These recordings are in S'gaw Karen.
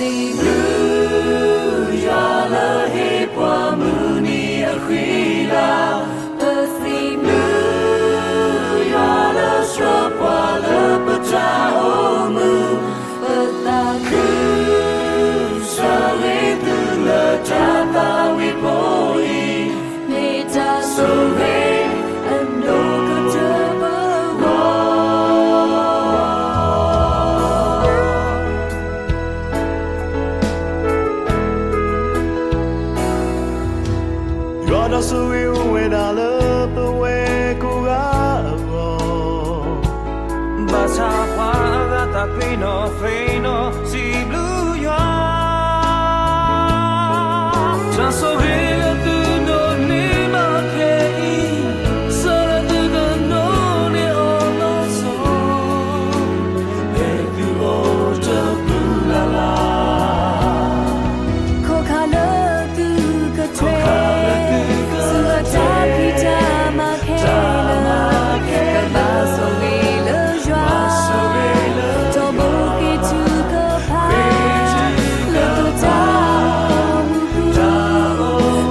စံးဘျုးယွၤလၢဟ့ၣ်ပှၤမုၢ်နံၤအဃံလၤ, ပစံးဘျုးယွၤလၢဆှၢပှၤလၢပတၢ်အိၣ်မုာ်, ပသးခုစၢ်ဂ့ၤသုလၢတၢ်သးဝံၣ်ဖိအံၤ, မ့ၢ်တၢ်ဆိၣ်ဂ့ၤအဒိၣ်ကတၢၢ်ပဂီၢ်. ယွၤဒီးဆိၣ်ဂ့ၤအိၣ်ဝဲဒၣ်လၢပဝဲကိးဂၤအဂီၢ်, ဘၣ်ဆၣ်ပှၤအဂၤသးပ့ၤနီၣ်သ့ၣ်နီၣ်စံးဘျုးယွၤ, တၢ်ဆိၣ်ဂ့ၤလၢသုဒိးန့ၢ်ဘၣ်ခဲအံၤ, စၢၤလၢသုကဒိးန့ၢ်အီၤလီၤဆီ ဖဲသုအိၣ်တပူၤလၢ်လၢ်, ခိးခါလၢသုကထွဲ, ဆူအတၢ်ဖံးတၢ်မၤခဲလၢာ်, ကဘၣ်ဆိၣ်ဂ့ၤလၢယွၤ, ဒီးဘိးက့ၤထုကဖၣ်, လၢတၢ်အိၣ်မူပူၤ,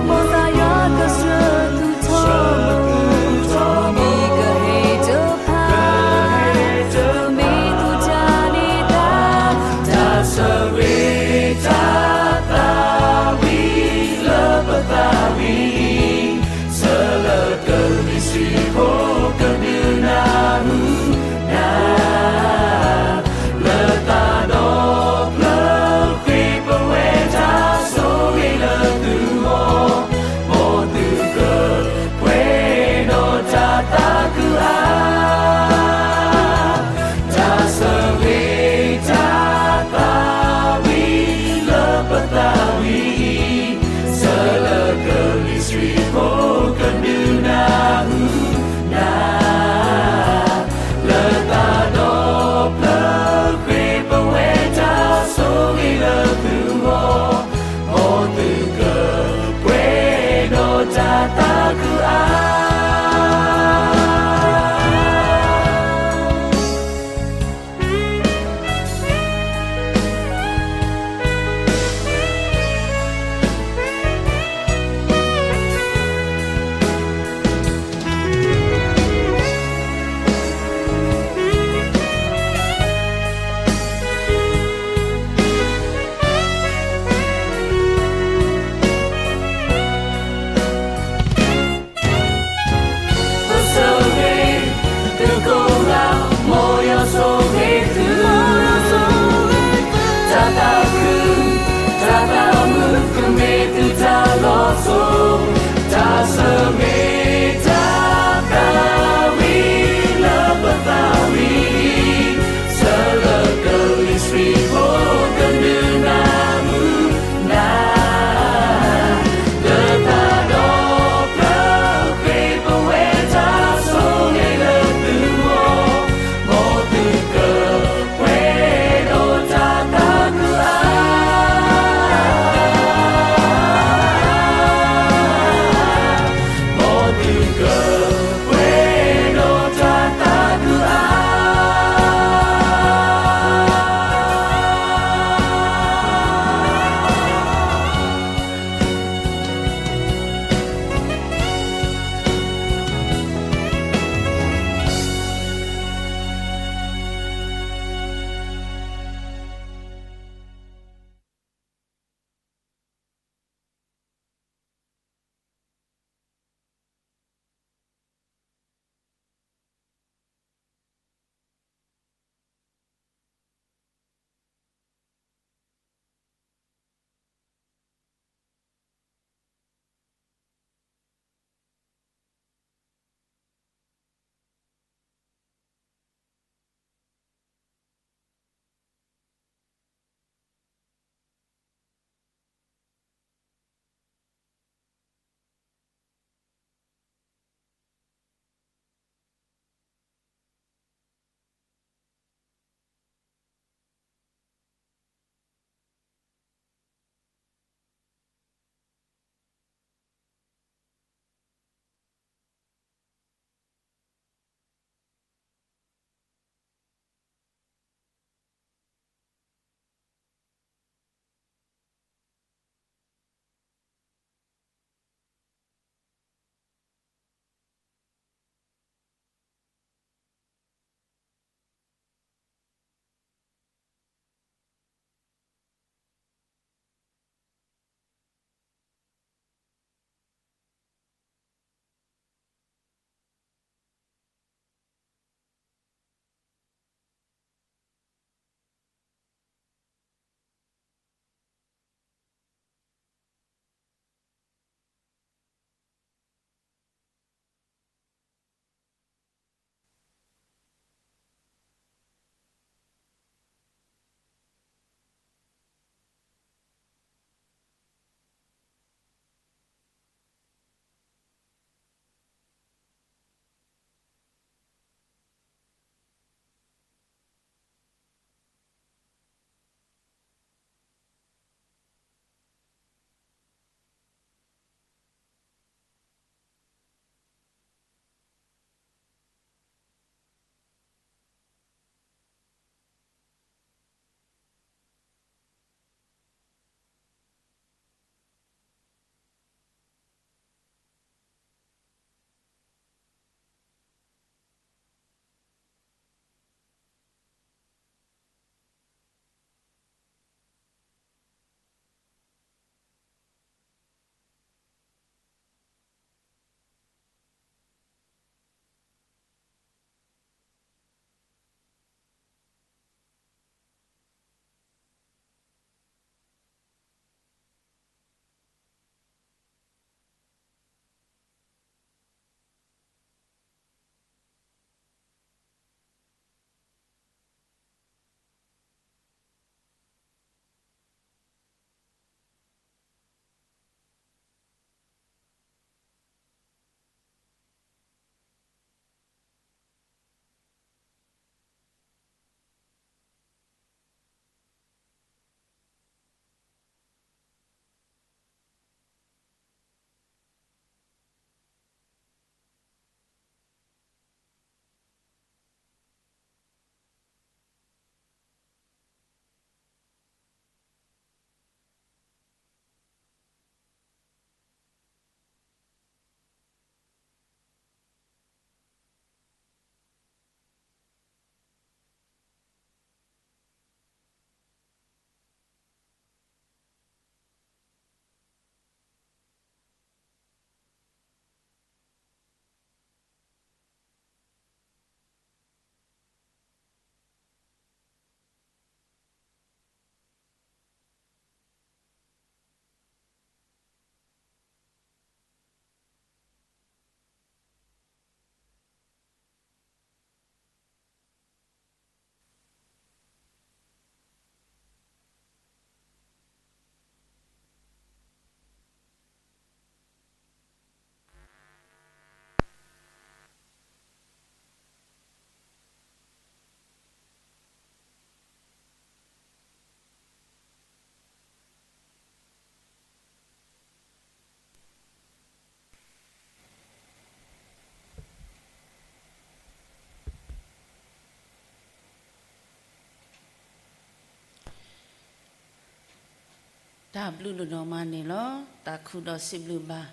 တၢ်ဘျုးဒိၣ်နီၢ်မးန့ၣ်လီၤ. သးခုဒီးစံးဘျုးဘၣ်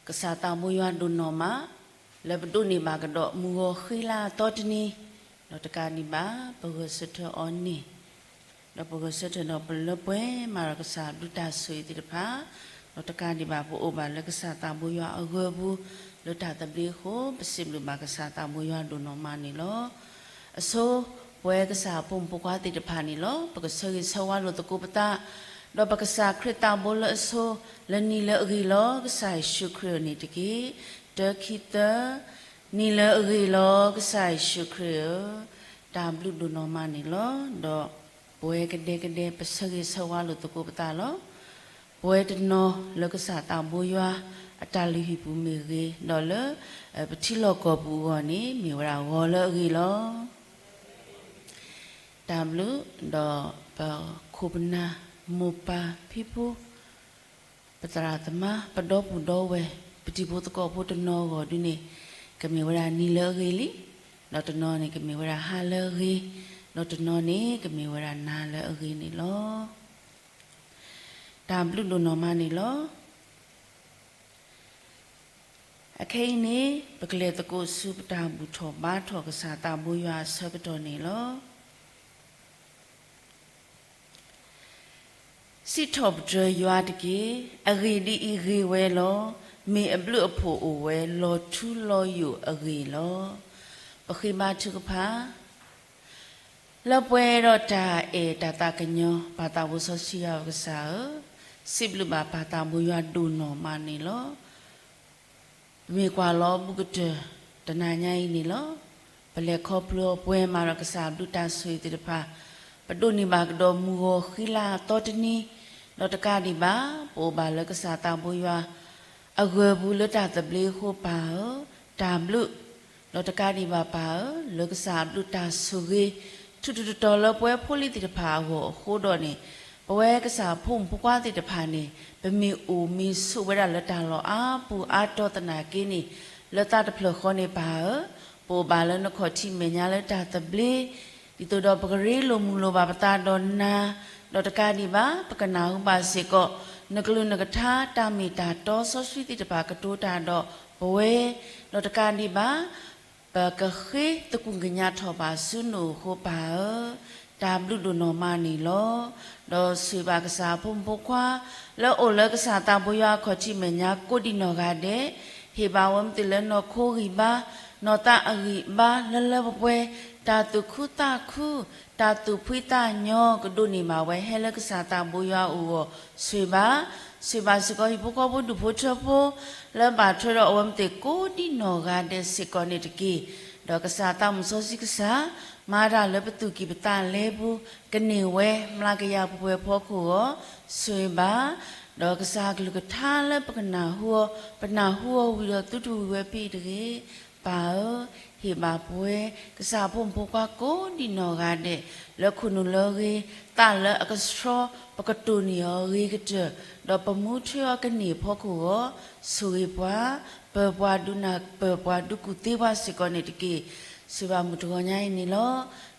ကစၢ်သးဘိယွၤဒိၣ်နီၢ်မး လၢပဒိးန့ၢ်ဘၣ်ကဒီးမုၢ်ဂီၤဃ့လါအသီတနံၤ, ဒီးတကးဒံးဘၣ် ပဂဲၤဆၢထၢၣ်အီၤန့ၣ် ဒီးပဂဲၤဆၢထၢၣ်ဒီးပလၢပှဲၤမးဒီးကစၢ်ဘျုးတၢ်ဆိၣ်ဂ့ၤသ့ၣ်တဖၣ်, ဒီးတကးဒံးဘၣ်ပအိၣ်ဘၣ်လၢကစၢ်သးဘိယွၤအဂၢၤပူၤ လၢတၢ်သဘျ့အဃိ ပစံးဘျုးဘၣ်ကစၢ်သးဘိယွၤဒိၣ်နီၢ်မးန့ၣ်လီၤ. အဆိ ပဝဲကစၢ်အဖိမုၣ်ဖိခွါသ့ၣ်တဖၣ်န့ၣ်လီၤ. ပကဆၢဂ့ၤဆၢဝါလိာ်သကိးပသး, ဒီးပကစၢ်ခရံာ်သးဘိလၢအဆိ လၢနံၤလၢအဂ့ၤလီၤ ကစၢ်ယ့ၣ်ၡူးခရံာ်ဧၢန့ၣ်တက့ၢ်. တၢ ခံ သၢ, နံၤလၢအဂ့ၤလီၤ ကစၢ်ယ့ၣ်ၡူးခရံာ်ဧၢ, တၢ်ဘျုးဒိၣ်နီၢ်မးန့ၣ်လီၤ. ဒီးပဝဲကဒဲကဒဲ ပဆၢဂ့ၤဆၢဝါလိာ်သကိးပသးလီၤ. ပဝဲတနီၤလၢကစၢ်သးဘိယွၤအတၢ်လုၢ်ဟံၣ်ပူၤမ့ၢ်ဂ့ၤ, ဒီးလၢ ပထံလီၢ်ကီၢ်ပူၤအဂီၢ်န့ၣ် မ့ၢ်ဝဲဒၣ်ဂီၤလၢအဂ့ၤလီၤ. တၢ်ဘျုး, ဒီးပခိၣ်ပနၢ် မိၢ်ပၢ်ဖံဖု ပသရၣ်သမါ ပဒီပုၢ်ဒီဝဲၢ် ပတံၤဖိသကိးဖိတနီၤအဂီၢ်ဒုန့ၣ် ကမ့ၢ်ဝဲဒၣ်နံၤလၢအဂ့ၤလံ, ဒီးတနီၤန့ၣ် ကမ့ၢ်ဝဲဒၣ်ဟါလၢအဂ့ၤ, ဒီးတနီၤန့ၣ် ကမ့ၢ်ဝဲဒၣ်နၤလၢအဂ့ၤန့ၣ်လီၤ. တၢ်ဘျုးဒိၣ်နီၢ်မးန့ၣ်လီၤ. အခဲအံၤန့ၣ် ပကလဲၤသကိးဆူပတၢ်ဘူၣ်ထီၣ်ဘါထီၣ်ကစၢ်သးဘိယွၤအဆၢကတီၢ်န့ၣ်လီၤ. စံးထီၣ်ပတြၢၤယွၤတက့ၢ်. အဂ့ၢ်ဒ်အံၤဂ့ၤဝဲလီၤ. မ့ၢ်အဘျုးအဖှိၣ်အိၣ်ဝဲ လီၤထူလီၤယိာ်အဂ့ၢ်လီၤ. ပဃ့ဘါထုကဖၣ် လၢပှဲၤဒီးတၢ်အဲၣ်တၢ်သးကညီၤ ပၢ်သးဘိစီဆှံယွၤပကစၢ်ဧၢ, စံးဘျုးဘၣ်ပၢ်သးဘိယွၤဒိၣ်နီၢ်မးန့ၣ်လီၤ. ပမ့ၢ်ကွၢ်လီၤဘူးကတၢၢ် တနၤညါအံၤန့ၣ်လီၤ. ပလဲၤခီဖျိပှဲၤမးဒီးကစၢ်ဘျုးတၢ်ဆိၣ်ဂ့ၤသ့ၣ်တဖၣ်, ပဒိးန့ၢ်ဘၣ်ကဒီးမုၢ်ဂီၤဃ့လါအသီတနံၤ, ဒီးတကးဒံးဘၣ် ပအိၣ်ဘၣ်လၢကစၢ်သးဘိယွၤ အဂၢၤပူၤလၢတၢ်သဘျ့အဃိပၢ်ဧၢ, တၢ်ဘျုး, ဒီးတကးဒံးဘၣ်ပၢ်ဧၢ, လၢကစၢ်အဘျုးတၢ်ဆိၣ်ဂ့ၤ ထူးထူးတီၤတီၤလၢပဝဲဖိလံၤသ့ၣ်တဖၣ်အဂီၢ်အဃိဒီးန့ၣ်, ပဝဲကစၢ်ဖိမုၣ်ဖိခွါသ့ၣ်တဖၣ်န့ၣ် ပမ့ၢ်အိၣ်မ့ၢ်ဆိးဝဲဒၣ်လၢတၢ်လီၢ်အါပူၤအါတီၤသနာ်က့န့ၣ်, လၢသးတဖျၢၣ်ဃီန့ၣ်ပၢ်ဧၢ, ပအိၣ်ဘၣ်လၢနခီၣ်ထံးမဲာ်ညါလၢတၢ်သဘျ့ ဒ်သိးဒီးပကရ့လိာ်မုာ်လိာ်ဘၣ်ပသးဒီးနၤ, ဒီးတကးဒံးဘၣ် ပကနၢ်ဟူဘၣ်စ့ၢ်ကီး နကလုၢ်နကထါတၢ်မ့ၢ်တၢ်တီစီဆှံသ့ၣ်တဖၣ်ကတိၤတၢ်ဒီးပဝဲ, ဒီးတကးဒံးဘၣ် ပကဃ့သကူၣ်ကညးထီၣ်ဘၣ်ဆူနအိၣ်အဃိပၢ်ဧၢ, တၢ်ဘျုးဒိၣ်နီၢ်မးန့ၣ်လီၤ. ဒီးဆိၣ်ဂ့ၤဘၣ်ကစၢ်အဖိမုၣ်ဖိခွါ လၢအအိၣ်လၢကစၢ်သးဘိယွၤအခီၣ်ထံးမဲာ်ညါကိးဒံးနီၢ်ဂၤဒဲး, ဟ့ၣ်ဘၣ်ဝဲမ့ၢ်တ့ၢ်လၢနီၢ်ခိဂံၢ်ဘါ, နီၢ်သးအဂံၢ်ဘါလၢလၢပှဲၤပှဲၤ, တၢ်သူၣ်ခုသးခု, တၢ်သူၣ်ဖှံသးညီ ကဒိးန့ၢ်ဘၣ်ဝဲဟဲလၢကစၢ်သးဘိယွၤအအိၣ်အဂီၢ် ဆိၣ်ဂ့ၤဘၣ်, ဆိၣ်ဂ့ၤဘၣ်စ့ၢ်ကီးဟံၣ်ဖိဃီဖိဒူၣ်ဖိထၢဖိ လၢဘၣ်ထွဲဒီးအဝဲမ့ၢ်တ့ၢ်ကိးဒံးနီၢ်ဂၤဒဲးစ့ၢ်ကီးန့ၣ်တက့ၢ်. ဒီးကစၢ်သးမုၣ်စီဆှံကစၢ် မၤတၢ်လၢပသူၣ်ကံၢ်ပသးလဲပူၤ ကန့ၢ်ဝဲမျးကယၤပှဲၤပှဲၤဖီခိၣ်အဂီၢ် ဆိၣ်ဂ့ၤဘၣ်, ဒီးကစၢ်ကလုၢ်ကထါလၢပကနၢ်ဟူအီၤ ပနၢ်ဟူအီၤဝံၤဒီးသုတဝံၤဝဲဖဲအံၤတဂ့ၤ. ပၢ်ဧၢ, ဟ့ၣ်ဘၣ်ပဝဲ ကစၢ်ဖိမုၣ်ဖိခွါကိးဒံးနီၢ်ဂၤဒဲး လၢခိၣ်နူာ်လၢအဂ့ၤ, သးလၢအကဆှီ, ပကတိၢ်န့ၢ်အီၤဂ့ၤကတၢၢ်, ဒီးပမူထၢအီၤကန့ၢ်ဖီခိၣ်အဂီၢ် ဆိၣ်ဂ့ၤပှၤ, ပၢၤပှၤဒုးနၢ်ပၢၢ်ပှၤဒုးကူၣ်သ့ပှၤစ့ၢ်ကီးန့ၣ်တက့ၢ်. ဆိၣ်ဂ့ၤဘၣ်မုၢ်တဂီၤညါအံၤန့ၣ်လီၤ.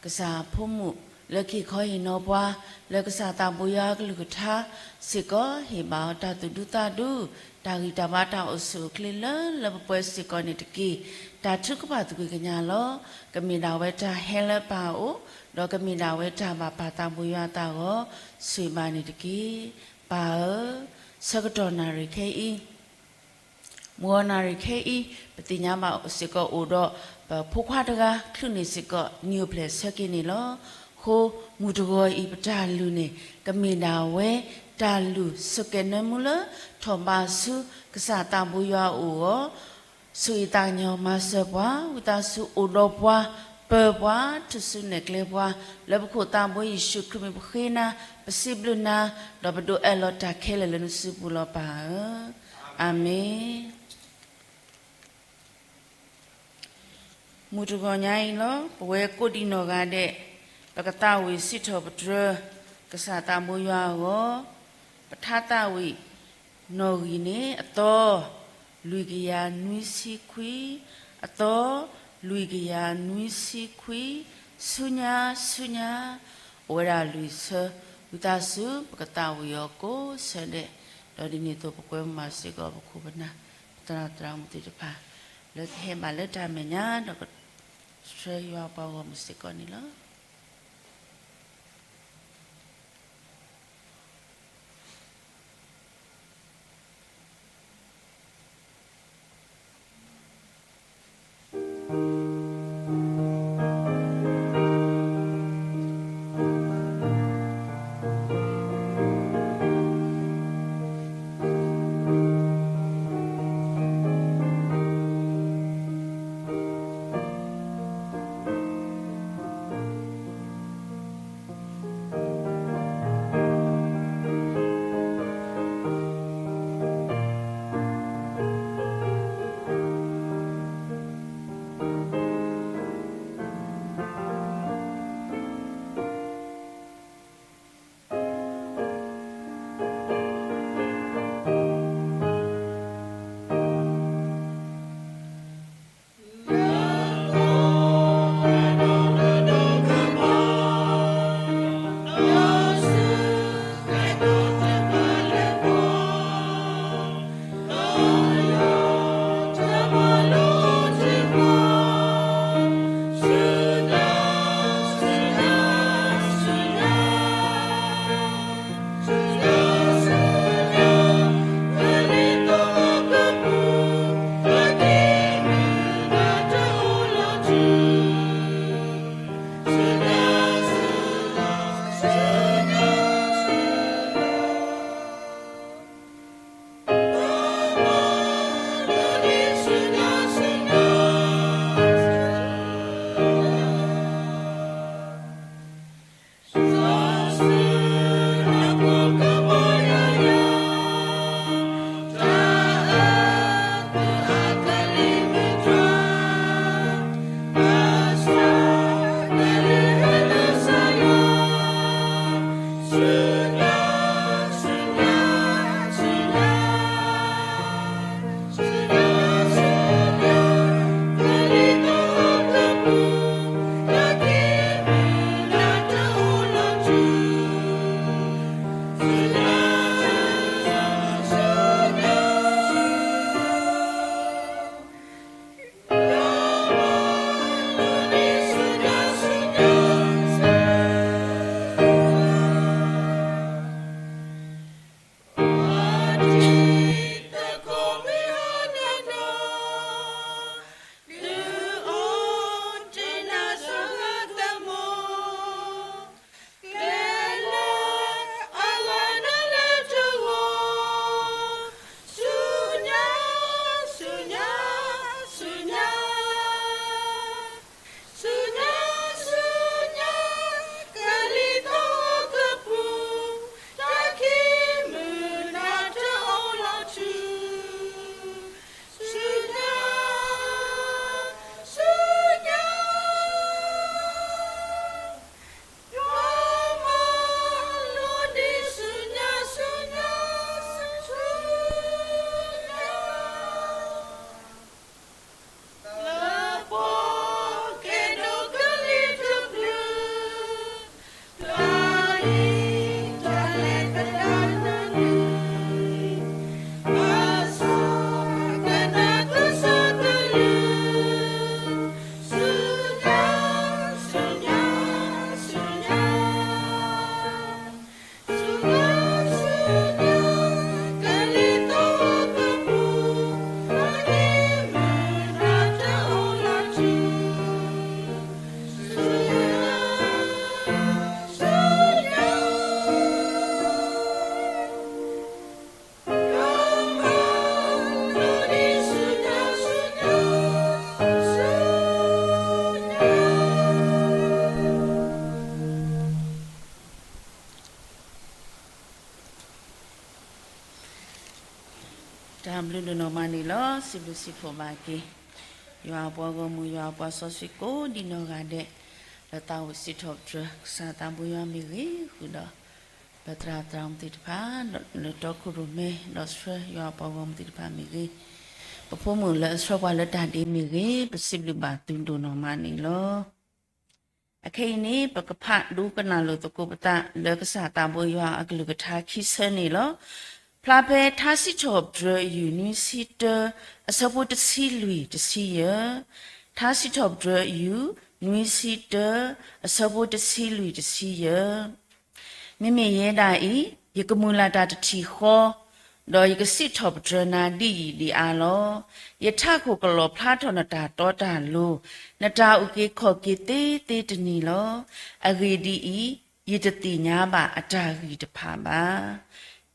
ကစၢ်ဖိမုၣ်လၢကဟ့ၣ်ခီဟ့ၣ်နီၤပှၤ လၢကစၢ်သးဘိယွၤကလုၢ်ကထါစ့ၢ်ကီး ဟ့ၣ်ဘၣ်အီၤတၢ်သူၣ်ဒူသးဒူ, တၢ်ဂံၢ်တၢ်ဘါတၢ်အိၣ်ဆူၣ်အိၣ်ချ့လၢလၢပှဲၤပှဲၤစ့ၢ်ကီးန့ၣ်တက့ၢ်. တၢ်ထုကဖၣ်သကွံာ်ကညးလီၤ. ကမ့ၢ်ဒၣ်ဝဲတၢ်ဟဲလၢပၢ်အအိၣ်, ဒီးကမ့ၢ်ဒၣ်ဝဲတၢ်ဘၣ်ပၢ်သးဘိယွၤအသးအဂီၢ် ဆိၣ်ဂ့ၤဘၣ်န့ၣ်တက့ၢ်. ပၢ်ဧၢ, ဆၢကတီၢ်နၣ်ရံၣ်ခဲအံၤ မုၢ်ဂီၤနၣ်ရံၣ်ခဲအံၤ ပသ့ၣ်ညါဘၣ်စ့ၢ်ကီးအိၣ်ဒီး ပဖိခွါတဂၤ ချုးန့ၢ်စ့ၢ်ကီးနံၣ်အိၣ်ဖျဲၣ်ဆၢက့ၤန့ၣ်လီၤ. အဃိ မုၢ်တဂီၤအံၤ ပတၢ်လုၢ်န့ၣ် ကမ့ၢ်ဒၣ်ဝဲ တၢ်လုၢ်ဆိးကဲၤနၢမူလၢ ထီၣ်ဘးဆူကစၢ်သးဘိယွၤအအိၣ်အဂီၢ် ဆိၣ်ဂ့ၤသးကညီၤမၤစၢၤပှၤ ဝံသးစူၤအိၣ်ဒီးပှၤ ပၢၤပှၤ ထုးစုနဲၣ်ကျဲပှၤ လၢပခိၣ်သးဘိယ့ၣ်ၡူးခရံာ်မံၤ ပဃ့နၤ ပစံးဘျုးနၤ ဒီးပဒိးအဲၣ်လီၤတၢ်ခဲလၢာ်လၢနစုပူၤလီၤပၢ်ဧၢ, အၤမ့ၣ်. မုၢ်တဂီၤညါအံၤလီၤ ပဝဲကိးဒံးနီၢ်ဂၤဒဲး ပကသးဝံၣ်စံးထီၣ်ပတြၢၤ ကစၢ်သးဘိယွၤအဂီၢ်, ပထါသးဝံၣ် နီၣ်ဂံၢ်န့ၣ် အသီ လွံၢ်ကယၤနွံဆံခွံ, အသီ လွံၢ်ကယၤနွံဆံခွံ, ဆူညါ ဆူညါ အိၣ်ဝဲဒၣ်လွံၢ်ဆၢ ဝံသးစူၤ ပကသးဝံၣ်အီၤကိးဆၢဒဲး, ဒီးဒ်န့ၣ်အသိး ပကွဲမုာ်စ့ၢ်ကီးပခိၣ်ပနၢ် ပသရၣ်သရၣ်မုၣ်သ့ၣ်တဖၣ် လၢကဟဲဘၣ်လၢတၢ်မဲာ်ညါ ဒီးကဆှၢယွၤပှၤဂီၢ်မုၢ်စ့ၢ်ကီးန့ၣ်လီၤ.တၢ်ဘျုးဒိၣ်နီၢ်မးန့ၣ်လီၤ. စံးဘျုးစံးဖှိၣ်ဘၣ်က့ၤ ယွၤအပှၤဂီၢ်မုၢ် ယွၤအပှၤစီဆှံကိးဒံနီၢ်ဂၤဒဲး လၢသးအိၣ်စံးထီၣ်ပတြၢၤ ကစၢ်သးဘိယွၤမ့ၢ်ဂ့ၤ ဃုာ်ဒီး ပသရၣ်သရၣ်မုၣ်သ့ၣ်တဖၣ် လၢတီခိၣ်ရိၣ်မဲ ဒီးဆှၢယွၤအပှၤဂီၢ်မုၢ်သ့ၣ်တဖၣ်မ့ၢ်ဂ့ၤ, ပဖိမုၣ်လၢအဆှၢပှၤလၢတၢ်ဒ့မ့ၢ်ဂ့ၤ, ပစံးဘျုးဘၣ်သုဒိၣ်နီၢ်မးန့ၣ်လီၤ. အခဲအံၤန့ၣ် ပကဖးဒိကနၣ်လိာ်သကိးပသးလၢကစၢ်သးဘိယွၤအကလုၢ်ကထါခံဆၢန့ၣ်လီၤ. ဖျါဖဲထါစံးထီၣ်ပတြၢၤယုၢ်နွံဆံတၢ အဆၢဖိတဆံလွံၢ်တဆံယဲၢ်, ထါစံးထီၣ်ပတြၢၤယုၢ်နွံဆံတၢ အဆၢဖိတဆံလွံၢ်တဆံယဲၢ် မ့မ့ၢ်ယဲဒၣ်အံၤ ယကမုၢ်လၢ်တၢ်တထံၣ်ဃီ, ဒီးယကစံးထီၣ်ပတြၢၤနၤဒ်အံၤဒ်အါလီၤ. ယထးခိၣ်ကလီၣ်ဖျါထီၣ်နတၢ်တီတၢ်လိၤ, နတၢ်အုၣ်က့ၤခီၣ်က့ၤသ့သ့တနံၤလီၤ. အဂ့ၢ်ဒ်အံၤ, ယတသ့ၣ်ညါဘၣ်အတၢ်ဂံၢ်တဖၣ်ဘၣ်.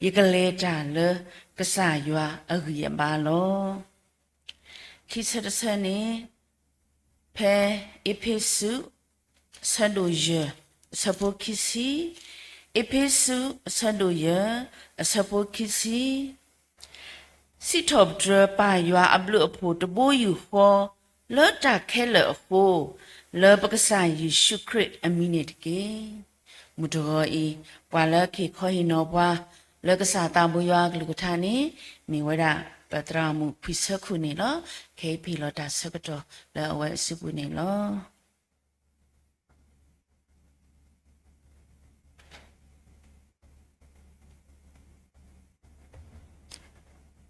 ယကလဲၤတၢ်လၢကစၢ်ယွၤအဂံၢ်အဘါလီၤ. ခံဆၢတဆၢန့ၣ် ဖဲအ့းဖ့းစူး အဆၢဒိၣ်ယဲၢ် အဆၢဖိခံဆံ, အ့းဖ့းစူး အဆၢဒိၣ်ယဲၢ် အဆၢဖိခံဆံ, စံးထီၣ်ပတြၢၤပၢ်ယွၤအဘျုးအဖှိၣ်တဘိယူၢ်ဃီ လၢတၢ်ခဲလၢာ်အဃိ, လၢပကစၢ်ယ့ၣ်ၡူးခရံာ်အမံၤန့ၣ်တက့ၢ်. မုၢ်တဂီၤအံၤ ပှၤလၢကဟ့ၣ်ခီဟ့ၣ်နီၤပှၤ လၢကစၢ်သးဘိယွၤအကလုၢ်ကထါန့ၣ် မ့ၢ်ဝဲဒၣ်ပသရၣ်မုၣ်ခွံဆၢခိၣ်န့ၣ်လီၤ. ခဲအံၤပဟ့ၣ်လီၤတၢ်ဆၢကတီၢ်လၢအဝဲအစုပူၤန့ၣ်လီၤ.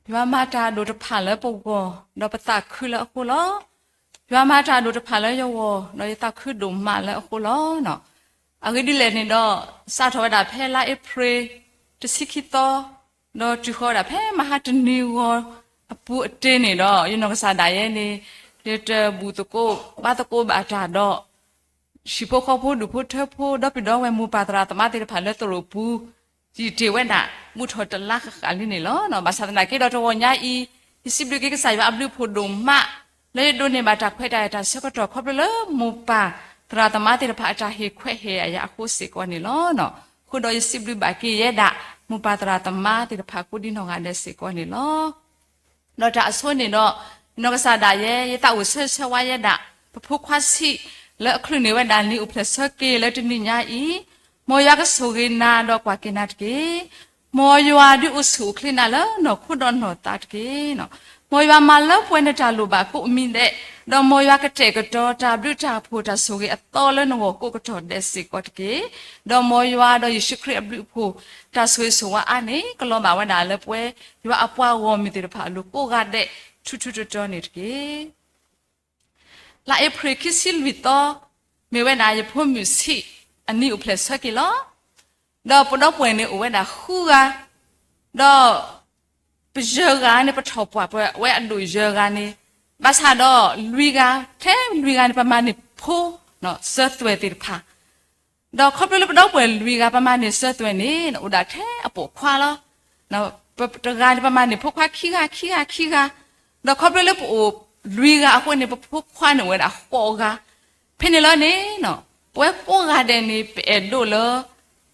ယွၤမၤတၢ်ဒိၣ်တဖၣ်လၢပဂီၢ် ဒီးပသးခုလၢအဃိလီၤ. ယွၤမၤတၢ်ဒိၣ်တဖၣ်လၢယဂီၢ် ဒီးယသးခုဒိၣ်မးလၢအဃိလီၤ. အဂ့ၢ်ဒ်လဲၣ်န့ၣ်ဒီး စးထီၣ်ဝဲဒၣ်ဖဲလါအ့ဖြ့ၣ် တဆံခံသီ ဒီးတုၤဃီၤဝဲဒၣ်ဖဲမဟါတနံၤဂီၤအပူၤအတ့ၢ်န့ၣ်ဒီး ယနီၢ်ကစၢ်ဒၣ်ယဲန့ၣ် ယတဘူၣ်သကိးဘါသကိးဘၣ်တၢ်ဒီး ဟံၣ်ဖိဃီဖိဒူၣ်ဖိထၢဖိ ဒီပုၢ်ဒီဝဲၢ်မိၢ်ပၢ်သရၣ်သမါသ့ၣ်တဖၣ်လၢသရိာ်ပူၤ ယတ့ၢ်ဝဲဒၣ် ဘူးထီၣ်တလါဃၣ်ဃၣ်လံန့ၣ်လီၤ. ဘၣ်ဆၣ်သနာ်က့ဒီးတဂီၤညါအံၤ ယစံးဘျုးက့ၤကစၢ်ယွၤအဘျုးအဖှိၣ်ဒိၣ်မး လၢယဒိးန့ၢ်ဘၣ်တၢ်ခွဲးတၢ်ယာ်တၢ်ဆၢကတီၢ် ခီဖျိလၢမိၢ်ပၢ်သရၣ်သမါသ့ၣ်တဖၣ်အတၢ်ဟ့ၣ်ခွဲးဟ့ၣ်ယာ်အဃိစ့ၢ်ကီးန့ၣ်လီၤ. အဃိဒီးယစံးဘျုးဘၣ်က့ၤယဲဒၣ် မိၢ်ပၢ်သရၣ်သမါသ့ၣ်တဖၣ်ကိးဒံနီၢ်ဂၤဒဲးစ့ၢ်ကီးန့ၣ်လီၤ. ဒီးတၢ်အဆိန့ၣ်ဒီး ယနီၢ်ကစၢ်ဒၣ်ယဲ ယသးအိၣ်ဆၢဂ့ၤဆၢဝါယဲဒၣ် ပဖိခွါဆံး လၢအချုးန့ၢ်ဝဲဒၣ်နံၣ်အိၣ်ဖျဲၣ်ဆၢက့ၤလၢတနံၤညါအံၤ, မ်ယွၤကဆိၣ်ဂ့ၤနၤဒီးကွၢ်က့ၤနၤတက့ၢ်. မ်ယွၤဒုးအိၣ်ဆူၣ်အိၣ်ချ့နၤလၢနီၢ်ခိဒီးနီၢ်သးတက့ၢ်. မ်ယွၤမၤလၢပှဲၤနတၢ်လိၣ်ဘၣ်ကိးမံၤဒဲး, ဒီးမ်ယွၤကတဲာ်ကတီၤတၢ်ဘျုးတၢ်ဖှိၣ်တၢ်ဆိၣ်ဂ့ၤအသီလၢနဂီၢ်ကိးကတီၢ်ဒဲးစ့ၢ်ကီးတက့ၢ်. ဒီးမ်ယွၤဒီးယ့ၣ်ၡူးခရံာ်အဘျုးအဖှိၣ် တၢ်ဆိၣ်ဂ့ၤဆိၣ်ဝါအါန့ၣ် ကလီၤဘၣ်ဝဲဒၣ်လၢပဝဲ ယွၤအပှၤဂီၢ်မုၢ်သ့ၣ်တဖၣ်အလိၤကိးဂၤဒဲး ထူထူတီတီန့ၣ်တက့ၢ်. လါအ့ဖြ့ၣ်ခံဆံလွံၢ်သီ မ့ၢ်ဝဲဒၣ်ယဖိမုၣ်ဆံး အနံၣ်အိၣ်ဖျဲၣ်ဆၢက့ၤလီၤ. ဒီးပဒီပုၢ်ဝဲၢ်န့ၣ်အိၣ်ဝဲဒၣ်ဃုဂၤ, ဒီးပယဲၢ်ဂၤန့ၣ် ပထီၣ်ပှၢ်ပဝဲအဒိၣ်ယဲၢ်ဂၤန့ၣ်, ဘၣ်ဆၣ်ဒီးလွံၢ်ဂၤ, ထဲလွံၢ်ဂၤန့ၣ် ပမၤန့ၢ်ဖိ စၢၤသွဲၣ်သ့ၣ်တဖၣ် ဒီးခီဖျိလၢပဒီပုၢ်ဝဲၢ်လွံၢ်ဂၤ ပမၤန့ၢ်စၢၤသွဲၣ်န့ၣ် အိၣ်ဒၣ်ထဲအပိာ်ခွါလီၤ. တဂၤန့ၣ် ပမၤန့ၢ်ဖိခွါခံဂၤ ခံဂၤ ခံဂၤ, ဒီးခီဖျိလၢပအိၣ်လွံၢ်ဂၤအဃိန့ၣ် ပဖိခွါန့ၣ်အိၣ်ဝဲဒၣ်ဃိးဂၤ. ဖဲန့ၣ်လီၤန့ၣ် ပဝဲကိးဂၤဒဲးန့ၣ် ပအဲၣ်ဒိးလၢ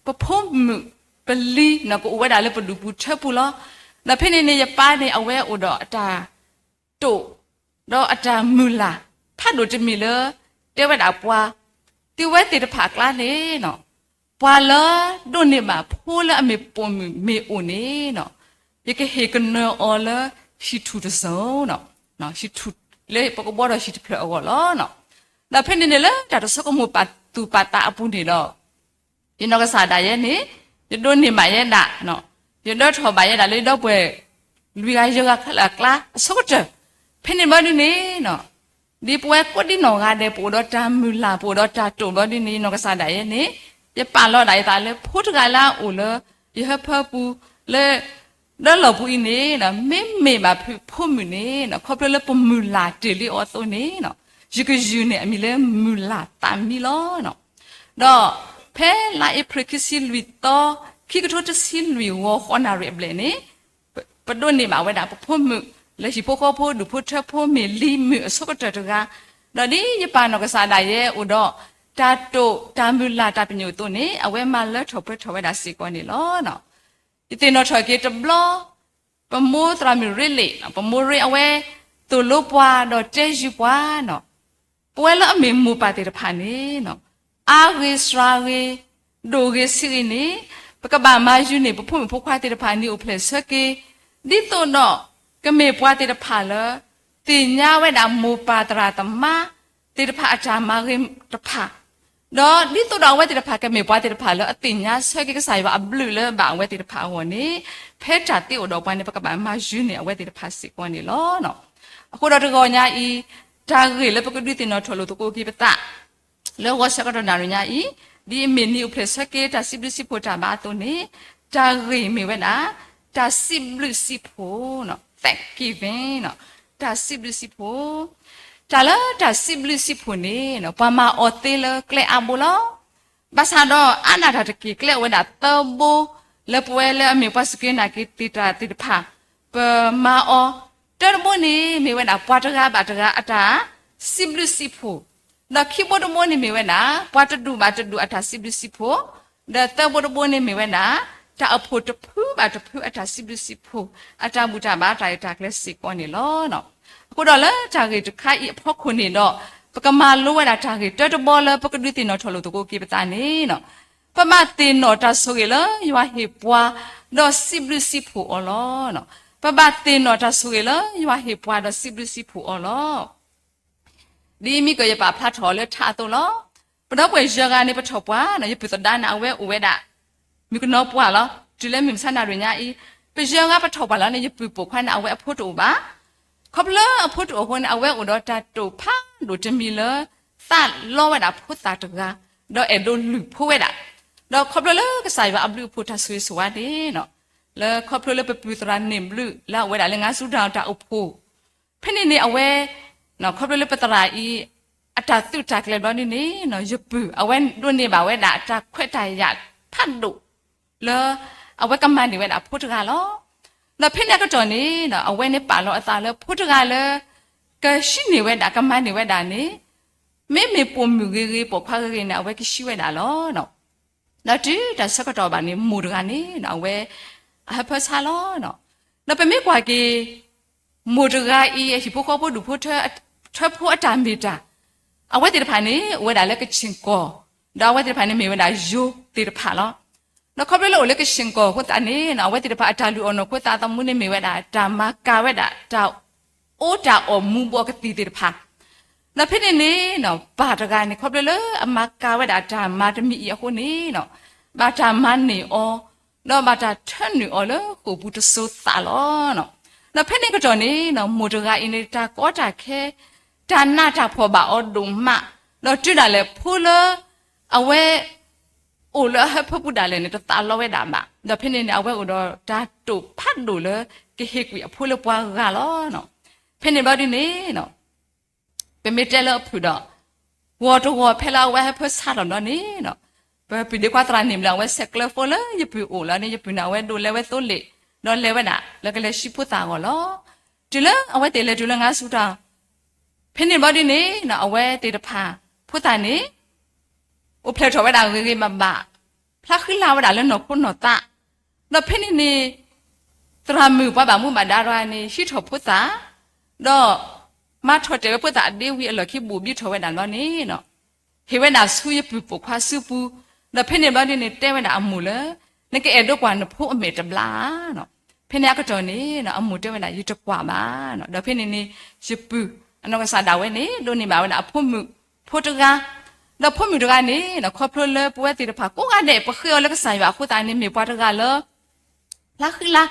ပဖိမုၣ်ပလံၤ ကအိၣ်ဝဲဒၣ်လၢပဒူၣ်ပူၤထၢပူၤလီၤ. ဒီးဖဲန့ၣ်န့ၣ် ယပၢ်န့ၣ် အဝဲအိၣ်ဒီးအတၢ် တိာ်, ဒီးအတၢ်မုၢ်လၢ် ဖးဒိၣ်တမံၤလၢ တဲဝဲဒၣ်ပှၤ, သုဝဲသ့ၣ်တဖၣ်အကျါန့ၣ် ပှၤလၢဒိးန့ၢ်ဘၣ်ဖိလၢအမ့ၢ်ပိာ်မုၣ်မ့ၢ်အိၣ်န့ၣ် ယကဟ့ၣ်ကနၢၤအီၤလၢဟံၣ်ထူၣ်တစိၤ, ဟံၣ်ထူၣ်လၢပကဘှီဒီးဟံၣ်တဖျၢၣ်အဂီၢ်လီၤ. ဒီးဖဲန့ၣ်န့ၣ်လၢတၢ်တဆိကမိၣ်ပာ်သူၣ်ပာ်သးအပူၤန့ၣ်ဒီး ယနီၢ်ကစၢ်ဒၣ်ယဲန့ၣ် ယဒိးန့ၢ်ဘၣ်ယဲဒၣ်, ယဒၢထီၣ်ဘၣ်ယဲဒၣ်လၢယဒီပုၢ်ဝဲၢ် လွံၢ်ဂၤယဲၢ်ဂၤခဲလၢာ်အကျါအဆိကတၢၢ်, ဖဲန့ၣ်ဘျီဒ်န့ၣ် ဒ်ပဝဲကိးဒံနီၢ်ဂၤဒဲး ပအိၣ်ဒီးတၢ်မုၢ်လၢ် ပအိၣ်ဒီးတၢ်တိာ်ဘျီဒ်န့ၣ် ယနီၢ်ကစၢ်ဒၣ်ယဲန့ၣ် ယပာ်လီၤဒၣ်ယသးလၢဖိတဂၤလၢအအိၣ်လၢ ယဟၢဖၢပူၤလၢ ဒီလီၢ်ပူၤအံၤန့ၣ် မ့မ့ၢ်ဘၣ်ဖုးဖိမုၣ်န့ၣ် ခီဖျိလၢပမုၢ်လၢ်တ့ၢ်လံအီၤအသိးန့ၣ် ယကယုၢ်န့ၢ်အမံၤလၢမုၢ်လၢ်သးမံလီၤ. ဒီးဖဲလါအ့ဖြ့ၣ်ခံဆံလွံၢ်သီ ခံကထိတဆံလွံၢ်ဂီၤဃိးနၣ်ရံၣ်အဘျဲၣ်န့ၣ် ပဒိးန့ၢ်ဘၣ်ဝဲဒၣ်ပဖိမုၣ် လၢဟံၣ်ဖိဃီဖိဒူၣ်ဖိထၢဖိမ့ၢ်လံၤမုၣ်အဆိကတၢၢ်တဂၤ, ဒီးဒ်ယပၢ်နီၢ်ကစၢ်ဒၣ်ယဲအိၣ်ဒီး တၢ်တိာ်တၢ်မုၢ်လၢ်တၢ်ပညိၣ်အသိးန့ၣ် အဝဲမၤလၢထီၣ်ပှဲၤထီၣ်ဝဲဒၣ်စ့ၢ်ကီးန့ၣ်လီၤ. ယသ့ၣ်နီၣ်ထီၣ်က့ၤတဘျီ ပမိၢ်သရၣ်မုၣ်ရ့လ့ၣ် ပမိၢ်ရ့အဝဲ သိၣ်လိပှၤဒီးတဲယုာ်ပှၤန့ၣ် ပဝဲလၢအမ့ၢ်မိၢ်ပၢ်သ့ၣ်တဖၣ်န့ၣ် အါဂ့ၤစှၤဂ့ၤ ဒိၣ်ဂ့ၤဆံးဂ့ၤန့ၣ် ပကဘၣ်မၤယုာ်န့ၢ်ပဖိမုၣ်ဖိခွါသ့ၣ်တဖၣ်နံၣ်အိၣ်ဖျဲၣ်ဆၢက့ၤ, ဒ်သိးဒီး ကမ့ၢ်ပှၤသ့ၣ်တဖၣ်လၢ သ့ၣ်ညါဝဲဒၣ်မိၢ်ပၢ်သရၣ်သမါသ့ၣ်တဖၣ်အတၢ်မၤဂ့ၤတဖၣ်, ဒီးဒ်သိးဒီးအဝဲသ့ၣ်တဖၣ်ကမ့ၢ်ပှၤသ့ၣ်တဖၣ်လၢအသ့ၣ်ညါဆၢက့ၤကစၢ်ယွၤအဘျုးလၢဘၣ်အဝဲသ့ၣ်တဖၣ်အဂီၢ်န့ၣ်, ဖဲတၢ်သ့အိၣ်ဒီးပှၤန့ၣ် ပကဘၣ်မၤယုၤန့ၢ်အဝဲသ့ၣ်တဖၣ်စ့ၢ်ကီးန့ၣ်လီၤ. အဃိဒီးတဂီၤညါအံၤ, တၢ်ဂ့ၢ်လၢပကဒုးသ့ၣ်နီၣ်ထီၣ်လိာ်သကိးက့ၤပသး လၢဂီၤဆၢကတီၢ်နၣ်ရံၣ်ညါအံၤ, ဒ်အမ့ၢ်နံၣ်အိၣ်ဖျဲၣ်ဆၢက့ၤတၢ်စံးဘျုးစံးဖှိၣ်တၢ်ဘါအသိးန့ၣ်, တၢ်ဂ့ၢ်မ့ၢ်ဝဲဒၣ် တၢ်စံးဘျုးစံးဖှိၣ်, thanksgiving, တၢ်စံးဘျုးစံးဖှိၣ်, တၢ်လၢတၢ်စံးဘျုးစံးဖှိၣ်န့ၣ် ပှၤမၤအီၤသ့လၢကျဲအါဘိလီၤ. ဘၣ်ဆၣ်ဒီးအါဒၣ်တၢ်တက့ၢ် ကျဲအိၣ်ဝဲဒၣ်သၢဘိ, လၢပဝဲလၢအမ့ၢ်ပှၤစူၢ်က့ၤနာ်က့ၤသ့ၣ်တၢ်သ့ၣ်တဖၣ်, ပမၤအီၤ, တၢတဘိန့ၣ် မ့ၢ်ဝဲဒၣ်ပှၤတဂၤဘၣ်တဂၤအတၢ်စံးဘျုးစံးဖှိၣ်, ဒီးခံဘိတဘိန့ၣ်မ့ၢ်ဝဲဒၣ် ပှၤတဒူၣ်ဘၣ်တဒူၣ်အတၢ်စံးဘျုးစံးဖှိၣ်, ဒီးသၢဘိတဘိန့ၣ်မ့ၢ်ဝဲဒၣ် တၢ်အိၣ်ဖှိၣ်တဖုဘၣ်တဖုအတၢ်စံးဘျုးစံးဖှိၣ်, အတၢ်ဘူၣ်တၢ်ဘါတၢ်ရဲၣ်တၢ်ကျဲၤစ့ၢ်ကီးန့ၣ်လီၤ. အဃိဒီးလၢတၢ်ဂ့ၢ်တခါအံၤအဖီခိၣ်န့ၣ်ဒီး, ပကမၤလိဝဲဒၣ်တၢ်ဂ့ၢ်တၢတဘီလၢပကဒုးသ့ၣ်နီၣ်ထီၣ်လိာ်သကိးက့ၤပသးန့ၣ်, ပဘၣ်သ့ၣ်နီၣ်တၢ်ဆိၣ်ဂ့ၤလၢယွၤဟ့ၣ်ပှၤ, ဒီးစံးဘျုးစံးဖှိၣ်အီၤလီၤ. ပဘၣ်သ့ၣ်နီၣ်တၢ်ဆိၣ်ဂ့ၤလၢယွၤဟ့ၣ်ပှၤဒီးစံးဘျုးစံးဖှိၣ်အီၤလီၤ. ဒ်မ့ၢ်ကီးယပာ်ဖျါထီၣ်အီၤလၢထးအသိးလီၤ. ပဒီပုၢ်ဝဲၢ်ယဲၢ်ဂၤန့ၣ် ပထီၣ်ပှၤန့ၣ် ယပုၢ်သဒါန့ၣ် အဝဲအိၣ်ဝဲဒၣ် မုၣ်ကနီၤပှၢ်လီၤ. တုၤလၢမုၢ်မဆါနၣ်ရံၣ်ညါအံၤ, ပယဲၢ်ဂၤပထီၣ်ပှၤလီၤန့ၣ် ယပုၢ်ပိာ်ခွါန့ၣ် အဝဲအဖိတအိၣ်ဘၣ်. ခီဖျိလၢအဖိတအိၣ်အဃိန့ၣ် အဝဲအိၣ်ဒီးတၢ်တိာ်ဖးဒိၣ်တမံၤလၢ သးလီဝဲဒၣ်ဖိသၣ်တဂၤ, ဒီးအဲၣ်ဒိးလုၢ်ဖိဝဲဒၣ်, ဒီးခီဖျိလၢကစၢ်ယွၤအဘျုးအဖှိၣ်တၢ်ဆိၣ်ဂ့ၤဆိၣ်ဝါန့ၣ်, လၢခီဖျိလၢပပုၢ်သရၣ်န့ၣ်ဘျုးလၢအအိၣ်ဝဲဒၣ်လၢ ငါးစုတောင် တၢ်အိၣ်ဖှိၣ် ဖဲန့ၣ်န့ၣ်အဝဲ, ခီဖျိလၢပသရၣ်အံၤ အတၢ်သုးတၢ်ကျဲၤဘျီဒ်န့ၣ်, ယပုၢ်အဝဲဒိးန့ၢ်ဘၣ်ဝဲဒၣ်တၢ်ခွဲးတၢ်ယာ်ဖးဒိၣ်လၢ အဝဲကမၤန့ၢ်ဝဲဒၣ်ဖိတဂၤလီၤ. ဒီးဖဲန့ၣ်အကတီၢ်န့ၣ် အဝဲန့ၣ်ပာ်လီၤအသးလၢဖိတဂၤလၢ ကဟံးန့ၢ်ဝဲဒၣ် ကမၤန့ၢ်ဝဲဒၣ်န့ၣ်, မ့မ့ၢ်ပိာ်မုၣ်ဂ့ၤဂ့ၤ ပိာ်ခွါဂ့ၤဂ့ၤန့ၣ် အဝဲကဟံးဝဲဒၣ်လီၤ. ဒီးတုၤတၢ်ဆၢကတီၢ်ဘၣ်န့ၣ် မိၢ်တဂၤန့ၣ် အဝဲအဟၢဖၢဆါလီၤ. ဒီးပမ့ၢ်ကွၢ်က့ၤ မိၢ်တဂၤအံၤ အဟံၣ်ဖိဃီဖိဒူၣ်ဖိထၢ ထၢဖိအတၢ်မ့ၢ်တၢ်, အဝဲသ့ၣ်တဖၣ်န့ၣ် အိၣ်ဝဲဒၣ်လၢကဆ့ၣ်ကီၢ်, ဒီးအဝဲသ့ၣ်တဖၣ်န့ၣ်မ့ၢ်ဝဲဒၣ်ယိၤသ့ၣ်တဖၣ်လီၤ. ဒီးခီဖျိလၢအိၣ်လၢကဆ့ၣ်ကီၢ်အဃိသတးန့ၣ် အဝဲသ့ၣ်တဖၣ်အတၢ်လုၢ်အီၣ်နီၢ်ခိသးသမူန့ၣ်မ့ၢ်ဝဲဒၣ် တၢ်မၤကၤဝဲဒၣ် တၢ်အိးတၢ်အီၣ်မူးဘှီးကသံၣ်သ့ၣ်တဖၣ်, ဒီးဖဲန့ၣ်န့ၣ် ပၢ်တဂၤန့ၣ် ခီဖျိလၢအမၤကၤဝဲဒၣ်တၢ်မၤတမံၤအံၤအဃိန့ၣ်, ဘၣ်တၢ်မၤန့ၢ်အီၤ, ဒီးဘၣ်တၢ်ထၢနုာ်အီၤလၢဃိာ်ပူၤတစိၤသးလီၤ. ဒီးဖဲန့ၣ်ကတီၢ်န့ၣ် မိၢ်တဂၤအံၤန့ၣ် တၢ်ကီတၢ်ခဲ, တၢ်နးတၢ်ဖှီၣ်ဘၣ်အီၤဒိၣ်မး, ဒီးတုၤဒၣ်လဲာ်ဖိလၢ အဝဲ အိၣ်လၢအဟၢဖၢပူၤဒၣ်လဲာ်န့ၣ် တသးလီဝဲဒၣ်ဘၣ်. ဒီးဖဲန့ၣ်န့ၣ် အဝဲအိၣ်ဒီးတၢ်တိာ်ဖးဒိၣ်လၢ ကဟ့ၣ်ကွံာ်အဖိလၢပှၤဂၤလီၤ. ဖဲန့ၣ်ဘျီဒ်န့ၣ် ပမ့ၢ်တဲလၢအဖုၣ်ဒီး ဂီၤတဂီၤဖဲလၢအဝဲဟၢဖၢဆါထီၣ်ဘျီန့ၣ်, ပပုၢ်ဒ့ခွါသရၣ်န့ၣ်ဘျီ အဝဲဆဲးကျၢဖိလၢယပုၢ်အိၣ်လီၤန့ၣ် ယပုၢ်န့ၣ် အဝဲဒိးလဲၤဝဲသိလ့ၣ်, ဒီးလဲၤဝဲဒၣ်လၢကလဲၤဆှံဖိသၣ်အဂီၢ်လီၤ. တုၤလၢအဝဲသ့ၣ်လဲၤတုၤလၢ ငါးစုတောင် ဖဲန့ၣ်ဘျီဒ်န့ၣ် အဝဲသ့ၣ်တဖၣ် ဖိသၣ်န့ၣ် အိၣ်ဖျဲၣ်ထီၣ်ဝဲဒၣ်ဂ့ၤဂ့ၤဘၣ်ဘၣ်, ဖျါဃံလၤဝဲဒၣ်လၢနီၢ်ခိနီၢ်သး, ဒီးဖဲန့ၣ်န့ၣ် သရၣ်မုၣ်ပှၤဘၣ်မူဘၣ်ဒါတဂၤန့ၣ် ဟံးထီၣ်ဖိသၣ်, ဒီးမၤထီၣ်တဲာ်ဝဲဖိသၣ်အဒ့ဝံၤအလီၢ်ခံ ဘူးဘံထီၣ်ဝဲဒၣ်ဘျီန့ၣ်, ဟ့ၣ်ဝဲဒၣ်ဆူယပုၢ်ပိာ်ခွါစုပူၤ, ဒီးဖဲန့ၣ်ဘျီဒ်န့ၣ် တဲဝဲဒၣ်အမိၢ်လၢ နကအဲၣ်ဒိးကွၢ်နဖိအမဲာ်တဘျီဧါ. ဖဲန့ၣ်အကတီၢ်န့ၣ် အမိၢ်တဲဝဲဒၣ် ယတကွၢ်ဘၣ်. ဒီးဖဲန့ၣ်န့ၣ် ယပုၢ်အနီၢ်ကစၢ်ဒၣ်ဝဲန့ၣ် ဒိးန့ၢ်ဘၣ်ဝဲဒၣ်အဖိမုၣ်ဖိတဂၤ, ဒီးဖိမုၣ်တဂၤန့ၣ် ခီဖျိလၢပဝဲသ့ၣ်တဖၣ်ကိးဂၤဒဲး ပဃ့အီၤလၢကစၢ်ယွၤအဃိသတးန့ၣ် မ့ၢ်ပှၤတဂၤလၢ ဖျါဃံလၤ,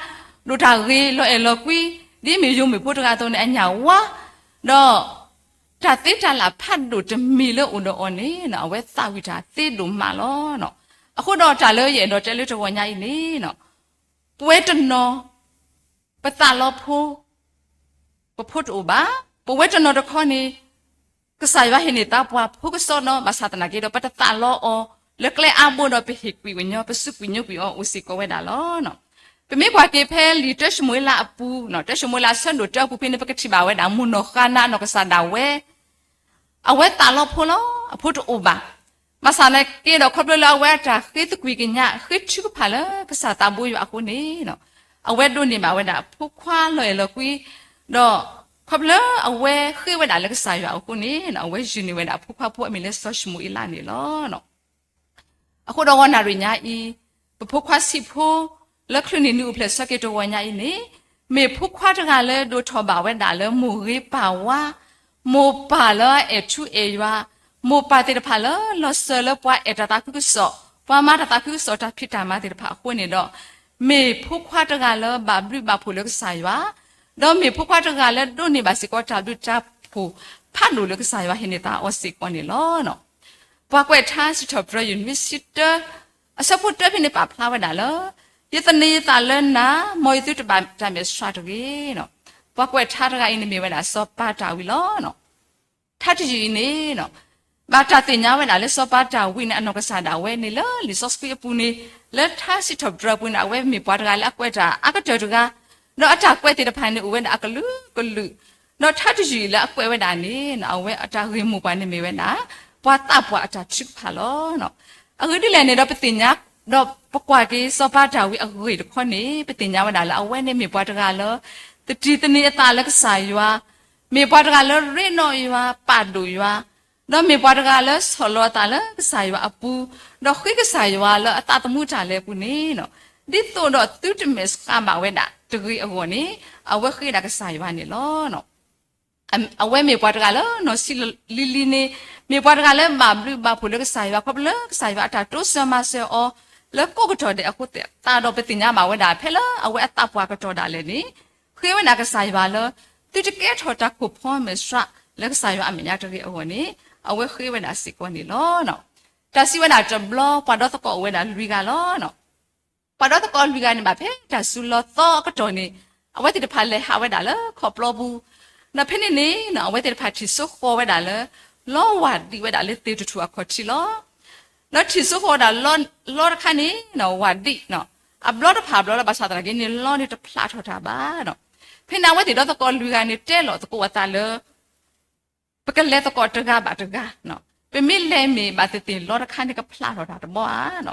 ဒိၣ်တၢ်ဂ့ၤလီၤအဲၣ်လီၤကွံ, ဒ်မ့ၢ်ယိၤမုၣ်ဖိတဂၤအသိးန့ၣ် အညၣ်ဝါ, ဒီးတၢ်သ့တၢ်လၢ်ဖးဒိၣ်တမံၤလၢအိၣ်ဒီးအီၤန့ၣ် အဝဲသးဝံၣ်တၢ်သ့ဒိၣ်မးလီၤ. အဃိဒီးတၢ်လၢယအဲၣ်ဒိးတဲလၢတဂီၤညါအံၤန့ၣ်, ပဝဲတနီၤ ပသးလီဖိ ပဖိတအိၣ်ဘၣ်, ပဝဲတနီၤတခီန့ၣ် ကစၢ်ယွၤဟ့ၣ်န့ၢ်သးပှၢ်ဖိကစီဒီး ဘၣ်ဆၣ်သနာ်က့ဒီး ပတသးလီအီၤ လၢကျဲအါဘိဒီး ပဟ့ၣ်ကွံာ်ကညီ ပစူးကွံာ်ညိကွံာ်အီၤအိၣ်စ့ၢ်ကီးဝဲဒၣ်လီၤ. ပမ့ၢ်ကွၢ်က့ၤဖဲလံာ်တၢၡမူၤအ့လးအပူၤ, တၢၡမူၤအ့လးအဆၢဒိၣ်တၢအပူၤဖဲန့ၣ် ပကထံၣ်ဘၣ်ဝဲဒၣ် မိၢ်နီၢ်ဃါနါအနီၢ်ကစၢ်ဒၣ်ဝဲ အဝဲသးလီဖိလီၤ, အဖိတအိၣ်ဘၣ်. ဘၣ်ဆၣ်သနာ်က့ဒီး ခီဖျိလၢအဝဲအတၢ်ဃ့သကွံာ်ကညး ဃ့ထုကဖၣ်လၢကစၢ်သးဘိယွၤအဃိန့ၣ်, အဝဲဒိးန့ၢ်ဘၣ်ဝဲဒၣ်ဖိခွါလီၤအဲၣ်လီၤကွံ, ဒီးခီဖျိလၢအဝဲဃ့ဝဲဒၣ်လၢကစၢ်ယွၤအဃိန့ၣ် အဝဲယုၢ်န့ၢ်ဝဲဒၣ်အဖိခွါဖိအမံၤလၢစီၤၡမူၤအ့လးန့ၣ်လီၤ. အဃိဒီးဂီၤနၣ်ရံၣ်ညါအံၤ, ပဖိခွါဆံးဖိ လၢချုးန့ၢ်နံၣ်အိၣ်ဖျဲၣ်ဆၢက့ၤတဂီၤညါအံၤန့ၣ်, မ့ၢ်ဖိခွါတဂၤလၢဒိးထီၣ်ဘၣ်ဝဲဒၣ်လၢမိၢ်ဂ့ၤပၢ်ဝါ, မိၢ်ပၢ်လၢအဲၣ်ထူအဲၣ်ယွၤ, မိၢ်ပၢ်သ့ၣ်တဖၣ်လၢ လီၤစၢၤလၢပှၤအဲၣ်တၢ်သးခုကစီၣ်, ပှၤမၤတၢ်သးခုကစီၣ်တၢ်ဖံးတၢ်မၤသ့ၣ်တဖၣ်အဃိန့ၣ်ဒီး, မ့ၢ်ဖိခွါတဂၤလၢဘၣ်ဘျုးဘၣ်ဖှိၣ်လၢကစၢ်ယွၤ, ဒီးမ့ၢ်ဖိခွါတဂၤလၢဒိးန့ၢ်ဘၣ်စ့ၢ်ကီးတၢ်ဘျုးတၢ်ဖှိၣ်ဖးဒိၣ်လၢကစၢ်ယွၤဟ့ၣ်န့ၢ်သးအီၤစ့ၢ်ကီးန့ၣ်လီၤ. ပှၤကွဲးထါစံးထီၣ်ပတြၢၤ ယူၢ်နွံဆံတၢ အဆၢဖိတၢဖဲန့ၣ်ပာ်ဖျါဝဲဒၣ်လၢ, ယသန့ၤယသးလၢနၤ, မ်ယသုတဘၣ်တၢ်မဲာ်ဆှးတဂ့ၤ. ပှၤကွဲးထါတဂၤအံၤန့ၣ်မ့ၢ်ဝဲဒၣ်စီၤပၤတၢ်ဝံလီၤ. ထါတယုၢ်အံၤန့ၣ် ဘၣ်တၢ်သ့ၣ်ညါဝဲဒၣ်လၢစီၤပၤတၢ်ဝံန့ၣ် အနီၢ်ကစၢ်ဒၣ်ဝဲန့ၣ်လၢလံာ်စီဆှံအပူၤန့ၣ်, လၢထါစံးထီၣ်ပတြၢၤအပူၤန့ၣ် အဝဲမ့ၢ်ပှၤတဂၤလၢအကွဲးတၢ်အါကတၢၢ်တဂၤ, ဒီးအတၢ်ကွဲးသ့ၣ်တဖၣ်န့ၣ်အိၣ်ဝဲဒၣ်အကလုာ်ကလုာ်, ဒီးထါတယုၢ်အံၤလၢအကွဲးဝဲဒၣ်န့ၣ် အဝဲအတၢ်ဂ့ၢ်မိၢ်ပှၢ်န့ၣ်မ့ၢ်ဝဲဒၣ် ပှၤသးပှၢ်အတၢ်ထုကဖၣ်လီၤ. အဂ့ၢ်ဒ်လဲၣ်န့ၣ်ဒီးပသ့ၣ်ညါ, ဒီးပကွၢ်က့ၤစီၤပၤတၢ်ဝံအဂ့ၢ်တခီန့ၣ် ပသ့ၣ်ညါဝဲဒၣ်လၢအဝဲန့ၣ်မ့ၢ်ပှၤတဂၤလၢ သတံၢ်သန့ၤအသးလၢကစၢ်ယွၤ, မ့ၢ်ပှၤတဂၤလၢရ့နီၣ်ယွၤ ပာ်ဒိၣ်ယွၤ, ဒီးမ့ၢ်ပှၤတဂၤလၢဆီၣ်လီၤအသးလၢကစၢ်ယွၤအပူၤ, ဒီးဃ့ကစၢ်ယွၤလၢအသးသမူတၢ်လဲၤအပူၤန့ၣ်, ဒ်သိးဒီးသုတမဲာ်ဆှးဘၣ်ဝဲဒၣ်တဂ့ၤအဂီၢ်န့ၣ်, အဝဲဃ့ဒၣ်ကစၢ်ယွၤန့ၣ်လီၤ. အဝဲမ့ၢ်ပှၤတဂၤလၢနီၢ်ဆံးလီၤလံၤလံၤန့ၣ်, မ့ၢ်ပှၤတဂၤလၢဘၣ်ဘျုးဘၣ်ဖှိၣ်လၢကစၢ်ယွၤ ခီဖျိလၢကစၢ်ယွၤအတၢ်တိစၢၤမၤစၢၤအီၤ လၢကိးကတီၢ်ဒဲးအဃိသတးဒီး ပသ့ၣ်ညါဘၣ်ဝဲဒၣ် ဖဲလၢအဝဲအသးပှၢ်ကတီၢ်ဒၣ်လဲာ်န့ၣ်, ဃ့ဝဲဒၣ်ကစၢ်ယွၤလၢ သုတကဲထီၣ်တၢ်ခိၣ်ဖီမဲာ်ဆှးလၢကစၢ်ယွၤအမဲာ်ညါတဂ့ၤအဂီၢ်န့ၣ်, အဝဲဃ့ဝဲဒၣ်စ့ၢ်ကီးန့ၣ်လီၤ. တၢ်စံးဝဲဒၣ်တဘျီ ပှၤဒီသကိးအိၣ်ဝဲဒၣ်လွံၢ်ဂၤလီၤ. ပှၤဒီသကိးလွံၢ်ဂၤန့ၣ်ဘၣ်ဖဲတၢ်စုလီၤသီအကတီၢ်န့ၣ်, အဝဲသ့ၣ်တဖၣ်လဲၤဟးဝဲဒၣ်လၢခီၣ်ပျီပူၤ, ဒီးဖဲန့ၣ်န့ၣ် အဝဲသ့ၣ်တဖၣ်ထံၣ်စိဃီၤဝဲဒၣ်လၢ လီဝၢ်ဒံးဝဲဒၣ်လၢသ့ၣ်တထူၣ်အခီၣ်ထံးလီၤ. ဒီးထံၣ်စိဃီၤဝဲဒၣ်လီတခါန့ၣ် ဝၢ်ဒံး, အဘျီတဖၣ်အဘျီလီၤ ဘၣ်ဆၣ်သနာ်က့န့ၣ် လီန့ၣ်တဖျးထီၣ်တၢ်ဘၣ်. ဖဲန့ၣ်အဝဲသ့ၣ်ဒီသကိးလွံၢ်ဂၤန့ၣ် တဲလိာ်သကိးအသးလၢ ပကလဲၤသကိးတဂၤဘၣ်တဂၤ, ပမ့ၢ်လဲၤမ့ၢ်ဘၣ်သ့ၣ်သ့ၣ်လီတခါန့ၣ် ကဖျးထီၣ်တၢ်တဘီဧါ.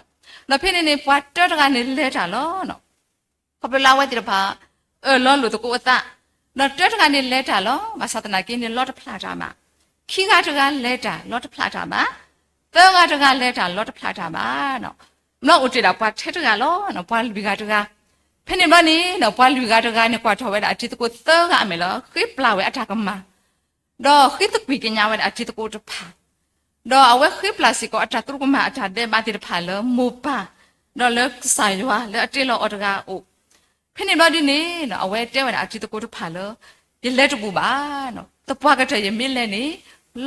ဒီးဖဲန့ၣ်န့ၣ် ပှၤတၢတဂၤန့ၣ်လဲၤတၢ်လီၤ. ခီဖျိလၢအဝဲသ့ၣ်တဖၣ် အၢၣ်လီၤလိာ်သကိးအသး, ဒီးတၢတဂၤန့ၣ်လဲၤတၢ်လီၤ. ဘၣ်ဆၣ်သနာ်က့န့ၣ် လီတဖျးတၢ်ဘၣ်. ခံဂၤတဂၤလဲၤတၢ် လီတဖျးတၢ်ဘၣ်. သၢဂၤတဂၤလဲၤတၢ် လီတဖျးတၢ်ဘၣ်. ဘျီအိၣ်တ့ၢ်ဒၣ်ပှၤထဲတဂၤလီၤ, ပှၤလွံၢ်ဂၤတဂၤ. ဖဲန့ၣ်ဘျီန့ၣ် ပှၤလွံၢ်ဂၤတဂၤန့ၣ် ကွၢ်ထီၣ်ဝဲဒၣ်အတံၤသကိးသၢဂၤအမဲာ်လီၤ, ဃ့ပျၢ်ဝဲအတၢ်ကမၣ် ဒီးဃ့သကွံၢ်ကညးဝဲဒၣ်အတံၤသကိးတဖၣ်, ဒီးအဝဲဃ့ပျၢ်စ့ၢ်ကီးအတၢ်သရူးကမၣ်အတၢ်ဒဲးဘးသ့ၣ်တဖၣ်လၢမိၢ်ပၢ်, ဒီးလၢကစၢ်ယွၤလၢအတ့လီၤအီၤတဂၤအအိၣ်. ဖဲန့ၣ်ဘျီဒ်န့ၣ် အဝဲတဲဝဲဒၣ်အတံၤသကိးတဖၣ်လၢ ယလဲၤတဘူးဘၣ်, သပှၢ်ကတၢၢ်ယမ့ၢ်လဲၤန့ၣ်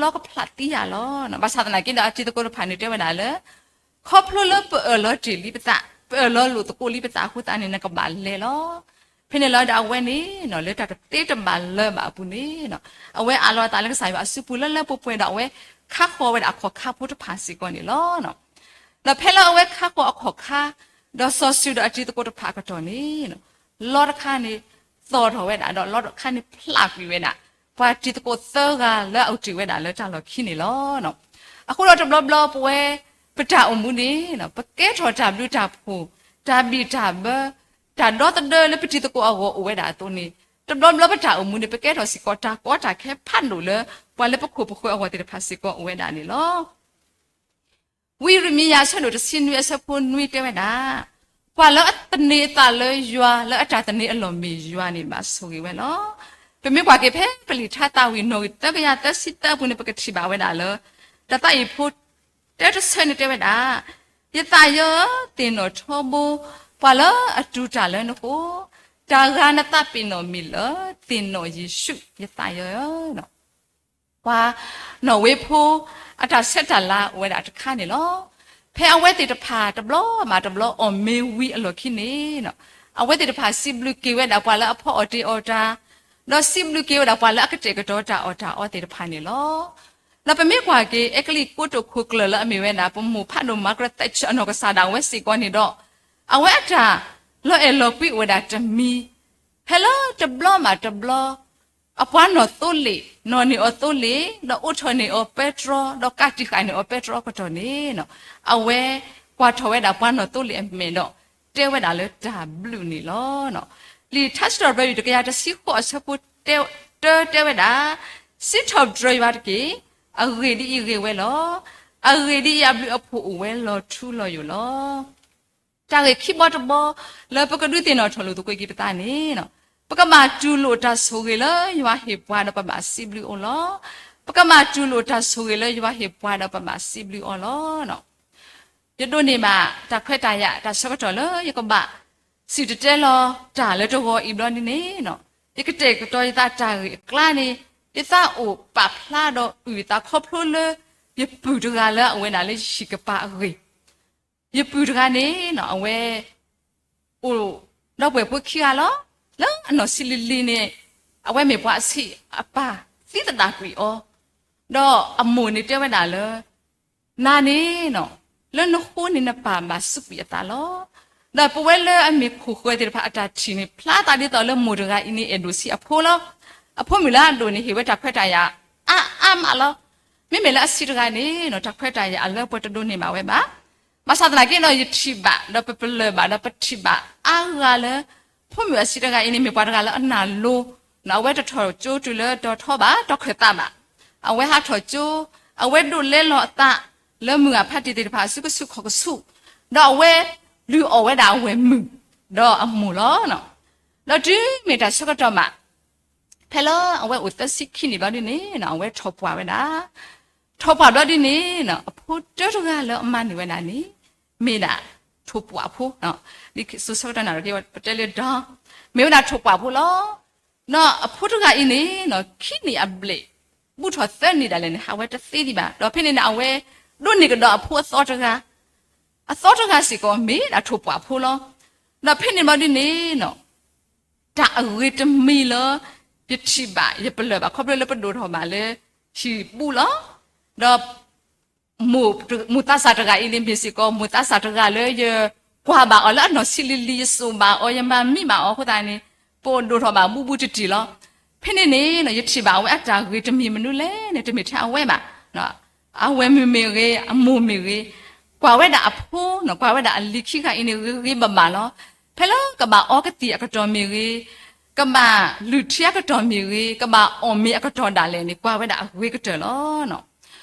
လီကဖျးသံယၤလီၤ. ဘၣ်ဆၣ်သနာ်က့ဒီးအတံၤသကိးတဖၣ်န့ၣ်တဲဝဲဒၣ်လၢ ခီဖျိလၢပအၢၣ်လီၤတ့ၢ်လံပသး, ပအၢၣ်လီၤလိာ်သကိးလံပသးအဃိသတးန့ၣ် နကဘၣ်လဲၤလီၤ. ဖဲန့ၣ်လီၤဒီးအဝဲန့ၣ် လၢတၢ်တသ့တဘၣ်လၢၤဘၣ်အပူၤန့ၣ် အဝဲအးလီၤအသးလၢကစၢ်ယွၤအစုပူၤလၢလၢပှဲၤပှဲၤဒီးအဝဲခါဃီၤဝဲဒၣ်အခီၣ်ခါဖိတဖၣ်စ့ၢ်ကီးန့ၣ်လီၤ. ဒီးဖဲလၢအဝဲခါဃီၤအခီၣ်ခါ ဒီးစီၤစုၤဒီးအတံၤသကိးတဖၣ်အကတီၢ်န့ၣ် လီတခါန့ၣ် သီၣ်ထီၣ်ဝဲဒၣ်ဒီးလီတခါန့ၣ်ဖျးကွံာ်ဝဲဒၣ် ပှၤတံၤသကိးသၢဂၤလၢအအိၣ်တ့ၢ်ဝဲဒၣ်လၢတၢ်လီၢ်ခံန့ၣ်လီၤ. အဃိဒီးတဘျီဘျီပဝဲ ပတၢ်အိၣ်မူန့ၣ် ပကဲထီၣ်တၢ်ဘျုးတၢ်ဖှိၣ်, တၢ်ဘံၣ်တၢ်ဘၢ, တၢ်ဒီသဒၢလၢပတံၤသကိးအဂီၢ်အိၣ်ဝဲဒၣ်အသိးန့ၣ် တဘျီဘျီပတၢ်အိၣ်မူန့ၣ် ပကဲထီၣ်စ့ၢ်ကီးတၢ်ကီတၢ်ခဲဖးဒိၣ်လၢ ပှၤလၢပခိၣ်ပဃၢၤအဂီၢ်သ့ၣ်တဖၣ်စ့ၢ်ကီးအိၣ်ဝဲဒၣ်န့ၣ်လီၤ. ဝံယံးရမံယၤအဆၢဒိၣ်တဆံနွံအဆၢဖိနွံတဲဝဲဒၣ်, ပှၤလၢအသန့ၤအသးလၢယွၤလၢအတၢ်သန့ၤအလီၢ်မ့ၢ်ယွၤန့ၣ် ဘၣ်ဆိၣ်ဂ့ၤဝဲလီၤ. ပမ့ၢ်ကွၢ်က့ၤဖဲပလံာ်ထါသးဝံၣ်နီၣ်ဂံၢ်သၢကယၤသၢဆံသၢအပူၤန့ၣ် ပကထံၣ်ဘၣ်ဝဲဒၣ်လၢ တၢ်သးဝံၣ်ဖိတၢတဆၢန့ၣ်တဲဝဲဒၣ်, ယသးယၢဧၢ, သ့ၣ်နီၣ်ထီဘိ, ပှၤလၢအတူၢ်တၢ်လၢနဃိ, တၢ်ဂၤနသးပ့ၤနီၣ်မ့ၢ်လၢ သ့ၣ်နီၣ်ယ့ၣ်ၡူး ယသးယၢဧၢ. ပှၤနီၣ်ဝ့ဖိ အတၢ်ဆဲးတၢ်လၤအိၣ်ဝဲဒၣ်တခါန့ၣ်လီၤ. ဖဲအဝဲသ့ၣ်တဖၣ်တဘျီဘၣ်တဘျီအီၣ်မ့ၤဝံၤအလီၢ်ခံန့ၣ် အဝဲသ့ၣ်တဖၣ်စံးဘျုးက့ၤဝဲဒၣ်ပှၤလၢအဖီအီၣ်တ့ၢ်အီၣ်တၢ်, ဒီးစံးဘျုးက့ၤဝဲဒၣ်ပှၤလၢအကတဲာ်ကတီၤတၢ်အီၣ်တၢ်အီသ့ၣ်တဖၣ်န့ၣ်လီၤ. ဒီးပမ့ၢ်ကွၢ်က့ၤ အဲကလံးကိတိာ်ခိၣ်ကျၢၢ်လၢအမ့ၢ်ဝဲဒၣ် ပမိၢ်ဖးဒိၣ် Margaret Thatcher အနီၢ်ကစၢ်ဒၣ်ဝဲစ့ၢ်ကီးန့ၣ်ဒီး အဝဲအတၢ်လီၤအဲၣ်လီၤကွံအိၣ်ဝဲဒၣ်တမံၤ, ဖဲလၢတဘျီဘၣ်တဘျီ အပှၤနီၣ်သိလ့ၣ် နီၣ်န့ၢ်အီၤသိလ့ၣ် ဒီးအိးထီၣ်န့ၢ်အီၤပဲတြီ ဒီးကးတံာ်ဃာ်န့ၢ်အီၤပဲတြီအကတီၢ်န့ၣ် အဝဲကွၢ်ထီၣ်ဝဲဒၣ်ပှၤနီၣ်သိလ့ၣ်အမဲာ်ဒီး တဲဝဲဒၣ်လၢတၢ်ဘျုးန့ၣ်လီၤ. လံာ်ထါစံးထီၣ်ပတြၢၤယုၢ်တကယၤတဆံဃိးအဆၢဖိတၢတဲဝဲဒၣ်, စံးထီၣ်ပတြၢၤယွၤတက့ၢ်, အဂ့ၢ်ဒ်အံၤဂ့ၤဝဲလီၤ. အဂ့ၢ်ဒ်အံၤအဘျုးအဖှိၣ်အိၣ်ဝဲလီၤထူလီၤယိာ်လီၤ. တၢ်ဂ့ၢ်ခံဘီတဘီ လၢပကဒုးသ့ၣ်နီၣ်ထီၣ်လိာ်သကိးက့ၤပသးန့ၣ် ပကဘၣ်တူၢ်လိာ်တၢ်ဆိၣ်ဂ့ၤလၢယွၤဟ့ၣ်ပှၤဒီးပဘၣ်စံးဘျုးအီၤလီၤ. ပကဘၣ်တူၢ်လိာ်တၢ်ဆိၣ်ဂ့ၤလၢယွၤဟ့ၣ်ပှၤဒီးပဘၣ်စံးဘျုးအီၤလီၤ. ယဒိးန့ၢ်ဘၣ်တၢ်ခွဲးတၢ်ယာ် တၢ်ဆၢကတီၢ်လၢယကဘၣ်စံၣ်တဲၤတဲလီၤတၢ်လၢတဂီၤအံၤဘျီဒ်န့ၣ်, ယကတဲာ်ကတီၤယသးတၢ်ဂ့ၢ်အကျါန့ၣ်, ယသးအိၣ်ပာ်ဖျါဒီးအုၣ်ယသးခီဖျိလၢ ယပုၢ်တဂၤလၢအဝဲဒၣ်လၢယဟံၣ်ကပၤအဂ့ၢ်, ယပုၢ်တဂၤန့ၣ် အဝဲ အိၣ်ဒီးပှဲၤဖိခံဂၤလီၤ. လၢအနီၢ်ဆံးလံၤလံၤန့ၣ် အဝဲမ့ၢ်ပှၤအဆံးအပၢ်သံသဒၣ်ကွံာ်အီၤ, ဒီးအမိၢ်န့ၣ်တဲဝဲဒၣ်လၢ နၤန့ၣ် လၢနဃိန့ၣ်နပၢ်ဘၣ်စူးကွံာ်အသးလီၤ. ဒီးပဝဲလၢအမ့ၢ်ခိၣ်ဃၢၤသ့ၣ်တဖၣ်အတၢ်ထံၣ်န့ၣ် ဖျါသးဒ်သိးလၢမိၢ်တဂၤအံၤန့ၣ် အဲၣ်ဒိၣ်ဆံးအဖိလီၤ. အဖိမုၣ်လၢအဒိၣ်န့ၣ် ဟ့ၣ်ဝဲတၢ်ခွဲးတၢ်ယာ်အါအါမးလီၤ. မ့မ့ၢ်လၢအဆံးတဂၤန့ၣ် တၢ်ခွဲးတၢ်ယာ်အလၢပှဲၤတဒိးန့ၢ်ဘၣ်ဝဲဘၣ်. ဘၣ်ဆၣ်သနာ်က့ဒီး ယထံၣ်ဘၣ်ဒီးပပလၢၢ်ဘၣ်ဒီးပထံၣ်ဘၣ်အါဂၤလၢ ဖိမုၣ်အဆံးတဂၤအံၤန့ၣ် မ့ၢ်ပှၤတဂၤလၢအနာ်လိၤ, အဝဲတထီၣ်ကၠိတုၤလၢတီၤထီဘၣ် တီၢ်ခၢၣ်သးဘၣ်. အဝဲဟးထီၣ်ကၠိ, အဝဲဒိးလဲလီၤအသးလၢမုၢ်ဂၢ်ဖါတံၢ်သ့ၣ်တဖၣ်အစုကဆူၣ်ခီၣ်ကဆူၣ်, ဒီးအဝဲလုၢ်အီၣ်ဝဲဒၣ်အဝဲၢ်မုၣ်ဒီးအမိၢ်လီၤ. ဒီးတုၤမ့ၢ်တၢ်ဆၢကတီၢ်ဘၣ် ဖဲလၢအဝဲအိၣ်သၢဆံခံနံၣ်ဘျီဒ်န့ၣ် အဝဲထီၣ်ပှၢ်ဝဲဒၣ်, ထီၣ်ပှၢ်ဘျီဒ်န့ၣ် အဖိတၢတဂၤလၢအမၤန့ၢ်ဝဲဒၣ်န့ၣ် မ့ၢ်ဒၣ်ထိၣ်ပှၢ်ဖိ, ဒ်စိၤဆၢကတီၢ်နၣ်ရံၣ်က့ ပတဲလၢဒီ မ့ၢ်ဝဲဒၣ်ထိၣ်ပှၢ်ဖိလီၤ. ဒီးအဖိတဂၤအံၤန့ၣ် ခံနံၣ်အဘျဲၣ် ဘူးထီၣ်သၢနံၣ်ဒၣ်လဲာ်န့ၣ် ဟးဝဲတသ့ဒံးဘၣ်. ဒီးဖဲန့ၣ်န့ၣ် အဝဲဒိးန့ၢ်ကဒီးအဖိအသီတဂၤ, အသီတဂၤစ့ၢ်ကီးမ့ၢ်ဒၣ်ထိၣ်ပှၢ်ဖိလီၤ. ဒီးဖဲန့ၣ်ဘျီဒ်န့ၣ် တၢ်အဂ့ၤတမံၤလၢ ယထံၣ်ဘၣ်ယပလၢၢ်ဘၣ် ခီဖျိလၢပဒိၣ်ထီၣ်ဘၣ်လၢဟံၣ်ပူၤလီၤ. ဒီး မိၢ်သးစၢ်တဂၤအံၤန့ၣ်မ့ၢ်စ့ၢ်ကီး မိၢ်သးစၢ်တဂၤလၢယကွၢ်ဘၣ်အီၤလၢအနီၢ်ဆံးလံၤလံၤ ယစိာ်ဘၣ်အီၤ ယမၤမံဘၣ်အီၤအဃိသတးန့ၣ် ပအိၣ်ဒိၣ်ထီၣ်ဘၣ်ဘူးဘူးတံၢ်တံၢ်လီၤ. ဖဲန့ၣ်န့ၣ် ယထံၣ်ဘၣ်အဝဲအတၢ်ဂ့ၤတမံၤမနုၤလဲၣ်န့ၣ် တမ့ၢ်ထဲအဝဲဘၣ် အဝဲၢ်မုၣ်မ့ၢ်ဂ့ၤ အမိၢ်မ့ၢ်ဂ့ၤ ကွၢ်ဝဲဒၣ်အဖိ ကွၢ်ဝဲဒၣ်အလံၤခံဂၤအံၤန့ၣ် ဂ့ၤဂ့ၤဘၣ်ဘၣ်လီၤ. ဖဲလၢကဘၣ်အီကသံၣ်အကတီၢ်မ့ၢ်ဂ့ၤ, ကဘၣ်လုၢ်ထံအကတီၢ်မ့ၢ်ဂ့ၤ, ကဘၣ်အီၣ်မ့ၤအကတီၢ်ဒၣ်လဲာ်န့ၣ် ကွၢ်ဝဲဒၣ်အဂ့ၤကတၢၢ်လီၤ.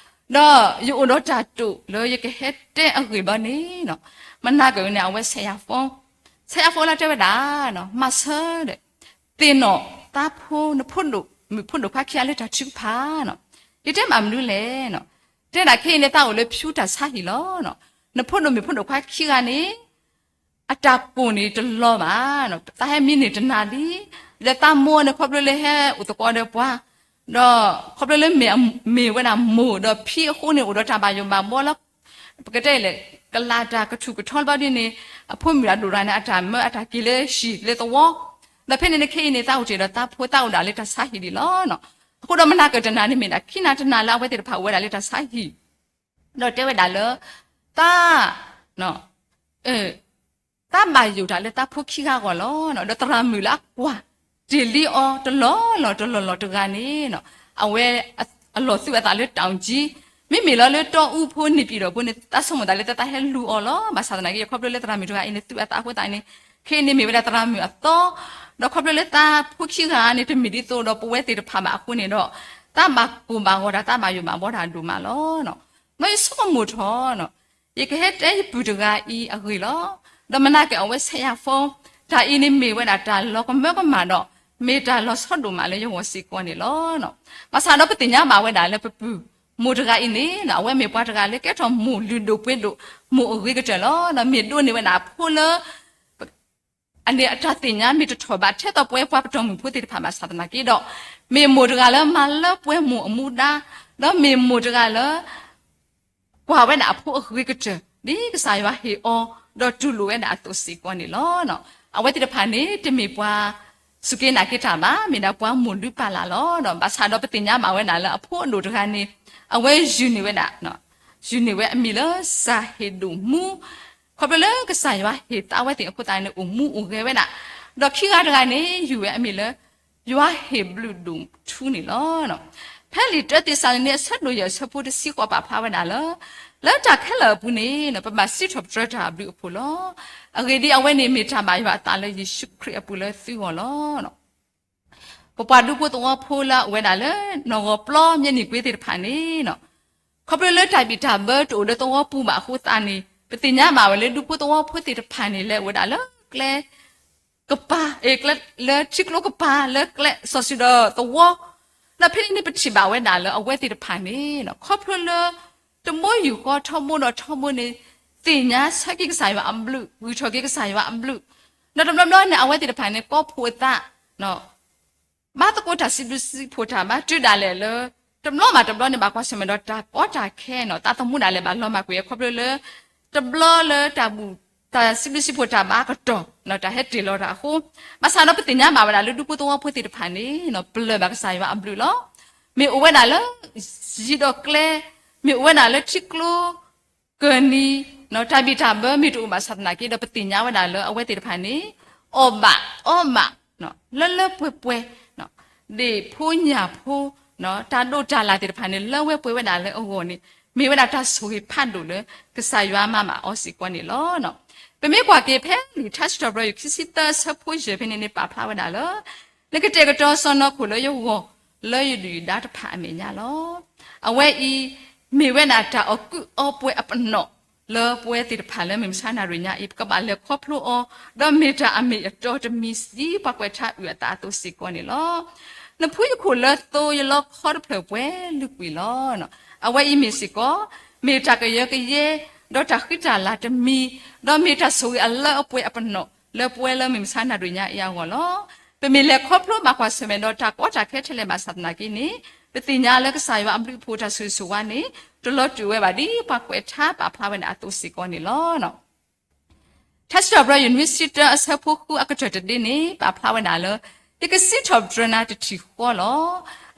ဒီးယအိၣ်ဒီးတၢ်တိာ်လၢယကဟဲတဲအဂ့ၢ်ဘျီန့ၣ် မနၤကၢၤန့ၣ် အဝဲဆဲးယၤဖိ, ဆဲးယၤဖိလၢတဲဝဲဒၣ် မၤဆၢဒီး သ့ၣ်နီၣ်သးဖိ နဖိဒိၣ်မုၣ်ဖိဒိၣ်ခွါခံဂၤလၢတၢ်ထုကဖၣ်, ယတဲဘၣ်မနုၤလဲၣ်. တဲဒၣ်ခဲအံၤန့ၣ် သးအိၣ်လၢဖၠူတၢ်ဆါဟံၣ်လီၤ. နဖိဒိၣ်မုၣ်ဖိဒိၣ်ခွါခံဂၤန့ၣ် အတၢ်ကိၢ်န့ၣ်တလီၤဘၣ်. သးဟဲမံန့ၢ်တနၤလံ. ဒီးသးမိၢ်န့ၣ် ခီဖျိလၢဟဲအိၣ်သကိးဒီးပှၤ, ဒီးခီဖျိလၢမ့ၢ်အမ့ၢ်ဝဲဒၣ်မိၢ်ဒီးဖံအဃိန့ၣ် အိၣ်ဒီးတၢ်ဘၣ်ယိၣ်ဘၣ်ဘှီလၢ ပကတဲလဲၣ် ကလၤတၢ်ကထူၣ်ကထီဘျီဒ်န့ၣ် အဖိမုၣ်အဒိၣ်တဂၤန့ၣ် အတၢ်မၢအတၢ်က့ၤလၢဟံၣ်လၢသဝီ, ဒီးဖဲန့ၣ်န့ၣ်ခဲအံၤန့ၣ် သးအိၣ်တ့ၢ်ဒီးသးဖိ သးအိၣ်ဒၣ်လၢတၢ်ဆါဟံၣ်ဒံးလီၤ. အဃိဒီးမနၤကၢၤတနၤန့ၣ် မ့ၢ်ဒၣ်ခံနၤတနၤလၢအဝဲသ့ၣ်တဖၣ်အိၣ်ဝဲဒၣ်လၢတၢ်ဆါဟံၣ်, ဒီးတဲဝဲဒၣ်လၢ သး သးဘၣ်ယိၣ်တၢ်လၢသးဖိခံဂၤအဂီၢ်လီၤ. ဒီးသရၣ်မုၣ်လၢအကွၢ်တ့ၢ်လံအီၤတလီၢ်လီၢ်တလီၢ်လီၢ်တဂၤန့ၣ် အဝဲအလီၢ်သူအသးလၢတၢ်အုၣ်ကံ, မ့မ့ၢ်လီၤလၢတီအူဖိန့ၣ်ပံၤဒီးဖိန့ၣ် သးဆိကမိၣ်သးလၢသးဟဲလူၤအီၤလီၤ. ဘၣ်ဆၣ်သနာ်က့ ခီဖျိလၢသရၣ်မုၣ်တဂၤအံၤန့ၣ် သူအသးအဃိသတးန့ၣ် ခဲအံၤန့ၣ်မ့ၢ်ဝဲဒၣ်သရၣ်မုၣ်အသီ, ဒီးခီဖျိလၢသးဖိခံဂၤန့ၣ် တမ့ၢ်ဒ်သိးဒီးပဝဲသ့ၣ်တဖၣ်ဘၣ်အဃိန့ၣ်ဒီး သးဘၣ်ကိၢ်ဘၣ်ဂီၤတၢ် သးဘၣ်ယိၣ်ဘၣ်ဘှီတၢ်ဒိၣ်မးလီၤ. ဒီးယဆိကမိၣ်ထီၣ် ယကဟဲတဲယပုၢ်တဂၤအံၤအဂ့ၢ်လီၤ. ဒီးမနၤကၢၤအဝဲဆဲးယၤဖိ, တၢ်အံၤန့ၣ်မ့ၢ်ဝဲဒၣ်တၢ်လီၤကမၢကမၣ်ဒီး မ့ၢ်တၢ်လီၤဆီဒိၣ်မးလၢယဂီၢ်စ့ၢ်ကီးန့ၣ်လီၤ. ဘၣ်ဆၣ်ဒီးပသ့ၣ်ညါဘၣ်ဝဲဒၣ်လၢပပုၢ်မိၢ်တဂၤအံၤန့ၣ် အဝဲမ့ၢ်ပှၤတဂၤလၢကဲထီၣ်မိၢ်လုၢ်ဒိၣ်ပှ့ၤဒိၣ် မိၢ်အဂ့ၤကတၢၢ်လီၤ. ဒီးမ့ၢ်ဒိးန့ၢ်ဝဲဒၣ်အဖိလၢ အန့ၣ်အတၢ်သ့ၣ်ညါမ့ၢ်တထီၣ်ဘးထဲသိးပဝဲပှၤပတီၢ်မုၢ်ဖိသ့ၣ်တဖၣ်ဘၣ်ဆၣ်သနာ်က့ဒီး, မ့ၢ်မိၢ်တဂၤလၢမၤလၢပှဲၤမိၢ်အမူဒါ, ဒီးမ့ၢ်မိၢ်တဂၤလၢ ကွၢ်ဝဲဒၣ်အဖိအဂ့ၤကတၢၢ် ဒ်ကစၢ်ယွၤဟ့ၣ်အီၤ ဒီးတူၢ်လိာ်ဝဲဒၣ်အသိးစ့ၢ်ကီးန့ၣ်လီၤ. အဝဲသ့ၣ်တဖၣ်န့ၣ် တမ့ၢ်ပှၤစူၢ်က့ၤနာ်က့ၤတၢ်ဘၣ်, မ့ၢ်ဒၣ်ပှၤမိၢ်လုၢ်ပၢ်လၢ်လီၤ. ဒီးဘၣ်ဆၣ်ဒီးပသ့ၣ်ညါဘၣ်ဝဲဒၣ်လၢအဖိအဒိၣ်တဂၤန့ၣ် အဝဲယုၢ်န့ၢ်ဝဲဒၣ် ယုၢ်န့ၢ်ဝဲအမံၤလၢစၤဟ့ၣ်ဒိၣ်မူ, ခီဖျိလၢကစၢ်ယွၤဟ့ၣ်သးဝဲသ့ၣ်အဃိသတးန့ၣ် အိၣ်မူအိၣ်ဂဲၤဝဲဒၣ်, ဒီးခံဂၤတဂၤန့ၣ် ယုၢ်ဝဲအမံၤလၢ ယွၤဟ့ၣ်ဘျုးဒိၣ်ထူန့ၣ်လီၤ. ဖဲလံာ်တၢသ့းစၤလနံအဆၢဒိၣ်ယဲၢ်အဆၢဖိတဆံဃိးပာ်ဖျါဝဲဒၣ်လၢ လၢတၢ်ခဲလၢာ်အပူၤန့ၣ် ပဘၣ်စံးထီၣ်ပတြၢၤတၢ်အဘျုးအဖှိၣ်လီၤ. အဂ့ၢ်ဒ်အံၤ, အဝဲန့ၣ်မ့ၢ်တၢ်ဘၣ်ယွၤအသးလၢယ့ၣ်ၡူးခရံာ်အပူၤလၢသုဂီၢ်လီၤ. ပပှၤဒူဖိသဝီဖိလၢအဝဲဒၣ်လၢနီၢ်ဂီၤပျီမျဲနံၣ်ကွ့သ့ၣ်တဖၣ်န့ၣ်, ခီဖျိလၢတၢ်ဘံၣ်တၢ်ဘၢတအိၣ်လၢသဝီပူၤဘၣ်အဃိသတးန့ၣ် ပသ့ၣ်ညါဘၣ်ဝဲလၢဒူဖိသဝီဖိသ့ၣ်တဖၣ်န့ၣ် လဲၤအိၣ်ဝဲဒၣ်လၢကျဲကပၤ, လၢထံကျိကပၤ လၢကျဲစီၤစုၤဒီးသဝီ, ဒီးဖဲန့ၣ်န့ၣ် ပထံၣ်ဘၣ်ဝဲဒၣ်လၢအဝဲသ့ၣ်တဖၣ်န့ၣ် ခီဖျိလၢ တမိၢ်ယူၢ်ဃီထီဘိဒီးထီဘိန့ၣ် သ့ၣ်ညါဆၢက့ၤကစၢ်ယွၤအဘျုး, ဂုာ်ထီၣ်က့ၤကစၢ်ယွၤအဘျုး, ဒီးတဘျီဘျီန့ၣ် အဝဲသ့ၣ်တဖၣ်န့ၣ် ကိးဖှိၣ်အသး ဘၣ်သကိးတၢ်စံးဘျုးစံးဖှိၣ်တၢ်ဘါ တုၤဒၣ်လဲာ်လၢ တဘျီဘၣ်တဘျီန့ၣ် ဘၣ်ကွၢ်ဆၢၣ်မဲာ်ဒီးတၢ်ကီတၢ်ခဲနီၤ သးသမူဒၣ်လဲာ်ဘၣ်လီၤမၢ်ကွံာ် ခီဖျိလၢ တဘျီလၢတၢ်ဘူၣ် တၢ်စံးဘျုးစံးဖှိၣ်တၢ်ဘါအကတီၢ် တၢ်ဟဲတ့ၢ်လီၤတၢ်အဃိ ဘၣ်ဆၣ်ဒီးပသ့ၣ်ညါဘၣ်ဝဲဒၣ်လၢဒူဖိသဝီဖိသ့ၣ်တဖၣ်န့ၣ် ပလၢၢ်ဘၣ်ကစၢ်ယွၤအဘျုးလီၤ. မ့ၢ်အိၣ်ဝဲဒၣ်လၢ ယံၤဒီးကျဲ, မ့ၢ်အိၣ်ဝဲဒၣ်လၢထံကျိ ကၢၢ်နံၤ တၢ်ဘံၣ်တၢ်ဘၢမ့ၢ်တအိၣ်ဘၣ်ဆၣ်သနာ်က့ဒီး ပသ့ၣ်ညါဝဲဒၣ်လၢအဝဲသ့ၣ်တဖၣ်န့ၣ် အီၣ်ဘၣ်အီဘၣ် လၢလၢပှဲၤပှဲၤ ဒ့ၣ်ဖိညၣ်ဖိ တၢ်ဒိးတၢ်လၢ်သ့ၣ်တဖၣ်န့ၣ် လၢဝဲပှဲၤဝဲဒၣ်လၢအဂီၢ်န့ၣ် မ့ၢ်ဝဲဒၣ်တၢ်ဆိၣ်ဂ့ၤဖးဒိၣ်လၢ ကစၢ်ယွၤမၤဘၣ်အီၤစ့ၢ်ကီးန့ၣ်လီၤ. ပမ့ၢ်ကွၢ်က့ၤဖဲလံာ်ထါစံးထီၣ်ပတြၢၤ ယူၢ်ခံဆံသၢအဆၢဖိယဲၢ်ဖဲန့ၣ်န့ၣ် ပာ်ဖျါဝဲဒၣ်လၢ နကတဲာ်ကတီၤစီၢ်နီၤခိၣ်လၢယဂီၢ် လၢယဒုၣ်ယဒါတဖၣ်အမဲာ်ညါလီၤ. အဝဲအံၤ မ့ၢ်ဝဲဒၣ်တၢ်အီၣ်ကုးအီပှဲၤအပနီၣ် လၢပဝဲသ့ၣ်တဖၣ်လၢမုၢ်မဆါနၣ်ရံၣ်ညါအံၤ ပကဘၣ်လဲၤခီဖျိအီၤ ဒီးမ့ၢ်တၢ်အမ့ၢ်အတီတမံၤ ဒ်ပှၤကွဲးထါအုၣ်အသးအသိးစ့ၢ်ကီးန့ၣ်လီၤ. နဖှူယခိၣ်လၢသိ ယလီခီတဖျၢၣ်ပှဲၤလုာ်ကွံာ်လီၤ. အဝဲအံၤမ့ၢ်စ့ၢ်ကီး မ့ၢ်တၢ်ကယၢကယဲ ဒီးတၢ်ဃံတၢ်လၤတမံၤ ဒီးမ့ၢ်တၢ်ဆိၣ်ဂ့ၤအလၢအပှဲၤအပနီၣ် လၢပဝဲလၢမုၢ်မဆါနၣ်ရံၣ်ညါအံၤအဂီၢ်လီၤ. ပမ့ၢ်လဲၤခီဖျိဘၣ်ကွၢ်ဆၢၣ်မဲာ်ဒီးတၢ်ကီတၢ်ခဲထဲလဲၣ်ဘၣ်ဆၣ်သနာ်က့န့ၣ် ပသ့ၣ်ညါလၢကစၢ်ယွၤအဘျုးအဖှိၣ်တၢ်ဆိၣ်ဂ့ၤဆိၣ်ဝါန့ၣ် တလီၤတူာ်ဝဲဘၣ်ဒ်ပှၤကွဲးထါပာ်ဖျါဝဲဒၣ်အသိးစ့ၢ်ကီးန့ၣ်လီၤ. ထါစံးထီၣ်ပတြၢၤ ယူၢ်နွံဆံတၢ အဆၢဖိဃုအကတၢၢ်တဒ့န့ၣ် ပာ်ဖျါဝဲဒၣ်လၢ ယကစံးထီၣ်ပတြၢၤနၤတထံၣ်ဃီလီၤ.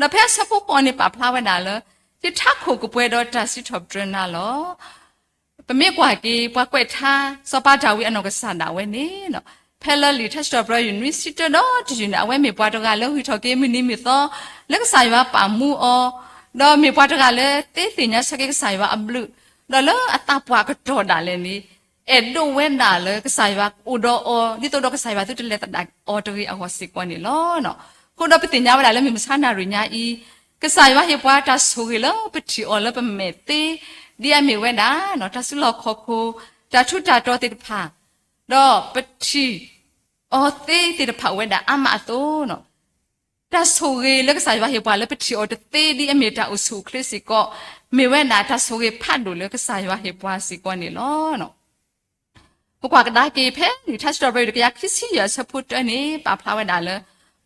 ဒီးဖဲအဆၢဖိဃိးန့ၣ် ပာ်ဖျါဝဲဒၣ်လၢ ယထးခိၣ်ကပှဲၤဒီးတၢ်စံးထီၣ်ပတြၢၤနၤလီၤ. ပမ့ၢ်ကွၢ်က့ၤ ပှၤကွဲးထါ စီၤပၤဒၤဝံးအနီၢ်ကစၢ်ဒၣ်ဝဲန့ၣ် ဖဲလၢလံာ်ထါစံးထီၣ်ပတြၢၤ ယူၢ်နွံဆံတၢဒီးတယုၢ်န့ၣ် အဝဲမ့ၢ်ပှၤတဂၤလၢဂုာ်ထီၣ်က့ၤမုၢ်နံၤမုၢ်သီ လၢကစၢ်ယွၤပာ်မူအီၤ, ဒီးမ့ၢ်ပှၤတဂၤလၢသ့သ့ၣ်ညါဆၢက့ၤကစၢ်ယွၤအဘျုး, ဒီးလၢအသးပှၢ်ကတီၢ်ဒၣ်လဲာ်န့ၣ် အဲၣ်ဒိးဝဲဒၣ်လၢကစၢ်ယွၤအိၣ်ဒီးအီၤ ဒ်သိးဒီးကစၢ်ယွၤသုတလဲၤသဒၣ်အီၤတဂ့ၤအဂီၢ်စ့ၢ်ကီးန့ၣ်လီၤ. အဃိဒီးပသ့ၣ်ညါဝဲဒၣ်လၢမုၢ်မဆါနၣ်ရံၣ်ညါအံၤ ကစၢ်ယွၤဟ့ၣ်ပှၤတၢ်ဆိၣ်ဂ့ၤလၢပထံၣ်အီၤလၢပမဲာ်သ့ ဒ်အမ့ၢ်ဝဲဒၣ် တၢ်စုလီၢ်ခီၣ်ခိၣ်, တၢ်ထူးတၢ်တီၤသ့ၣ်တဖၣ်, ဒီးပထံၣ်အီၤသ့သ့ၣ်တဖၣ်အိၣ်ဝဲဒၣ်အါမးအသိး တၢ်ဆိၣ်ဂ့ၤလၢကစၢ်ယွၤဟ့ၣ်ပှၤလၢပထံၣ်အီၤတသ့ဒ်အမ့ၢ်တၢ်အိၣ်ဆူၣ်အိၣ်ချ့စ့ၢ်ကီး, မ့ၢ်ဝဲဒၣ်တၢ်ဆိၣ်ဂ့ၤဖးဒိၣ်လၢကစၢ်ယွၤဟ့ၣ်ပှၤစ့ၢ်ကီးန့ၣ်လီၤ. ပကွၢ်ကဒါက့ၤဖဲ လံာ်ထါစံးထီၣ်ပတြၢၤတကယၤခံဆံယဲၢ်အဆၢဖိတၢန့ၣ် ပာ်ဖျါဝဲဒၣ်လၢ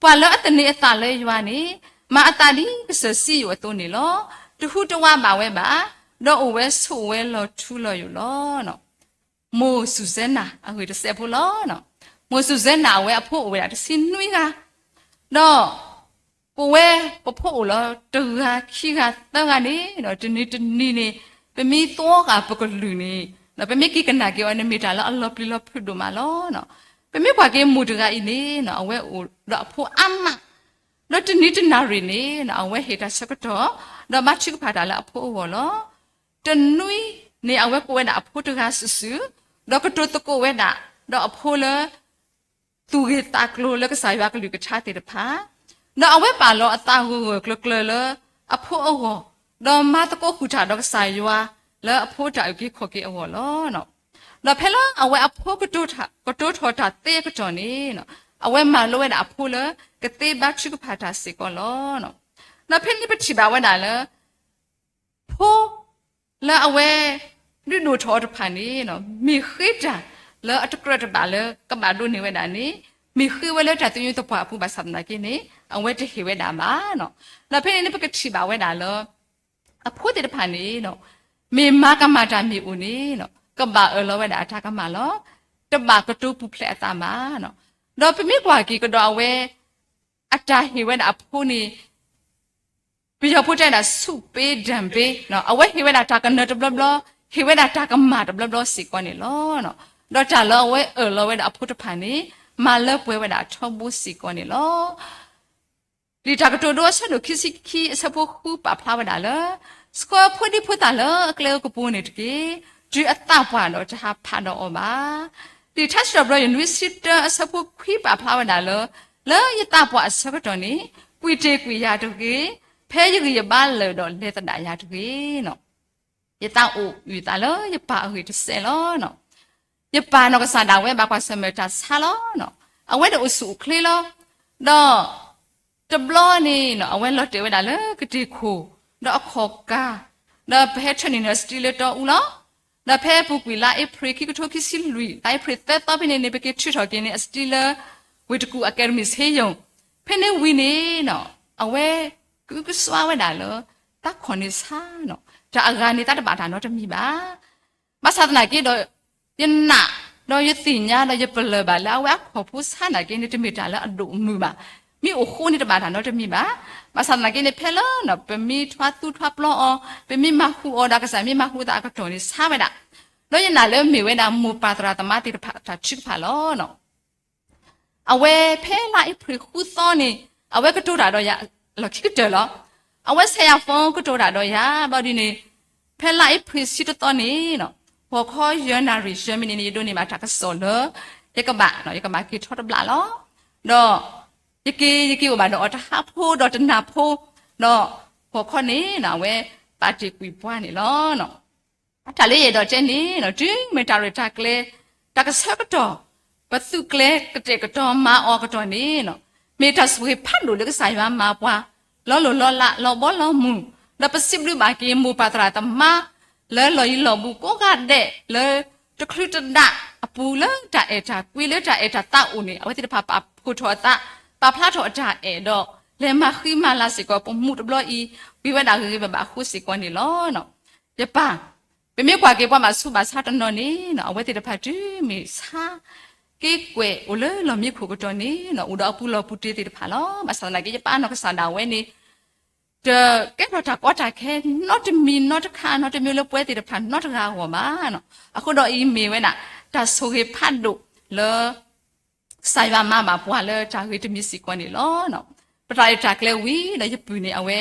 ပှၤလၢအသန့ၤအသးလၢယွၤန့ၣ် မၤအသးဒ်ကစၢၢ်စံယိၣ်အသိးန့ၣ်လီၤ. တဟူးတဝးဘၣ်ဝဲဘၣ်, ဒီးအိၣ်ဝဲဆိးဝဲလီၤထူလီၤယိာ်လီၤ. မိၢ်စူၣ်စဲနၤအဂ့ၢ်တစဲးဖိလီၤ. မိၢ်စူၣ်စဲနၤအဝဲအဖိအိၣ်ဝဲဒၣ်တဆံနွံဂၤ, ဒီး ပဝဲပဖိအိၣ်လီၤတဂၤခံဂၤသၢဂၤန့ၣ် တနံၤတနံၤန့ၣ် ပမ့ၢ်သီဂာ်ပကလုၢ်န့ၣ် ဒီးပမ့ၢ်က့ၤကနၣ်က့ၤအီၤန့ၣ် မ့ၢ်တၢ်လၢအလီၤပျံၤလီၤဖုးဒိၣ်မးလီၤ. ပမ့ၢ်ကွၢ်က့ၤမိၢ်တဂၤအံၤန့ၣ် အဝဲအိၣ်ဒီးအဖိအါမး, ဒီးတနံၤတနၣ်ရံၣ်န့ၣ် အဝဲဟ့ၣ်တၢ်ဆၢကတီၢ် ဒီးဘါထုကဖၣ်တၢ်လၢအဖိအဂီၢ်လီၤ. တနွံန့ၣ် အဝဲကိးဝဲဒၣ်အဖိတဂၤစုာ်စုာ်, ဒီးကတိၤသကိးဝဲဒၣ် ဒီးအဖိလၢ သူၣ်ဂ့ၤသးကျိၤလၢကစၢ်ယွၤကလုၢ်ကထါသ့ၣ်တဖၣ်, ဒီးအဝဲပာ်လီၤအသးဂၢၢ်ဂၢၢ်ကျၢၤကျၢၤလၢအဖိအဂီၢ်, ဒီးမၤသကိးဃုာ်တၢ်ဒီးကစၢ်ယွၤလၢအဖိတၢ်အုၣ်က့ၤခီၣ်က့ၤအဂီၢ်လီၤ. ဒီးဖဲလၢအဝဲအဖိကတိၤထီၣ်တၢ်သ့အကတီၢ်န့ၣ် အဝဲမၢလိဝဲဒၣ်အဖိလၢကသ့ဘါထုကဖၣ်တၢ်စ့ၢ်ကီးလီၤ. ဒီးဖဲန့ၣ်ပထံၣ်ဘၣ်ဝဲဒၣ်လၢ ဖိ လၢအဝဲ ဒုးဒိၣ်ထီၣ်အီၤတဖၣ်န့ၣ် မ့ၢ်ဃ့တၢ်လၢအတကြၢးတဘၣ်လၢကဘၣ်ဒိးန့ၢ်ဝဲဒၣ်န့ၣ် မ့ၢ်ဃ့ဝဲလၢတၢ်သညူးသပှၢ်အပူၤဘၣ်ဆၣ်သနာ်က့န့ၣ် အဝဲတဟ့ၣ်ဝဲဒၣ်ဘၣ်. ဒီးဖဲန့ၣ်န့ၣ် ပကထံၣ်ဘၣ်ဝဲဒၣ်လၢ အဖိသ့ၣ်တဖၣ်န့ၣ် မ့ၢ်မၤကမၣ်တၢ်မ့ၢ်အိၣ်န့ၣ် ကဘၣ်အၢၣ်လီၤဝဲဒၣ်အတၢ်ကမၣ်လီၤ. တဘၣ်ကတိၤပူၤဖျဲးအသးဘၣ်. ဒီးပမ့ၢ်ကွၢ်က့ၤကဒီးအဝဲ အတၢ်ဟ့ၣ်ဝဲဒၣ်အဖိန့ၣ် ပယီၤဖိတဲဒၣ်ဆူၣ်ပ့ဒၢၣ်ပ့, အဝဲဟ့ၣ်ဝဲဒၣ်တၢ်ကနၢၤတဘျီဘျီ, ဟ့ၣ်ဝဲဒၣ်တၢ်ကမၣ်တဘျီဘျီစ့ၢ်ကီးန့ၣ်လီၤ. ဒီးတၢ်လၢအဝဲအၢၣ်လီၤဝဲဒၣ်အဖိတဖၣ်န့ၣ် မၤလၢပှဲၤဝဲဒၣ်အထီဘိစ့ၢ်ကီးန့ၣ်လီၤ. လံာ်တၢ်ကတိၤဒိအဆၢဒိၣ်ခံဆံခံအဆၢဖိဃုပာ်ဖျါဝဲဒၣ်လၢ ဆှၢဖိဒံဖိသၣ်လၢအကျဲအကပူၤန့ၣ်တက့ၢ်. တုၤအသးပှၢ်ဒီးတဟးဖးဒီးအီၤဘၣ်. လံာ်ထါစံးထီၣ်ပတြၢၤယူၢ်နွံဆံတၢအဆၢဖိခွံပာ်ဖျါဝဲဒၣ်လၢ လၢယသးပှၢ်အဆၢကတီၢ်န့ၣ် ကွံာ်တ့ၢ်ကွံာ်ယၤတဂ့ၤ, ဖဲယဂံၢ်ယဘါလၢာ်ဒီးလဲၤသဒၣ်ယၤတဂ့ၤ. ယသးအိၣ်အုၣ်သးလၢယပၢ်အဂ့ၢ်တစဲးလီၤ. ယပၢ်နီၢ်ကစၢ်ဒၣ်ဝဲဘၣ်ကွၢ်ဆၢၣ်မဲာ်တၢ်ဆါလီၤ. အဝဲဒၣ်အိၣ်ဆူၣ်အိၣ်ချ့လီၤ. ဒီး တဘျီန့ၣ် အဝဲလီၤတဲာ်ဝဲဒၣ်လၢကတ့ၢ်ခိၣ် ဒီးအခီၣ်ကၢ်, ဒီးပဟဲထၢၣ်န့ၢ်န့ၣ် စတံလၢတီအူလီၤ. ဒီးဖဲအပူၤကွံာ်လါအ့ဖြ့ၣ် ခံကထိခံဆံလွံၢ်, လါအ့ဖြ့ၣ်သၢသီဖဲန့ၣ်န့ၣ် ပက့ၤထုးထီၣ်က့ၤန့ၣ် အစတံလၢ ဝ့ၢ်တကူၣ် အကဲဒမံၣ် ဆေးရုံ. ဖဲန့ၣ်ဝံၤန့ၣ် အဝဲကအုကစွါဝဲဒၣ်လၢ တၢ်ခီၣ်န့ၣ်ဆါနီၤ, တၢ်အဂၤန့ၣ် တၢ်တဘၣ်တၢ်နီတမံၤဘၣ်. ဘၣ်ဆၣ်သနာ်က့ဒီး ယနာ် ဒီးယသ့ၣ်ညါ ဒီးယပလၢၢ်ဘၣ်လၢအဝဲအခီၣ်ဖိဆါနာ်က့န့ၣ် တမ့ၢ်တၢ်လၢအဒိၣ်အမုၢ်ဘၣ်. မ့ၢ်အိၣ်ဃိန့ၣ်တဘၣ်တၢ်နီတမံၤဘၣ်. ဘၣ်ဆၣ်သနာ်က့န့ၣ် ဖဲလၢ ပမ့ၢ်ထွါသူထွါပျီအီၤ, ပမ့ၢ်မၤဟူးအီၤဒီး ကစၢ်မ့ၢ်မၤဟူးသးအကတီၢ်န့ၣ် ဆါဝဲဒၣ်. ဒီးယနာ်လၢမ့ၢ်ဝဲဒၣ်မိၢ်ပၢ်သရၣ်သမါသ့ၣ်တဖၣ်အတၢ်ထုကဖၣ်လီၤ. အဝဲဖဲလါအ့ဖြ့ၣ်ဃုသီန့ၣ် အဝဲကတိၤတၢ်ဒီးယၤ လီၢ်ခံကတၢၢ်လီၤ. အဝဲဆဲးယၤ phone ကတိၤတၢ်ဒီးယၤ ဘျီဒ်န့ၣ် ဖဲလါအ့ဖြ့ၣ်ဆံတသီန့ၣ် ဂီၤခီယဲၢ်နၣ်ရံၣ် ယဲၢ်မံးနံးန့ၣ် ယဒိးန့ၢ်ဘၣ်တၢ်ကစီၣ်လၢ ယကဘၣ် ယကဘၣ်က့ၤထီၣ်တဘျီလီၤ. ဒီး ယက့ၤ ယက့ၤအိၣ်ဘၣ်ဒီးအီၤတဟါဖိဒီးတနၢ်ဖိ ဒီးဂီၤခီန့ၣ် အဝဲပာ်တ့ၢ်ကွံာ်ပှၤန့ၣ်လီၤ. အတၢ်လၢယအဲၣ်ဒိးတဲန့ၣ် တုၤမ့ၢ်တၢ်ရဲၣ်တၢ်ကျဲၤ တၢ်ကဆၢကတီၢ် ပသုးကျဲၤကတဲာ်ကတီၤမၤအီၤအကတီၢ်န့ၣ် မ့ၢ်တၢ်ဆိၣ်ဂ့ၤဖးဒိၣ်လၢကစၢ်ယွၤမၤပှၤ လီၤလိၢ်လီၤလး လီၤဘီလီၤမုၢ်, ဒီးပစံးဘျုးဘၣ်က့ၤမိၢ်ပၢ်သရၣ်သမါ လၢလီၢ်ယံၤလီၢ်ဘူးကိးဂၤဒဲး လၢတချုးတဒၣ်အပူၤ လၢတၢ်အဲၣ်တၢ်ကွံ လၢတၢ်အဲၣ်တၢ်သးအိၣ်န့ၣ် အဝဲသ့ၣ်တဖၣ်ပာ်ဖှိၣ်ထီၣ်အသး ပာ်ဖျါထီၣ်အတၢ်အဲၣ်ဒီး လဲၤမၤဃံမၤလၤစ့ၢ်ကီး ပမူးတဘျီအံၤ ဝံၤဝဲဒၣ်ဂ့ၤဂ့ၤဘၣ်ဘၣ်အဃိစ့ၢ်ကီးန့ၣ်လီၤ. ယပၢ် ပမ့ၢ်ကွၢ်က့ၤပှၤဘၣ်ဆူးဘၣ်ဆါတနီၤန့ၣ် အဝဲသ့ၣ်တဖၣ်တုၤမ့ၢ်ဆါ က့ၤကွဲးအိၣ်လၢလီၢ်မံခိၣ်ကတီၢ်န့ၣ် အိၣ်ဒီးအပူၤလီၢ်ပူၤတ့သ့ၣ်တဖၣ်လီၤ. ဘၣ်ဆၣ်သနာ်က့ ယပၢ်နီၢ်ကစၢ်ဒၣ်ဝဲန့ၣ် တကဲထီၣ်တၢ်ကီတၢ်ခဲ နီတမံၤနီတခါ နီတမံၤလၢပှၤသ့ၣ်တဖၣ်နီတဂၤအဂီၢ်ဘၣ်. အဃိဒီးအံၤမ့ၢ်ဝဲဒၣ် တၢ်ဆိၣ်ဂ့ၤဖးဒိၣ်လၢ ကစၢ်ယွၤမၤဘၣ်ပှၤလၢတၢ်ဂ့ၤတမံၤစ့ၢ်ကီးန့ၣ်လီၤ. ပတၢ်ရဲၣ်တၢ်ကျဲၤဝံၤဒီးယပုၢ်န့ၣ် အဝဲ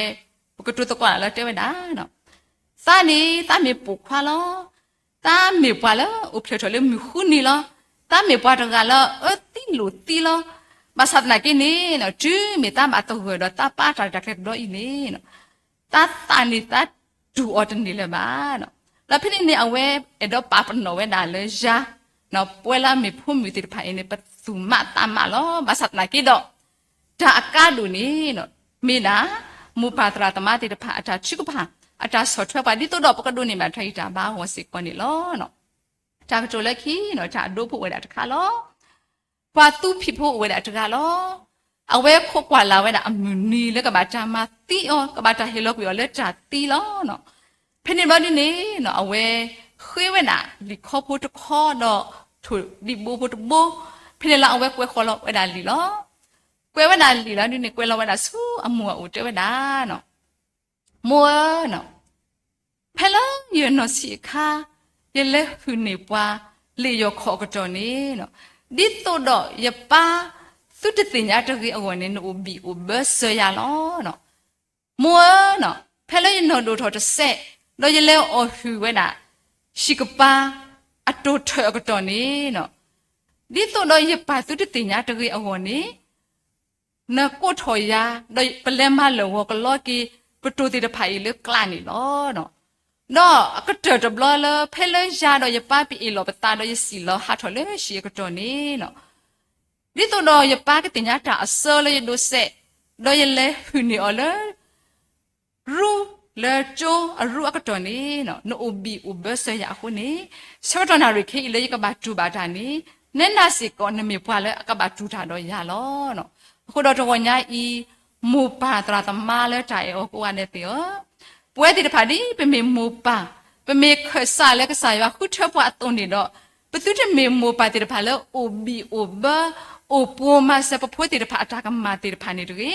ပကတိၤသကိးတၢ်လၢတဲဝဲဒၣ် သးန့ၣ် သးမ့ၢ်ပိာ်ခွါလီၤ. သးမ့ၢ်ပှၤလၢအိၣ်ဖျဲၣ်ထီၣ်လၢမုၢ်ဃုနံၤလီၤ. သးမ့ၢ်ပှၤတဂၤလၢအအၢသံလိာ်သံလီၤ. ဘၣ်ဆၣ်သနာ်က့န့ၣ် တုၤမ့ၢ်သးဘၣ်သဂၢၢ်ဒီးသးပၢ်တၢ်ရဲၣ်တၢ်ကျဲၤတဘျီအံၤန့ၣ် သးသးန့ၣ်သးတူၢ်အီၤတန့ၢ်လၢၤဘၣ်. ဒီးဖဲန့ၣ်န့ၣ် အဝဲအဲၣ်ဒိးပာ်ပနီၣ်ဝဲဒၣ်လၢယၤ ပဝဲလၢအမ့ၢ်ဖိမုၣ်သ့ၣ်တဖၣ်အံၤန့ၣ် ပသူၣ်မးသးမးလီၤ. ဘၣ်ဆၣ်သနာ်က့ဒီး တၢ်အကါဒိၣ်န့ၣ် မ့ၢ်ဒၣ် မိၢ်ပၢ်သရၣ်သမါသ့ၣ်တဖၣ်အတၢ်ထုကဖၣ် အတၢ်ဆီၣ်ထွဲပှၤ ဒ်သိးဒီးပကဒိးန့ၢ်ဘၣ်တၢ်ဂံၢ်တၢ်ဘါအဂီၢ်စ့ၢ်ကီးန့ၣ်လီၤ. တၢ်ကတိၤလၢခံ တၢ်အဒိဖိအိၣ်ဝဲဒၣ်တခါလီၤ. ပှၤသူဖံးဖိအိၣ်ဝဲဒၣ်တဂၤလီၤ. အဝဲခိးကွၢ်လၢ်ဝဲဒၣ်အမုၢ်နံၤလၢကဘၣ်တၢ်မၤသံအီၤ ကဘၣ်တၢ်ဟ့ၣ်လီၤကွံာ်အီၤလၢတၢ်သံလီၤ. ဖဲန့ၣ်ဘျီဒ်န့ၣ် အဝဲဃ့ဝဲဒၣ်လံာ်ခီဖိတခီဒီး ထိၣ်ဒံးဘိဖိတဘိ, ဖဲန့ၣ်လၢအဝဲကွဲးဃီၤလီၤဝဲဒၣ်လံာ်လီၤ. ကွဲးဝဲဒၣ်လံာ်လီၤဒ်န့ၣ် ကွဲးလီၤဝဲဒၣ်ဆူအမိၢ်အအိၣ်တဲဝဲဒၣ် မိၢ်ဧၢ, ဖဲလၢယနီၢ်ဆံးအခါ ယလဲၤဟုၣ်န့ၢ်ပှၤ လ့ၣ်ယီၢ်ခီၣ်အကတီၢ်န့ၣ်, ဒ်သိးဒီးယပၢ်သုတသ့ၣ်ညါတဂ့ၤအဂီၢ်န့ၣ် နအိၣ်ဘံၣ်အိၣ်ဘၢစၢၤယၤလီၤ. မိၢ်ဧၢ, ဖဲလၢယနီၢ်ဒိၣ်ထီၣ်တစဲး ဒီးယလဲၤအီၣ်ဟုၣ်ဝဲဒၣ် ဟံၣ်ကပၤအတိာ်ထၢၣ်အကတီၢ်န့ၣ်, ဒ်သိးဒီးယပၢ်သုတသ့ၣ်ညါတဂ့ၤအဂီၢ်န့ၣ် နကိးထီၣ်ယၤ, ဒီးပလဲၤမၤလၢာ်ဂီၤကလီက့ၤ ပတိၢ်သ့ၣ်တဖၣ်အံၤလၢကျးန့ၣ်လီၤ. ဒီးအကတၢၢ်တဘျီလၢ ဖဲလၢယၤဒီးယပၢ်ပအ့ၣ်လိာ်ပသး ဒီးယစံၣ်လီၤဟးထီၣ်လၢဟံၣ်အကတီၢ်န့ၣ်, ဒ်သိးဒီးယပၢ်ကသ့ၣ်ညါတၢ်အစၢလၢယဒိးစဲး, ဒီးယလဲၤဟုၣ်န့ၢ်အီၤလၢ ရူလၢကၠိအရူအကတီၢ်န့ၣ်, နအိၣ်ဘံၣ်အိၣ်ဘၢစၢၤယၤအဃိန့ၣ်, ဆၢကတီၢ်နၣ်ရံၣ်ခဲအံၤလၢယကဘၣ်တူၢ်ဘၣ်တၢ်န့ၣ်, နဲဒၣ်စ့ၢ်ကီးနမ့ၢ်ပှၤလၢအကဘၣ်တူၢ်တၢ်ဒီးယၤလီၤ. အဃိဒီးတဂီၤညါအံၤ, မိၢ်ပၢ်သရၣ်သမါလၢတၢ်အဲၣ်အီၤကိးဂၤဒဲးသ့ၣ်ဧၢ, ပဝဲသ့ၣ်တဖၣ်ဒ်ပမ့ၢ်မိၢ်ပၢ်, ပမ့ၢ်ခၢၣ်စးလၢကစၢ်ယွၤဃုထၢပှၤအသိးန့ၣ်ဒီး, ပသုတမ့ၢ်မိၢ်ပၢ်သ့ၣ်တဖၣ်လၢအိၣ်ဘံၣ်အိၣ်ဘၢ, အိၣ်ပိာ်မၤစၢၤပဖိသ့ၣ်တဖၣ်အတၢ်ကမၣ်သ့ၣ်တဖၣ်န့ၣ်တဂ့ၤ.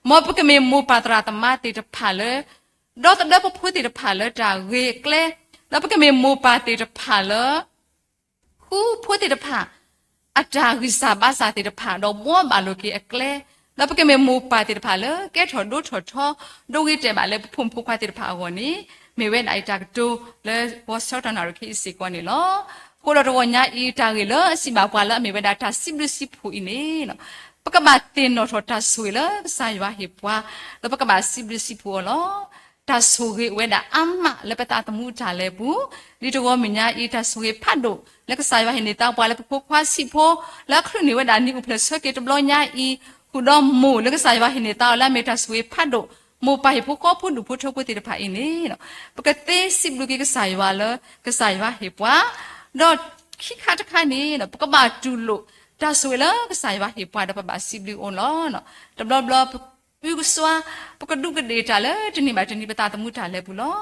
မ်ပကမ့ၢ်မိၢ်ပၢ်သရၣ်သမါသ့ၣ်တဖၣ်လၢ ဒီသဒၢပဖိသ့ၣ်တဖၣ်လၢတၢ်ဂ့ၤအကျဲ, ဒီးပကမ့ၢ်မိၢ်ပၢ်သ့ၣ်တဖၣ်လၢ ဃုဖိသ့ၣ်တဖၣ် အတၢ်ဂံၢ်စၢ်ဘါစၢ်သ့ၣ်တဖၣ် ဒီးဘှီဘၣ်လိာ်က့ၤအကျဲ, ဒီးပကမ့ၢ်မိၢ်ပၢ်သ့ၣ်တဖၣ်လၢကဲထီၣ်ဒိထီၣ်ထီ, ဒိဂ့ၤတဲာ်ဘၣ်လၢပဖိမုၣ်ဖိခွါသ့ၣ်တဖၣ်အဂီၢ်န့ၣ်, မ့ၢ်ဝဲဒၣ်အံၤတၢ်ကတိၤလၢဂီၤဆၢကတီၢ်နၣ်ရံၣ်ခဲအံၤစ့ၢ်ကီးန့ၣ်လီၤ. အဃိဒီးတဂီၤညါအံၤ တၢ်ဂ့ၢ်လၢအစံးဘၣ်ပှၤလၢအမ့ၢ်ဝဲဒၣ်တၢ်စံးဘျုးစံးဖှိၣ်အံၤန့ၣ်, ပကဘၣ်သ့ၣ်နီၣ်ထီၣ်တၢ်ဆိၣ်ဂ့ၤလၢကစၢ်ယွၤဟ့ၣ်ပှၤ, ဒီးပကဘၣ်စံးဘျုးစံးဖှိၣ်အီၤလီၤ. တၢ်ဆိၣ်ဂ့ၤဝဲဒၣ်အါမးလၢပသးသမူတၢ်လဲၤပူၤ, ဒ်တဂီၤမုၢ်ညါအံၤ တၢ်ဆိၣ်ဂ့ၤဖးဒိၣ် လၢကစၢ်ယွၤဟ့ၣ်န့ၢ်သးပှၤလၢပဖိခွါဆံးဖိ, လၢအချုးန့ၢ်ဝဲဒၣ်နံၣ်အိၣ်ဖျဲၣ်ဆၢက့ၤတဘျီညါအံၤ, ဃုာ်ဒီးမိၢ်လၢကစၢ်ယွၤဟ့ၣ်န့ၢ်သးအီၤလၢအမ့ၢ်တၢ်ဆိၣ်ဂ့ၤဖးဒိၣ်, မိၢ်ပၢ်ဟံၣ်ဖိဃီဖိဒူၣ်ဖိထၢဖိသ့ၣ်တဖၣ်အံၤန့ၣ်, ပကသ့စံးဘျုးက့ၤကစၢ်ယွၤလၢကစၢ်ယွၤဟ့ၣ်ပှၤ, ဒီးခံခါတခါန့ၣ် ပကဘၣ်တူၢ်လိာ်တၢ်ဆိၣ်ဂ့ၤလၢကစၢ်ယွၤဟ့ၣ်ပှၤဒီးပဘၣ်စံးဘျုးအီၤလီၤ. တဘျီဘျီ ပအုကစွါ, ပကဒူးကဒ့ၣ်တၢ်လၢတနံၤဘၣ်တနံၤ ပသးသမူတၢ်လဲၤပူၤလီၤ.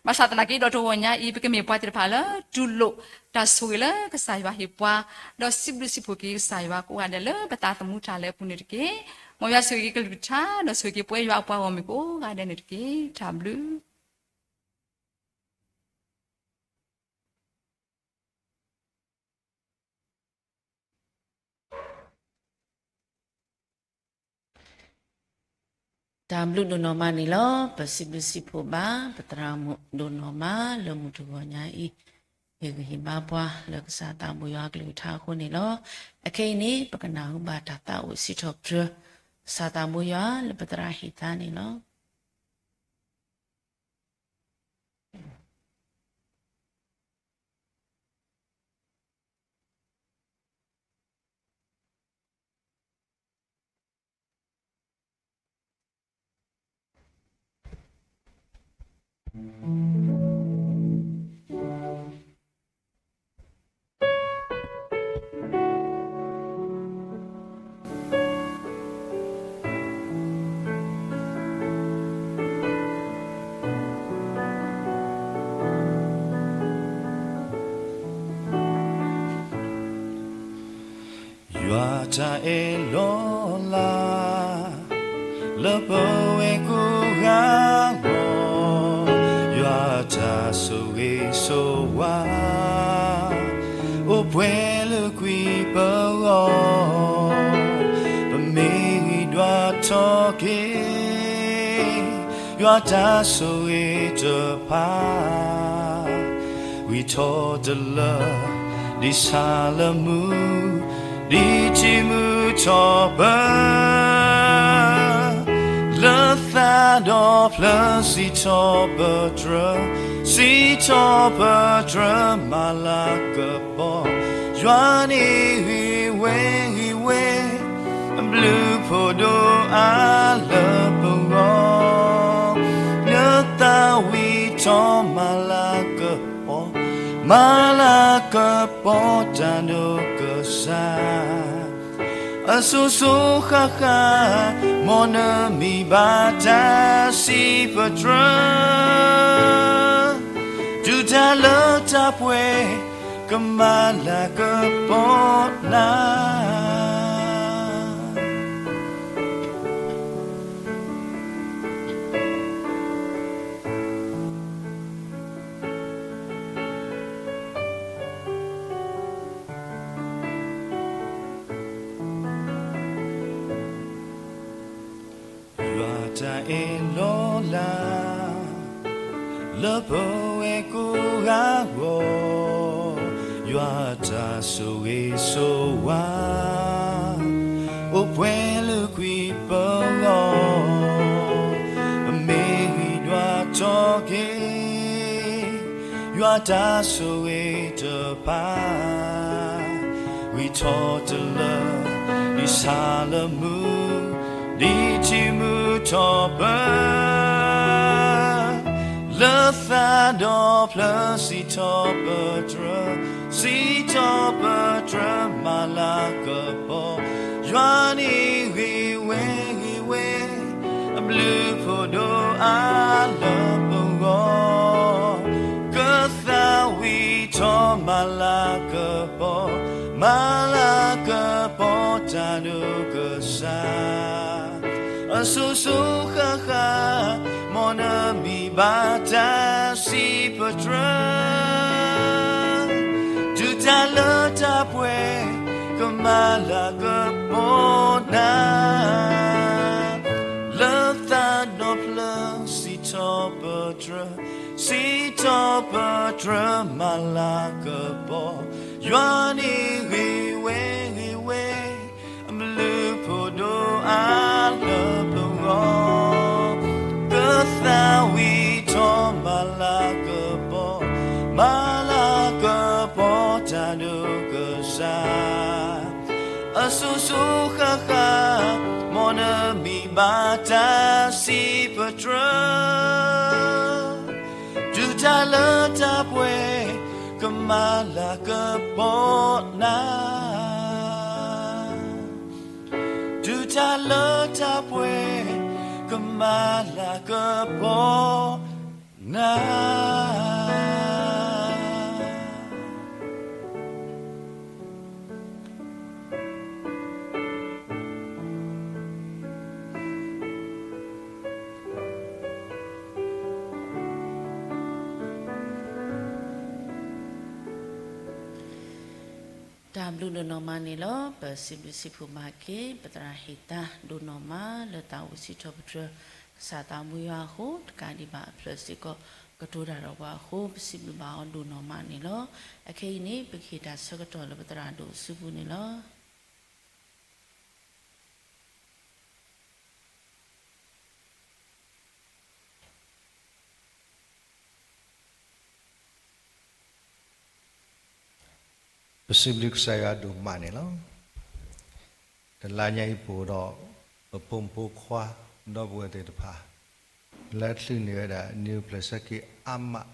ဘၣ်ဆၣ်သနာ်က့ဒီးတဂီၤညါအံၤ ပကမ့ၢ်ပှၤသ့ၣ်တဖၣ်လၢတူၢ်လိာ်တၢ်ဆိၣ်ဂ့ၤလၢကစၢ်ယွၤဟ့ၣ်ပှၤ, ဒီးစံးဘျုးစံးဖှိၣ်က့ၤကစၢ်ယွၤကိးဂၤဒဲးလၢပသးသမူတၢ်လဲၤအပူၤန့ၣ်တက့ၢ်. မ်ယွၤဆိၣ်ဂ့ၤက့ၤကလုၢ်ကထါ ဒီးဆိၣ်ဂ့ၤက့ၤပဝဲယွၤအပှၤဂီၢ်မုၢ်ကိးဂၤဒဲးန့ၣ်တက့ၢ်. တၢ်ဘျုး တၢ်ဘျုးဒိၣ်နီၢ်မးန့ၣ်လီၤ. ပစံးဘျုးစံးဖှိၣ်ဘၣ် ပသရၣ်မုၣ်ဒိၣ်နီၢ်မးလၢမုၢ်တဂီၤညါအံၤ, ဟ့ၣ်ဂံၢ်ဟ့ၣ်ဘါပှၤလၢကစၢ်သးဘိယွၤအကလုၢ်ကထါအဃိန့ၣ်လီၤ. အခဲအံၤန့ၣ် ပကနၢ်ဟူဘၣ်တၢ်သးအိၣ်စံးထီၣ်ပတြၢၤ ကစၢ်သးဘိယွၤလၢပသရၣ်ဟ့ၣ်သါန့ၣ်လီၤ. ယွၤတၢ်အဲၣ်လီၤလး လၢပဝဲကိးဂၤဂီၢ်, ယွၤတၢ်ဆိၣ်ဂ့ၤဆိၣ်ဝါ အိၣ်ပှဲၤလၢကွံာ်ပဂီၢ်, ပမ့ၢ်ဂံၢ်ဒွးထီၣ်က့ၤ ယွၤတၢ်ဆိၣ်ဂ့ၤတဖၣ် ဝံၤထီၣ်တလၢ ဒ်ဆၣ်လၢမူ, ဒ်ထံမူထီၣ်ပၢ, လၢသးဒီဖျၢၣ်စံးထီၣ်ပတြၢၤ, စံးထီၣ်ပတြၢၤမၤလၤကပီၤ, ယွၤန့ၣ်ဂ့ၤဝဲဂ့ၤဝဲ အဘျုးဖးဒိၣ်အါလၢပဂီၢ်, လၢသးဝံၤထီၣ်မၤလၤကပီၤ, မၤလၤကပီၤတၢ်ဒိၣ်ကစၢ်, အစိၤစိၤဃၣ်ဃၣ် မ်နမံၤဘၣ်တၢ်စံးပတြၢၤ, တုၤတၢ်လၢတၢ်ပှဲၤ ကမၤလၤကပီၤနၤ. ယွၤတၢ်အဲၣ်လီၤလး လၢပဝဲကိးဂၤဂီၢ်, ယွၤတၢ်ဆိၣ်ဂ့ၤဆိၣ်ဝါ အိၣ်ပှဲၤလၢကွံာ်ပဂီၢ်, ပမ့ၢ်ဂံၢ်ဒွးထီၣ်က့ၤ ယွၤတၢ်ဆိၣ်ဂ့ၤတဖၣ် ဝံၤထီၣ်တလၢ ဒ်ဆၣ်လၢမူ, ဒ်ထံမူထီၣ်ပၢ, လၢသးဒီဖျၢၣ်စံးထီၣ်ပတြၢၤ, စံးထီၣ်ပတြၢၤမၤလၤကပီၤ, ယွၤန့ၣ်ဂ့ၤဝဲဂ့ၤဝဲ အဘျုးဖးဒိၣ်အါလၢပဂီၢ်, ကသးဝံၤထီၣ်မၤလၤကပီၤ, မၤလၤကပီၤတၢ်ဒိၣ်ကစၢ်, အစိၤစိၤဃၣ်ဃၣ် မ်နမံၤဘၣ်တၢ်စံးပတြၢၤ, တုၤတၢ်လၢတၢ်ပှဲၤ ကမၤလၤကပီၤနၤ. လၢသးဒီဖျၢၣ်စံးထီၣ်ပတြၢၤ, စံးထီၣ်ပတြၢၤမၤလၤကပီၤ, ယွၤန့ၣ်ဂ့ၤဝဲဂ့ၤဝဲ အဘျုးဖးဒိၣ်အါလၢပဂီၢ်, ကသးဝံၤထီၣ်မၤလၤကပီၤ, မၤလၤကပီၤတၢ်ဒိၣ်ကစၢ်, အစိၤစိၤဃၣ်ဃၣ် မ့ၢ်ဘၣ်တၢ်စံးပတြၢၤ, တုၤတၢ်လၢတၢ်ပှဲၤ ကမၤလၤကပီၤနၤ, တုၤတၢ်လၢတၢ်ပှဲၤ ကမၤလၤကပီၤနၤ. တၢ်ဘျုးဒိၣ်နီၢ်မးန့ၣ်လီၤ. ပစံးဘျုးစံးဖှိၣ်မၤက့ၤ ပသရၣ်ဟ့ၣ်သါဒိၣ်နီၢ်မး လၢသးအိၣ်စံးထီၣ်ပတြၢၤ ကစၢ်သးမူယွၤအဃိ, တကးဒံးဘၣ်အဖျၢၣ်စ့ၢ်ကီး ကတိၤတၢ်ဒီးပှၤအဃိ ပစံးဘျုးဘၣ်အီၤဒိၣ်နီၢ်မးန့ၣ်လီၤ. အခဲအံၤန့ၣ် ပကဟ့ၣ်တၢ်ဆၢကတီၢ်လၢပသရၣ်ဒိၣ်အစုပူၤန့ၣ်လီၤ. ပစံးဘျုးကစၢ်ယွၤဒိၣ်မးန့ၣ်လီၤ. တလါညါအံၤပအိၣ်ဒီး ပဖိမုၣ်ဖိခွါ ဒီပုၢ်ဝဲၢ်သ့ၣ်တဖၣ် လၢအချုးန့ၢ်ဝဲဒၣ် နံၣ်အိၣ်ဖျဲၣ်ဆၢက့ၤအါမး,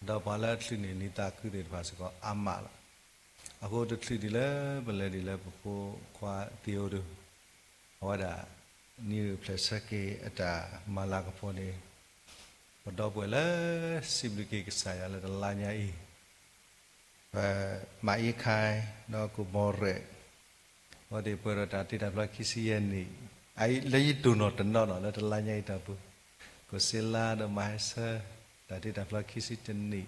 ဒီးပှၤလၢအချုးန့ၢ်နံၣ်သးခုသ့ၣ်တဖၣ်စ့ၢ်ကီးအါမးလီၤ. အဃိတချုးဒံးလၢပလဲၤဒံးလၢပဖိခွါသံအိၣ်ဒိၣ် အဝဲဒၣ် နံၣ်အိၣ်ဖျဲၣ်ဆၢက့ၤအတၢ်မၤလၤကပီၤန့ၣ် ပဒီပုၢ်ဝဲၢ်လၢစံးဘျုးက့ၤကစၢ်ယွၤလၢတလါညါအံၤ ပမၤအ့ခါ ဒီးကိၣ်ဘီရဲၣ် အဝဲသ့ၣ်ပှဲၤဒီးတၢ်တ့တၢ်ဖျီခံဆံယဲၢ်နံၣ်, လၢယဒိၣ်နီၢ်တနီၤနီၤလၢတလါညါအံၤတၢ်ပူၤ, ကိၣ်စ့လါဒီးမၤဟဲဆၢ တၢ်တ့တၢ်ဖျီခံဆံတနံၣ်,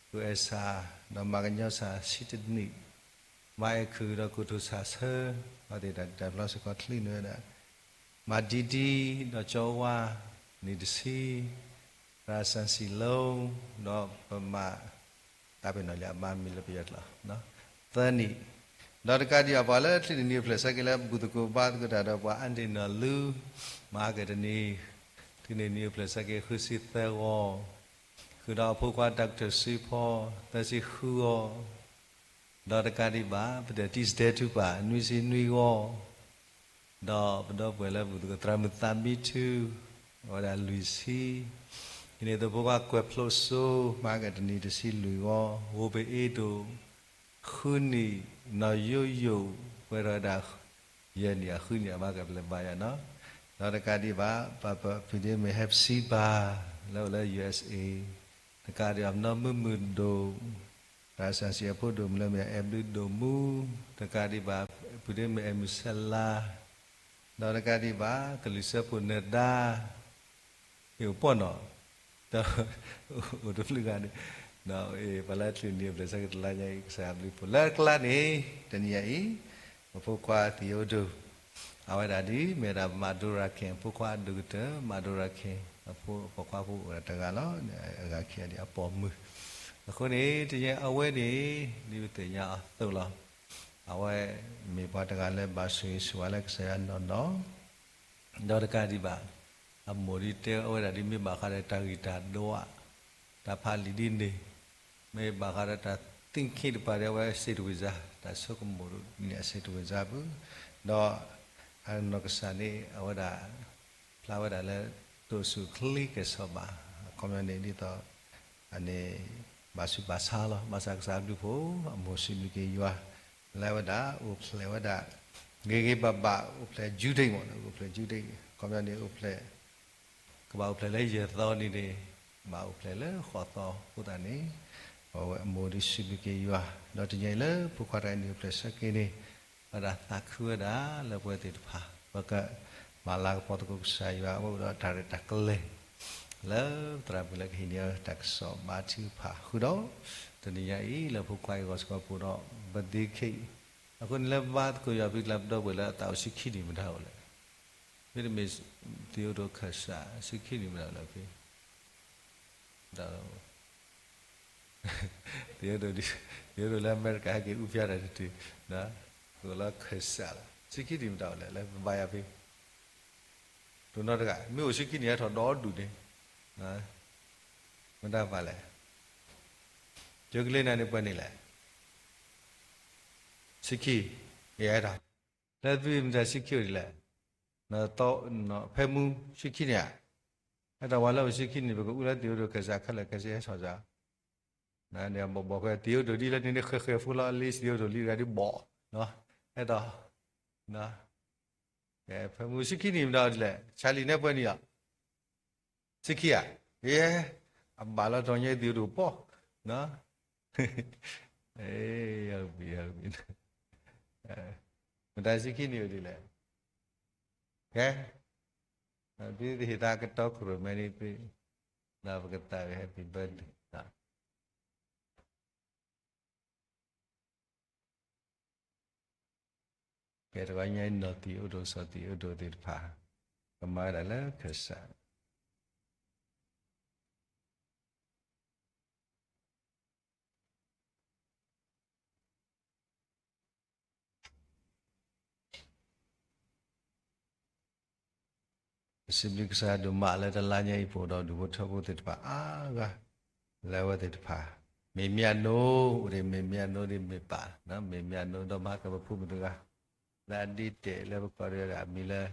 ကိၣ်အဲၣ်ဆၣ် ဒီးမၤကညီဆၣ်ဆံတနံၣ်, မၤအဲၣ်ခုၣ်ဒီးကိၣ်ထူၣ်ဆၣ်ဆၢ, အဝဲသ့ၣ်တၢ်တ့တၢ်ဖျီစ့ၢ်ကီးချုးန့ၢ်ဝဲဒၣ် မၤဒံဒံ ဒီးကၠီဝါ နံၣ်တဆံ, ရၤစၣ်စံၣ်လိ ဒီးပမၤ တၢ်ပ့ၤနီၣ်လၢအမါမံၤလၢပယီၤ သၢနံၣ်, ဒီးတကးဒံးဘၣ်ပှၤလၢချုးန့ၢ်နံၣ်အိၣ်ဖျဲၣ်ဆၢက့ၤလၢဘူၣ်သကိးဘါသကိးတၢ်ဒီးပှၤအါဒ့ၣ်နီၢ်လူ မၤကတနံၤ ချုးန့ၢ်နံၣ်အိၣ်ဖျဲၣ်ဆၢက့ၤဃုဆံသၢဂီၤ, ဃုာ်ဒီးအဖိခွါ Doctor စံဖီ သၢဆံဃုဂီၤ, ဒီးတကးဒံးဘၣ် ပတဲာ်တံၢ်စတဲထူပာ် နွံဆံနွံဂီၤ ဒီးပဒီပုၢ်ဝဲၢ်လၢဘူၣ်သကိးသရၣ်မုၣ်သးမံထူ အဝဲဒၣ်လွံၢ်ဆံ, ဒ်န့ၣ်အသိးဖိခွါကွဲးဖျိစိ မၤကတနံၤတဆံလွံၢ်ဂီၤ, ဂိၢ်ဘ့ၣ်အ့ဒိၣ် ဃုနံၣ်, နီၢ်ယိယိၣ် ပှဲၤထီၣ်ဝဲဒၣ် ယဲၢ်နံၣ်အဃုနံၣ်အမၤကပလဲၤဘါယွၤနီၤ, ဒီးတကးဒံးဘၣ် ပၢ်ပၢ်ဖံးဒ့မ့ၢ်ဟဲပစံဘၣ် လၢအိၣ်လၢ ယူၢ်အ့းအ့း, တကးဒံးဘၣ် ပနီၢ်မုၢ်မုၢ်ဒိၣ် ရၤစၣ်စံၣ်အဖိဒိၣ်မုၣ်လၢမ့ၢ်အဲၣ်ဘျုးဒိၣ်မူ, တကးဒံးဘၣ် ဖုဒ့မ့ၢ်အဲၣ်မုၢ်ဆဲးလါ, ဒီးတကးဒံးဘၣ် ကလုာ်စၢဖှိၣ်နၢၤဒါ, ဟ့ၣ်အိၣ်ပှဲၤနီၤ, ဒီးအိၣ်တဖျၢၣ်ဂၤန့ၣ်, ပှၤလၢချုးန့ၢ်အိၣ်ဖျဲၣ်ဆၢက့ၤတလါညါအံၤ ကစၢ်ယွၤဘျုးဖှိၣ်လၢကျါန့ၣ်, တနံၤညါအံၤ ပဖိခွါသံအိၣ်ဒိၣ်, အဝဲဒၣ်ဒ်မ့ၢ်ဝဲဒၣ်မၤဒိရၤခ့ၣ် အဖိခွါဒိၣ်ကတၢၢ် မၤဒိရၤခ့ၣ် အဖိပိာ်ခွါဖိအိၣ်ဝဲဒၣ်တဂၤလီၤ, အဂၤခံဂၤဒ်အပိာ်မုၣ်, အဃိန့ၣ် တနံၤညါအဝဲန့ၣ် ဒ်ပသ့ၣ်ညါအီၤအသိးလီၤ, အဝဲမ့ၢ်ပှၤတဂၤလၢဘၣ်ဆိၣ်ဂ့ၤဆိၣ်ဝါလၢကစၢ်ယွၤနီၢ်နီၢ်, ဒီးတကးဒံးဘၣ် အမိၢ်ဒ်တဲအဝဲဒၣ်ဒ်မ့ၢ်ဘၣ်ဃးဒီးတၢ်ဂံၢ်တၢ်ဒွး, တၢ်ဖးလံာ်ဒ်န့ၣ်, မ့ၢ်ဘၣ်ဃးဒီးတၢ် thinking တဖၣ်ဒီးအဝဲစ့တဝံၣ်စၢ်, တၢ်ဆိကမိၣ်န့ၣ်အစ့တဝံၣ်စၢ်ပူၤ, ဒီးအနီၢ်ကစၢ်န့ၣ် အဝဲဒၣ် ဖျါဝဲဒၣ်လၢ တိာ်ဆူၣ်ချံကဲၣ်ဆိးဘၣ်, အခီပညီန့ၣ်ဒ်သိး အန့ၣ် ဘၣ်ဆူးဘၣ်ဆါလီၤ, ဘၣ်ဆၣ်ကစၢ်ဘျုးဖှိၣ် အမိၢ်စံးဘျုးက့ၤယွၤ လၢအဝဲဒၣ်အိၣ်ဖျဲၣ်ဝဲဒၣ် ဂ့ၤဂ့ၤဘၣ်ဘၣ် အိၣ်ဖျဲၣ် ယူဒံၣ် မ့ၢ် အိၣ်ဖျဲၣ် ယူဒံၣ် အခီပညီန့ၣ် အိၣ်ဖျဲၣ် ကဘၣ်အိၣ်ဖျဲၣ်လၢယဲၢ်သီနံၤန့ၣ် ဘၣ်အိၣ်ဖျဲၣ်လၢဃိးသီအဃိသတးန့ၣ်, အဝဲအမိၢ်ဒ်စံးဘျုးက့ၤယွၤ ဒီးတနံၤအံၤလၢဖိခွါတဂၤအံၤနံၣ်အိၣ်ဖျဲၣ်ဆၢက့ၤန့ၣ်, ဝဲဒၣ်သးခုဝဲဒၣ်လၢပဝဲသ့ၣ်တဖၣ် ပကမၤလၤကပီၤသကိးကစၢ်ယွၤ အဝဲအိၣ်ဒီးတၢ်ရဲၣ်တၢ်ကျဲၤ လၢသရၣ်မုၣ်လၢကဟံးန့ၢ်တၢ်ကစီၣ်ဘါထုကဖၣ်ဃုာ်ဒီး တနံၤညါအံၤလၢဖိခွါအံၤဂီၢ်စ့ၢ်ကီးပအိၣ်ဒီး birthday cake, အဃိန့ၣ်လၢဘါသကိးယွၤဖံးကျါပဒီပုၢ်ဝဲၢ်လၢအသးအိၣ်ဆံခံနံၣ် မတၤအိၣ်လဲၣ်, မ့တမ့ၢ် သံအိၣ်ဒိၣ်ခၢၣ်စး ဆံခံနံၣ်မတၤအိၣ်လဲၣ်ဖဲ သံအိၣ်ဒိၣ် သံအိၣ်ဒိၣ်လၢအမဲရကၤဟဲက့ၤအူဖျါတၢ်တတုၤ, သံအိၣ်လၢခၢၣ်စးလီၤ ဆံခံနံၣ်မတၤအိၣ်လဲၣ် လၢပဘါယွၤဖံး တိၢ်နီတဂၤ မ့ၢ်အိၣ်ဆံခံနံၣ်ဟဲထီၣ်ဒီဒူၣ်န့ၣ် မတၤပာ်လဲၣ်, ကၠိကလ့နၤန့ၣ်ပှဲၤန့ၣ်လဲၣ်, ဆံခံ, ယဟဲထီၣ်, လၢသုမတၤဆံခံအိၣ်ဒ်လဲၣ် ဖဲမူဆံခံနံၣ်ဧါ, အဲၣ်ဒိးဝဲလၢပဆံခံနံၣ် ပကအူလၢသံးအိၣ်ဒိၣ်ခဲစးခဲလၢာ်ခဲဆ့ဟဲထီၣ်စး, ဘီၣ်ဘီၣ်ဃဲ သံးအိၣ်ဒိၣ်ဒ်လၢန့ၣ်န့ၣ် ဃဲဃဲဖိလီၤ လ့သံးအိၣ်ဒိၣ်လံတဂၤဒ်ဘီၣ်, အဲၣ်ဒိး, ဖဲမူဆံခံနံၣ်မ့ၢ်ဒီးဒ်လဲၣ် ဆါလံၤနဲပှဲၤနံၣ်လီၤ ဆံခံဧါ, ယဲ, အဘၣ်လီၤတီၤညါသံးအိၣ်ဒိၣ်ပီၢ်, မတၤဆံခံနံၣ်အိၣ်ဒ်လဲၣ်, ကဲ, ဒ်သိးဟ့ၣ်သးကတီခိၣ်ရိၣ်မဲန့ၣ်သ့, ဒီးပကသးဝံၣ် happy birthday ကဲ တဂီၤညါအံၤ နီၢ်သံးအိၣ်ဒိၣ်စီၤသံးအိၣ်ဒိၣ်သ့ၣ်တဖၣ် ကမၤဝဲဒၣ်လၢခၢၣ်စး ပစံးဘျုးကစၢ်ဒိၣ်မးလၢတလါညါအံၤ ပအိၣ်ဒီးဒူၣ်ဖိထၢဖိသ့ၣ်တဖၣ်အါဂၤ, လၢအဝဲသ့ၣ်တဖၣ် မ့ၢ်မ့ၢ်အနိ, အိၣ်ဒံး မ့ၢ်မ့ၢ်အနိဒ်မ့ၢ်ပၢ်, မ့ၢ်မ့ၢ်အနိဒီးမၤကပဖိမုၣ်တဂၤ, လၢအဒ့တဲာ်လၢပကိးဒံးအမံၤလၢ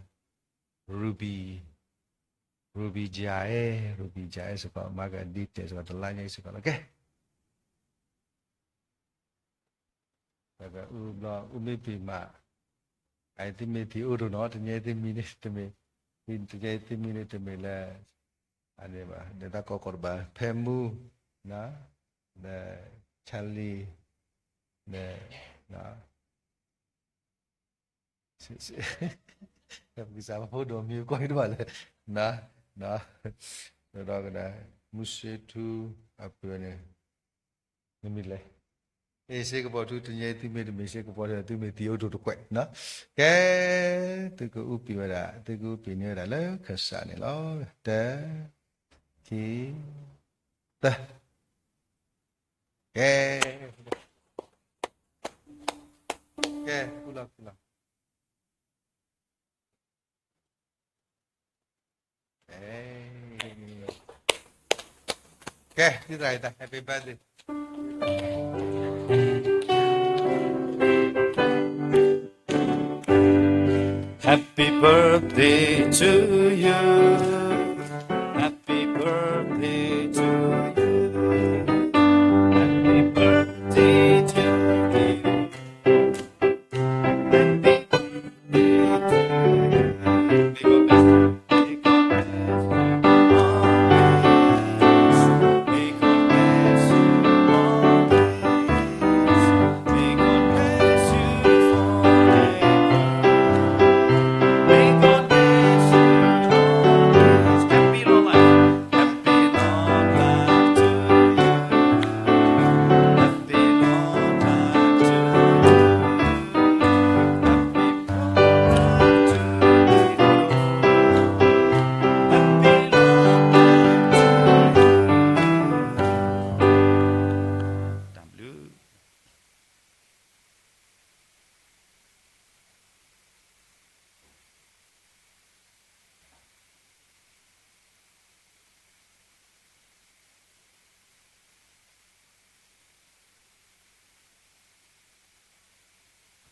Ruby, Ruby Jia, Ruby Jia စ့ၢ်ကီး မၤကဒ့တဲာ်စ့ၢ်ကီး တလါညါအံၤစ့ၢ်ကီးလီၤ. ကဲ ပကအူဘျီ အူမ့ၢ်ပ့ၤမး, အသုမ့ၢ်သံးအိၣ်ဒိၣ်နီၤ တညဲသုမံၤန့ၣ်တမ့ၢ်, တညဲသုမံၤန့ၣ်တမ့ၢ်လၢ အန့ၣ်ဘၣ် ဒီးတၢ်ကီကီၢ်တဘၣ် ဖဲမူ, ဒီး Charlie, ဒီး ပကစၢ်ဖိဒိၣ်မံၤကီၢ်တဘၣ်လၢ ဒီး ဒီးကဒၣ် မူစ့ထူ အပၢၤန့ၣ် နမံၤလဲၣ်, အ့ၣ် စ့ကပီၤထူ တညဲသုမ့ၢ်တမ့ၢ် စ့ကပီၤထူ သုမ့ၢ်သံးအိၣ်ဒိၣ်တကွဲးနီၤ, ကဲ သုကအူပံၤဝဲဒၣ် သုကအူပံၤန့ၢ်ဝဲဒၣ်လၢခၢၣ်စးန့ၣ်လီၤ. တၢ, ခံ, သၢ, ကဲ, ကဲ အူလီၤ အူလီၤ ကဲ ဒ်သိး Happy birthday. Happy birthday to you. Happy birthday to you. Happy birthday to you.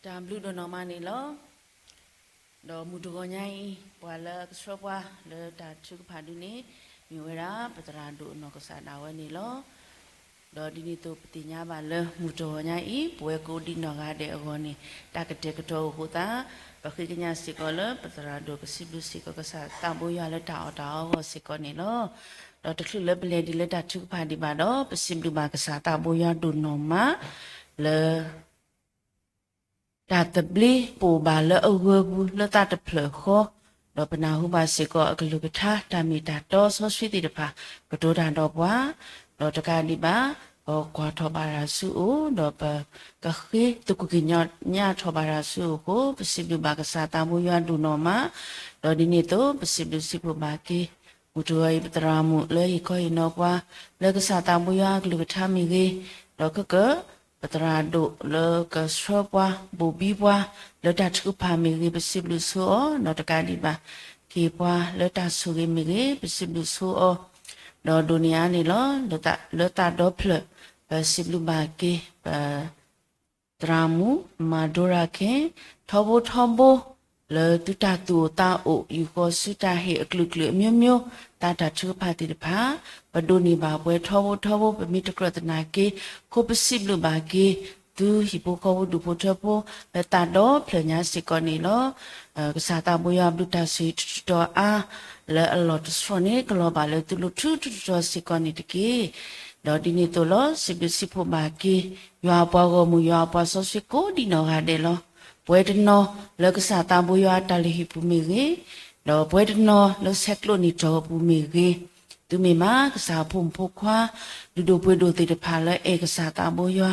တၢ်ဘျုးဒိၣ်နီၢ်မးန့ၣ်လီၤ. ဒီးမုၢ်တဂီၤညါအံၤ ပှၤလၢအကဆှၢပှၤလၢတၢ်ထုကဖၣ်ဒုန့ၣ် မ့ၢ်ဝဲဒၣ် ပသရၣ်ဒိၣ်နီၢ်ကစၢ်ဒၣ်ဝဲန့ၣ်လီၤ. ဒီးဒ်န့ၣ်အသိး ပသ့ၣ်ညါဘၣ်လၢမုၢ်တဂီၤညါအံၤ ပဝဲကိးဒံးနီၢ်ဂၤဒဲးအဂီၢ်န့ၣ် တၢ်ကတဲာ်ကတီၤအိၣ်အဃိသတး ပဃ့ကညးစ့ၢ်ကီးလၢပသရၣ်ဒိၣ် ပစံးဘျုးစ့ၢ်ကီးကစၢ်သးဘိယွၤလၢတၢ်အီၣ်တၢ်အီအဂီၢ်စ့ၢ်ကီးန့ၣ်လီၤ. ဒီးတချုးလၢပလဲၤဒံးလၢတၢ်ထုကဖၣ်ဒံးဘၣ်ဒီး ပစံးဘျုးဘၣ်ကစၢ်သးဘိယွၤဒိၣ်နီၢ်မး လၢ တၢ်သဘျ့ပအိၣ်ဘၣ်လၢအဂၢၤပူၤလၢသးတဖျၢၣ်ဃီ, ဒီးပနၢ်ဟူဘၣ်စ့ၢ်ကီးအကလုၢ်ကထါ တၢ်မ့ၢ်တၢ်တီစီဆှံသ့ၣ်တဖၣ် ကတိၤတၢ်ဒီးပှၤ, ဒီးတကးဒံးဘၣ် ပကွၢ်ထီၣ်ဘၣ်တၢ်ဆူအအိၣ်, ဒီးပကဃ့သကွံာ်ကညးထီၣ်ဘၣ်တၢ်ဆူအအိၣ်အဃိ ပစံးဘျုးဘၣ်ကစၢ်သးဘိယွၤဒိၣ်နီၢ်မး, ဒီးဒ်န့ၣ်အသိး ပစံးဘျုးစံးဖှိၣ်ဘၣ်က့ၤ မုၢ်တဂီၤအံၤ ပသရၣ်မုၣ်လၢဟ့ၣ်ခီဟ့ၣ်နီၤပှၤ လၢကစၢ်သးဘိယွၤအကလုၢ်ကထါမ့ၢ်ဂ့ၤ, ဒီးခဲကၢ ပသရၣ်ဒိၣ်လၢကဆှၢပှၤ ဘိၣ်ဘံပှၤ လၢတၢ်ထုကဖၣ်မ့ၢ်ဂ့ၤ ပစံးဘျုးဆိအီၤ, ဒီးတကးဒံးဘၣ် က့ၤပှၤလၢတၢ်ဆိၣ်ဂ့ၤမ့ၢ်ဂ့ၤ ပစံးဘျုးဆိအီၤ, ဒီးဒိၣ်န့ၢ်အါန့ၣ်လီၤ. လၢသးဒီဖျၢၣ် ပစံးဘျုးဘၣ်က့ၤ ပ သရၣ်မုၣ် မၤဒိရၤခဲ ထီဘိထီဘိ လၢသုတၢ်သူၣ်အိၣ်သးအိၣ် ယူၢ်ဃီၤဆူတၢ်ဟ့ၣ်အကလုာ်ကလုာ်အမျိုးမျိုး တၢ်တၢ်ထုကဖၣ်သ့ၣ်တဖၣ် ပဒိးန့ၢ်ဘၣ်ပှဲၤထီဘိထီဘိ ပမ့ၢ်တကြၢးသနာ်က့ ခိပစံးဘျုးဘၣ်က့ၤ သုဟံၣ်ဖိဃီဖိဒူၣ်ဖိထၢဖိ လၢသးဒီဖျၢၣ်ညါစ့ၢ်ကီးန့ၣ်လီၤ. ကစၢ်သးဘိယွၤအဘျုးတၢ်ဆိၣ်ဂ့ၤထူးထူးတီၤအါ လၢအလီၢ်တဆှီန့ၣ် ကလီၤဘၣ်လၢသုလိၤထူထူးတီၤတီၤစ့ၢ်ကီးန့ၣ်တက့ၢ်. ဒီးဒ်န့ၣ်အသိးလီၤ စံးဘျုးစံးဖှိၣ်ဘၣ်က့ၤ ယွၤအပှၤဂီၢ်မုၢ် ယွၤအပှၤစီဆှံကိးဒံနီၢ်ဂၤဒဲးလီၤ. ပှဲၤတနီၤလၢကစၢ်သးဘိယွၤအတၢ်လုၢ်ဟံၣ်ပူၤမ့ၢ်ဂ့ၤ, ဒီးပှဲၤတနီၤလၢဆဲးကျိးနံၣ်ထီၣ်အပူၤမ့ၢ်ဂ့ၤ, သုမ့ၢ်မးကစၢ်အဖိမုၣ်ဖိခွါ လုၢ်ဒိၣ်ပှ့ၤဒိၣ်သ့ၣ်တဖၣ် လၢအဲၣ်ကစၢ်သးဘိယွၤ,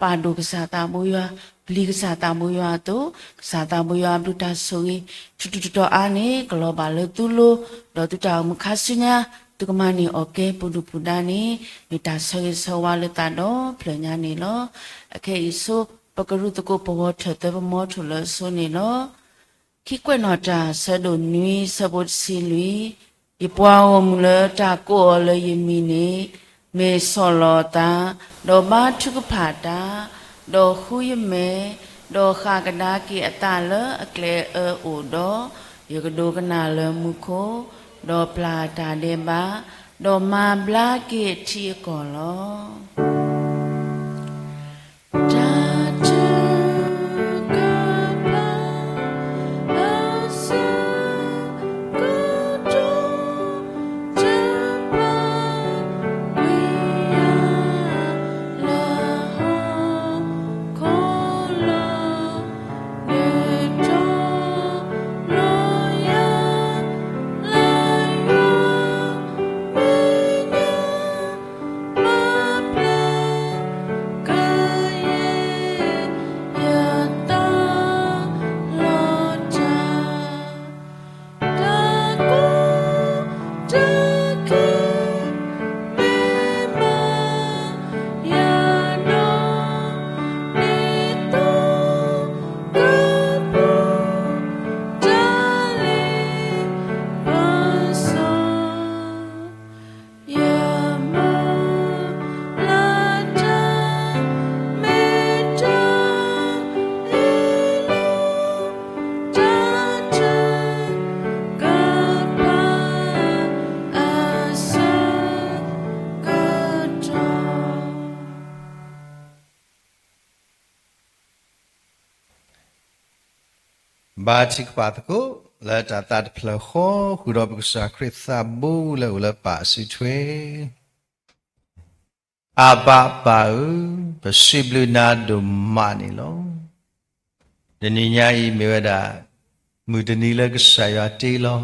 ပာ်ဒိၣ်ကစၢ်သးဘိယွၤ, ပျံၤကစၢ်သးဘိယွၤအသိး, ကစၢ်သးဘိယွၤအဘျုးတၢ်ဆိၣ်ဂ့ၤ ထူးထူးတီၤတီၤအါန့ၣ် ကလီၤဘၣ်လၢသုလိၤ, ဒီးသုတၢ်အိၣ်မူခါဆူညါ သုကမၤန့ၢ်အီၣ်ကဲပူၤဒုၣ်ပူၤဒါန့ၣ် မ့ၢ်တၢ်ဆၢဂ့ၤဆၢဝါလၢသးဒီဖျၢၣ်ညါန့ၣ်လီၤ. အခဲအံၤဆိ ပကရူၢ်သကိးပဂီၤထၢၣ်သၢပမီထိၣ်လၢအဆိန့ၣ်လီၤ. ခံကွဲးနီၣ်တၢ် ဆၢဒိၣ်နွံ ဆၢဖိတဆံလွံၢ်, ယပှၤဂီၢ်မုၢ်လၢတၢ်ကိးအီၤလၢယမံၤန့ၣ် မ့ၢ်ဆီၣ်လီၤအသး, ဒီးဘါထုကဖၣ်တၢ်, ဒီးဃုယမဲာ်, ဒီးဃၣ်ကဒါက့ၤအသးလၢအကျဲအၢအိၣ်ဒီး, ယကဒိကနၣ်လၢမူခိၣ်, ဒီးပျၢ်တၢ်ဒဲးဘး, ဒီးမၤဘျါက့ၤအထံအကီၢ်လီၤ. တၢ်ထုကဖၣ် အဆၢကတီၢ် တၢ်ဘၣ်ကွံာ်ယၤ လၢဟီၣ်ခိၣ်လီၤ. ဒုးတီၤလီၤယၤ လၢယွၤ မဲာ်ညါ မၤပျဲကယဲၢ် ယသးလီၤတၢ်, တၢ်ကိၢ်တၢ်ဂီၤ မ့ၢ်မၤယၤနီၢ် ဒ်သိးကပူၤ တၢ်လ့ပစီ ယမုၢ်လၢ်တၢ် မ့ၢ်တၢ်အ့ၣ်လိာ် တၢ်ထုကဖၣ် အဆၢကတီၢ်. ဘါထုကဖၣ်သကိး လၢတၢ်သးတဖျၢၣ်ဃီ ဃုာ်ဒီးပကစၢ်ခရံာ်သးဘိ လၢအိၣ်လၢပၢ်အစုထွဲ, အဘၣ်ပၢ်ဧၢ, ပစံးဘျုးနၤဒိၣ်မးန့ၣ်လီၤ. တနံၤညါအံၤမ့ၢ်ဝဲဒၣ် မုၢ်တနံၤလၢကစၢ်ယွၤတ့လီၤ,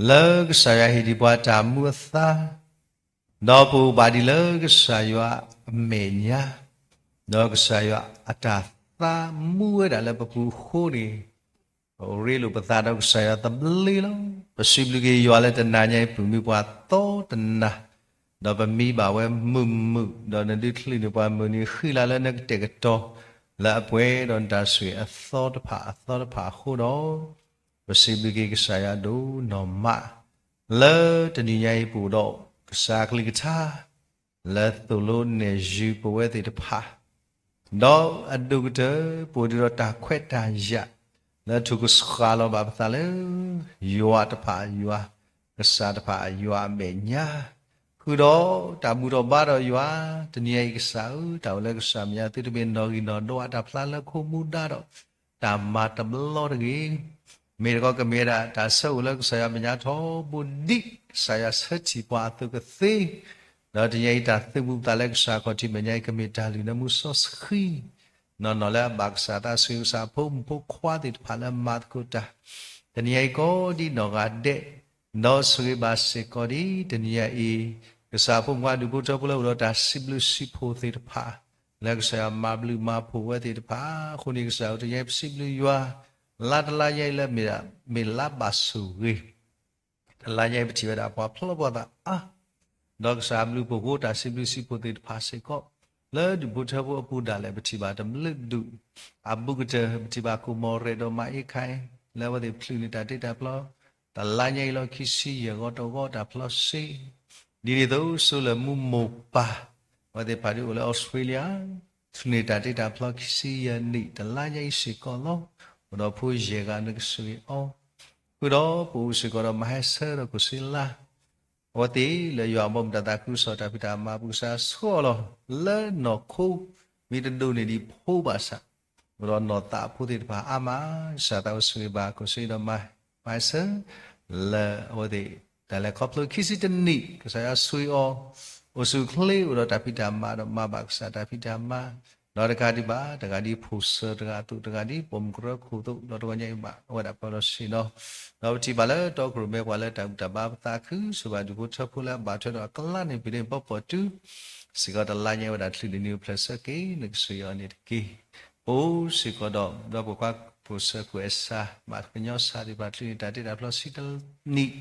လၢကစၢ်ယွၤဟ့ၣ်ဒံးပှၤတၢ်မူအသါ, ဒီးပအိၣ်ဘၣ်ဒံးလၢကစၢ်ယွၤအမဲာ်ညါ, ဒီးကစၢ်ယွၤအတၢ်သးမူဝဲဒၣ်လၢပပူၤအဃိန့ၣ်, ပရ့လိာ်ပသးဒီးကစၢ်ယွၤသဘျ့လီၤ. ပစံးဘျုးက့ၤယွၤလၢတနၤညါအံၤ ပမ့ၢ်မ့ၢ်ပှၤသီတနၤ, ဒီးပမံဘၣ်ဝဲမုာ်မုာ်, ဒီးနဒုးချုးန့ၢ်ပှၤမုၢ်နံၤဃံလၤလၢနကတဲာ်ကတီၤ လၢအပှဲၤဒီးနတၢ်ဆိၣ်ဂ့ၤအသီတဖၣ်အသီတဖၣ်အဃိဒီး, ပစံးဘျုးက့ၤကစၢ်ယွၤဒိၣ်နီၢ်မး, လၢတနံၤညါအံၤပအိၣ်ဒီးကစၢ်အကလုၢ်ကထါ လၢသိၣ်လိနဲၣ်ယုၢ်ပဝဲသ့ၣ်တဖၣ်, ဒီးအဒိၣ်ကတၢၢ် ပအိၣ်ဒံးဒီးတၢ်ခွဲးတၢ်ယာ် လၢထုးကဆှၣ်လီၤဘၣ်ပသးလၢ ယွၤတဖၣ်အယွၤ, ကစၢ်တဖၣ်အယွၤအမဲာ်ညါ, ဃုာ်ဒီးတၢ်ဘူၣ်ထီၣ်ဘါထီၣ်ယွၤ, တနံၤညါအံၤကစၢ်ဧၢ, တၢ်အိၣ်လၢကစၢ်မဲာ်ညါ သုတမ့ၢ်နီၣ်ဂံၢ်နီၣ်ဒွးအတၢ်ဖျါလၢခိမူဒါဒီး တၢ်မၤတဘျီတဂ့ၤ, မ့ၢ်တခီကမ့ၢ်ဝဲဒၣ် တၢ်ဆၢအိၣ်လၢကစၢ်ယွၤမဲာ်ညါထီဘိဒ် ကစၢ်ယွၤဆၢထံၣ်ပှၤအသိးကသ့, ဒီးတနံၤညါအံၤတၢ်သုးဘူးပသးလၢကစၢ်ခီၣ်ထံးမဲာ်ညါအံၤ ကမ့ၢ်တၢ်လုၢ်နၢမူစီဆှံ နီၢ်နီၢ်လၢအဘၣ်ကစၢ်သးဆိၣ်ဂ့ၤ ကစၢ်အဖိမုၣ်ဖိခွါသ့ၣ်တဖၣ်လၢအမၤသကိးတၢ်, တနံၤညါအံၤကိးဒံနီၢ်ဂၤဒဲး, ဒီးဆိၣ်ဂ့ၤဘၣ်စ့ၢ်ကီးဒ် တနံၤညါအံၤ, ကစၢ်အဖိမုၣ်ဖိခွါဒူၣ်ဖိထၢဖိလၢအိၣ်ဒီးတၢ်စံးဘျုးစံးဖှိၣ်သ့ၣ်တဖၣ်, လၢကစၢ်ယွၤမၤဘျုးမၤဖှိၣ်ဝဲသ့ၣ်တဖၣ်, အဃိန့ၣ်ကစၢ်ဧၢ တနံၤညါအံၤပစံးဘျုးယွၤ, လါတလါညါအံၤလၢမ့ၢ်, မ့ၢ်လါဘၣ်ဆိၣ်ဂ့ၤ တလါညါအံၤ ပထံၣ်ဝဲဒၣ်ပှၤဖျီပှၤသးအါ, ဒီးကစၢ်အဘျုးအဖှိၣ်အဃိ တၢ်စံးဘျုးစံးဖှိၣ်သ့ၣ်တဖၣ်စ့ၢ်ကီး, လၢဒူၣ်ဖိထၢဖိအပူၤဒၣ်လဲာ် ပထံၣ်ဘၣ်တဘျုးဒူၣ်, အဘူးကတၢၢ် ပထံၣ်ဘၣ်ကိၣ်မီၢ်ရဲၣ်ဒီးမၤအ့ခါအံၤ, လၢအဝဲသ့ၣ်ချုးန့ၢ်တၢ်တ့တၢ်ဖျီ, တလါညါအံၤလီၤ ခံဆံယဲၢ်ဂီၤတဂီၤ တၢ်ဖျီစ့, ဒ်န့ၣ်အသိး စိလၢၢ်မူမိၢ်ပၢ်, အဝဲသ့ၣ်တဖၣ်ဒ်အိၣ်လၢ Australia ချုးန့ၢ်တၢ်တ့တၢ်ဖျီခံဆံယဲၢ်နံၣ် တလါညါအံၤစ့ၢ်ကီးလီၤ. အိၣ်ဒီးဖိယဲၢ်ဂၤနကဆိၣ်ဂ့ၤအီၤ, ဃုာ်ဒီးပအိၣ်စ့ၢ်ကီးဒီးမၤဟဲဆၢဒီးကိၣ်စ့လါ အဝဲသ့ၣ်လၢယွၤအဘီမုၢ်တၢ်သးခုကစီၣ်တၢ်ဖံးတၢ်မၤပူၤကစၢ်ဆှၢအီၤလီၤ. လၢနီၢ်ခိ မ့ၢ်တဒိးန့ၢ်ဒံးဖိဘၣ်ဆၣ် အိၣ်ဒီးနီၢ်သးအဖိသ့ၣ်တဖၣ်အါမး, ကစၢ်သးဝဲဆိၣ်ဂ့ၤဘၣ်ကိၣ်စ့ဒီးမၤဟဲဆၢ လၢအဝဲသ့ၣ် တၢ်လဲၤခီဖျိခံဆံတနံၣ် ကစၢ်ယွၤဆိၣ်ဂ့ၤအီၤ အိၣ်ဆူၣ်အိၣ်ချ့အိၣ်ဒီးတၢ်ဖံးတၢ်မၤဒီးမၤဘၣ်ကစၢ်တၢ်ဖံးတၢ်မၤ ဒီးတကးဒံးဘၣ် တဂၤဒ်ဖိၣ်စၢၤတဂၤအသိး တဂၤဒ်ပိာ်မုၣ်ကရၢခိၣ်အသိး ဒီးတဂီၤညါအံၤဘၣ် အဝဲဒၣ်ပၢၤဒီးဆ့ၣ်နီၤ ဒီးပထံၣ်ဘၣ်လၢတီခိၣ်ရိၣ်မဲပှၤလၢတၢ်ဘူၣ်တၢ်ဘါပသးခု ဆိၣ်ဂ့ၤဘၣ်ဒူၣ်ဖိထၢဖိလၢအဘၣ်ထွဲဒီးအကျါန့ၣ် ပူၤဒ့ၣ်ပီၣ်ပီၣ်တူ စ့ၢ်ကီးတလါညါအံၤဝဲဒၣ်ချုးန့ၢ်နံၣ်အိၣ်ဖျဲၣ်ဆၢက့ၤ နကဆိၣ်ဂ့ၤအီၤန့ၣ်တက့ၢ်. ပအိၣ်စ့ၢ်ကီးဒီး ဒီးပိာ်ခွါဖိၣ်စၢၤကွဲးစၢ် ဘၣ်ကညီစၢ်သ့ၣ်တဖၣ်ချုးန့ၢ်တၢ်တ့တၢ်ဖျီဆံတနံၣ်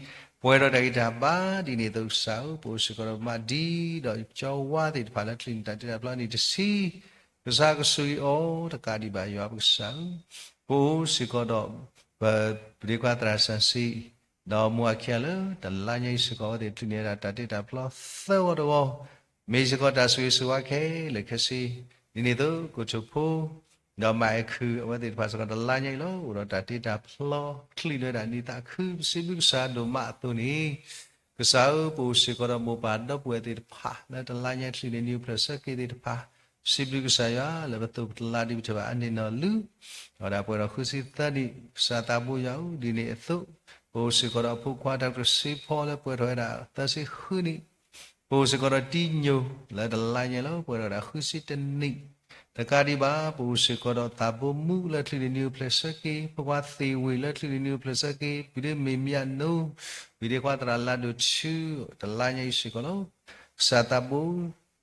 ပှဲၤဒီးတၢ်ဂံၢ်တၢ်ဘါဒ်န့ၣ်အသိးကစၢ်ဧၢ, ပအိၣ်စ့ၢ်ကီးဒီးမၤဒံဒီးကၠီဝါသ့ၣ်တဖၣ်လၢချုးန့ၢ်တၢ်တ့တၢ်ဖျီန့ၣ်တဆံ ကစၢ်ကဆိၣ်ဂ့ၤအီၤတကးဒံးဘၣ်ယွၤပကစၢ်ဧၢ, ပအိၣ်စ့ၢ်ကီးဒီး ပ ပဒ့ခွါသရၣ်စၢၣ်စံ ဒီးမိၢ်အခံဂၤလၢတလါညါအံၤစ့ၢ်ကီး အဝဲသ့ၣ်ချုးန့ၢ်ဒၣ်တၢ်တ့တၢ်ဖျီသၢဂီၤတဂီၤ, မ့ၢ်စ့ၢ်ကီးတၢ်ဆိၣ်ဂ့ၤဆိၣ်ဝါခဲလၢာ်ခဲဆ့, ဒ်န့ၣ်အသိး ကိၣ်ထၢၣ်ဖိ ဒီးမၤအဲၣ်ခုၣ် အဝဲသ့ၣ်တဖၣ်စ့ၢ်ကီးတလါညါအံၤလီၤ အိၣ်ဒီးတၢ်တ့တၢ်ဖျီ ချုးလၢဒၣ်နံၣ်သးခု ပစံးဘျုးကစၢ်ဒိၣ်မးအသိးန့ၣ်, ကစၢ်ဧၢ ပအိၣ်စ့ၢ်ကီးဒီးမိၢ်ပၢ်ဒီပုၢ်ဝဲၢ်သ့ၣ်တဖၣ် လၢတလါညါချုးန့ၢ်နံၣ်အိၣ်ဖျဲၣ်ဆၢက့ၤသ့ၣ်တဖၣ်, ပစံးဘျုးကစၢ်ယွၤ လၢပသိးပတလါဒ်ပထၢၣ်ဘၣ်အန့ၢ်နီၢ်လုၢ်, ဒီးဝဲဒၣ်ပှဲၤဒီးဃုဆံသၢနံၣ် ကစၢ်သးဘိယွၤဧၢ ဒ်န့ၣ်အသိး, ပအိၣ်စ့ၢ်ကီးဒီးအဖိခွါတၢ်ကစ့ဖီလၢပှဲၤထီၣ်ဝဲဒၣ်သၢဆံဃုနံၣ်, ပအိၣ်စ့ၢ်ကီးဒီးတံညိၣ် လၢတလါညါလီၤ ပှဲၤထီၣ်ဝဲဒၣ်ဃုဆံတနံၣ်, တကးဒံးဘၣ် ပအိၣ်စ့ၢ်ကီးဒီးသးဘိမူလၢချုးန့ၢ်နံၣ်အိၣ်ဖျဲၣ်ဆၢက့ၤ, ဖိခွါသ့ၣ်ဝ့ၢ်လၢချုးန့ၢ်နံၣ်အိၣ်ဖျဲၣ်ဆၢက့ၤ, ပူၤဒ့မ့ၢ်မၠးနိ, ပူၤဒ့ခွါသရၣ်လါဒိၣ်ထူ တလါညါအံၤစ့ၢ်ကီးလီၤ. ကစၢ်သးဘိ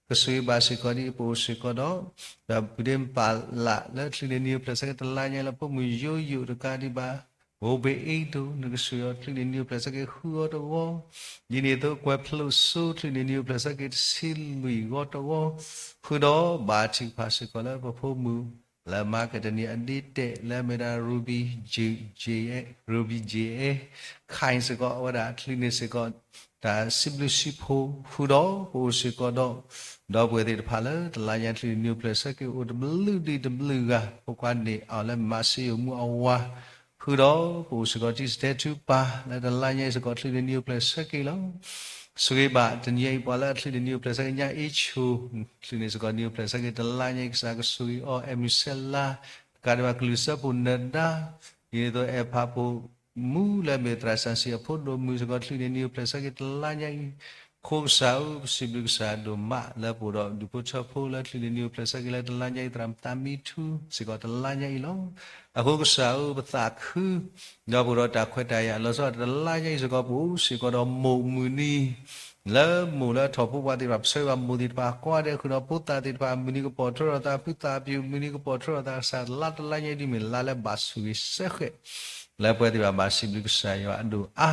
ကဆိၣ်ဂ့ၤဘၣ်စ့ၢ်ကီးဒ်အံၤ ပအိၣ်စ့ၢ်ကီးဒီး ဒီးပူၤဒ့ပာ်လးလၢချုးန့ၢ်နံၣ်အိၣ်ဖျဲၣ်ဆၢက့ၤတလါညါလီၤ ဖိမုၣ်ယိယိၣ်တကးဒံးဘၣ်, အိၣ်ဘ့ၣ်အ့ဒိၣ် နကဆိၣ်ဂ့ၤအီၤချုးန့ၢ်နံၣ်အိၣ်ဖျဲၣ်ဆၢက့ၤဃုဂီၤတဂီၤ, ဒ်န့ၣ်အသိးကွဲးဖျိးစိချုးန့ၢ်နံၣ်အိၣ်ဖျဲၣ်ဆၢက့ၤတဆံလွံၢ်ဂီၤတဂီၤ, ဃုာ်ဒီးဘါထုကဖၣ်စ့ၢ်ကီးလၢပဖိမုၣ် လၢမၤကတနံၤအဒ့တဲာ်လၢအမ့ၢ်ဒၣ် Ruby J, Ruby J, ခါအံၤစ့ၢ်ကီး အဝဲဒၣ်ချုးန့ၢ်စ့ၢ်ကီး တၢ်စံးဘျုးစံးဖှိၣ်ဃုာ်ဒီး ပအိၣ်စ့ၢ်ကီးဒီး ဒီပုၢ်ဝဲၢ်သ့ၣ်တဖၣ်လၢတလါညါချုးန့ၢ်နံၣ်အိၣ်ဖျဲၣ်ဆၢက့ၤအိၣ်တဘျုးဒံးတဘျုးဂၤ ဖိခွါန့ၢ်အီၤလၢမၤစၢၤယိာ်မူအဝၤ ဃုာ်ဒီးပအိၣ်စ့ၢ်ကီး တံၢ်စတဲထူပၢ် လၢတလါညါအံၤစ့ၢ်ကီးချုးန့ၢ်နံၣ်အိၣ်ဖျဲၣ်ဆၢက့ၤလီၤ. ဆိၣ်ဂ့ၤဘၣ်တနံၤအံၤပှၤလၢအချုးန့ၢ်နံၣ်အိၣ်ဖျဲၣ်ဆၢက့ၤညါအ့ၣ်ဆိၣ် ချုးန့ၢ်စ့ၢ်ကီးနံၣ်အိၣ်ဖျဲၣ်ဆၢက့ၤတလါညါအံၤ ကစၢ်ကဆိၣ်ဂ့ၤအီၤ အဲၣ်မုၢ်ဆဲလါ တကးဒံးဘၣ်ကလုၢ်စၢဖှိၣ်နၢၤဒါ ဒ်န့ၣ်အသိး အဲၣ်ဖးဖှိၣ်မူလၢအမ့ၢ်သရၣ်စၢ်စံၣ်အဖိဒိၣ်မုၣ်စ့ၢ်ကီး ချုးန့ၢ်နံၣ်အိၣ်ဖျဲၣ်ဆၢက့ၤတလါညါအံၤ, အဃိကစၢ်ဧၢ ပစံးဘျုးကစၢ်ဒိၣ်မးလၢပအိၣ်ဒီးဒူၣ်ဖိထၢဖိလၢချုးန့ၢ်နံၣ်အိၣ်ဖျဲၣ်ဆၢက့ၤလၢတလါညါအံၤ သရၣ်မုၣ်သးမံထူစ့ၢ်ကီးတလါညါအံၤလီၤ. အဃိကစၢ်ဧၢ ပသးခု ဒီးပအိၣ်ဒီးတၢ်ခွဲးတၢ်ယာ်လီၤဆီဒၣ်တၢ်တလါညါအံၤစ့ၢ်ကီး ပအိၣ်စ့ၢ်ကီးဒီးမိၢ်မုၢ်နံၤ လၢမိၢ်လၢအထီၣ်ဖိပှၤသ့ၣ်တဖၣ် ပဆၢဂ့ၤဘၣ်မိၢ်သ့ၣ်တဖၣ် ကွၢ်ဒဲးဃုာ်ဒီးဖိသၣ်သ့ၣ်တဖၣ် မုၢ်နံၤကပီၤထၢထီၣ်သး ဖုသၣ်ပျူၤ မုၢ်နံၤကပီၤထၢထီၣ်သး ကစၢ်လါတလါညါအံၤဒ်မ့ၢ်လါလၢဘၣ်ဆိၣ်ဂ့ၤစဲဃဲး လၢပဝဲသ့ၣ်တဖၣ်ဘၣ်စံးဘျုးကစၢ်ယွၤအဒိၣ်အါ,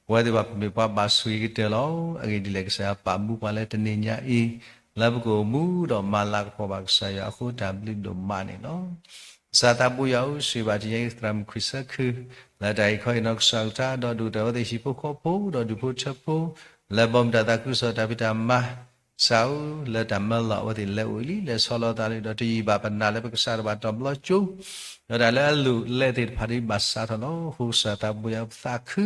ပဝဲသ့ၣ်တဖၣ်ပမ့ၢ်ပှၤဘၣ်ဆိၣ်ဂ့ၤကတၢၢ်လီၤ. အဂ့ၢ်ဒ်လဲၣ် ကစၢ်ယွၤပာ်မူပှၤလၢတနံၤညါအံၤ လၢပကအိၣ်မူဒီးမၤလၤကပီၤဘၣ်ကစၢ်ယွၤအဃိ တၢ်ဘျုးဒိၣ်မးန့ၣ်လီၤ. ကစၢ်သးဘိယွၤဧၢ ဆိၣ်ဂ့ၤဘၣ်တနံၤညါအံၤ သရၣ်မုၣ်ခွံဆၢခု လၢတၢ်အံးခီအံးနီၤကစၢ်ကထါ ဒီးဒိၣ်ကတၢၢ်အဝဲသ့ၣ်ဟံၣ်ဖိဃီဖိ ဒီးဒူၣ်ဖိထၢဖိ လၢဘီမုၢ်တၢ်သးခုကစီၣ်တၢ်ဖံးတၢ်မၤ ကစၢ်ဧၢ လၢတၢ်မၢလီၤအဝဲသ့ၣ်လဲၤအိၣ်လံ လဲၤဆီလီၤသးလံ ဒီးတယံာ်ဘၣ်ပနာ်လၢပကစၢ်တဘၣ်တီၤဘျီကၠိ ဒီးတၢ်လၢအလိၣ်လဲသ့ၣ်တဖၣ်ဒ်ဘၣ်စးထီၣ်လီၤ. အဃိကစၢ်သးဘိယွၤပသးခု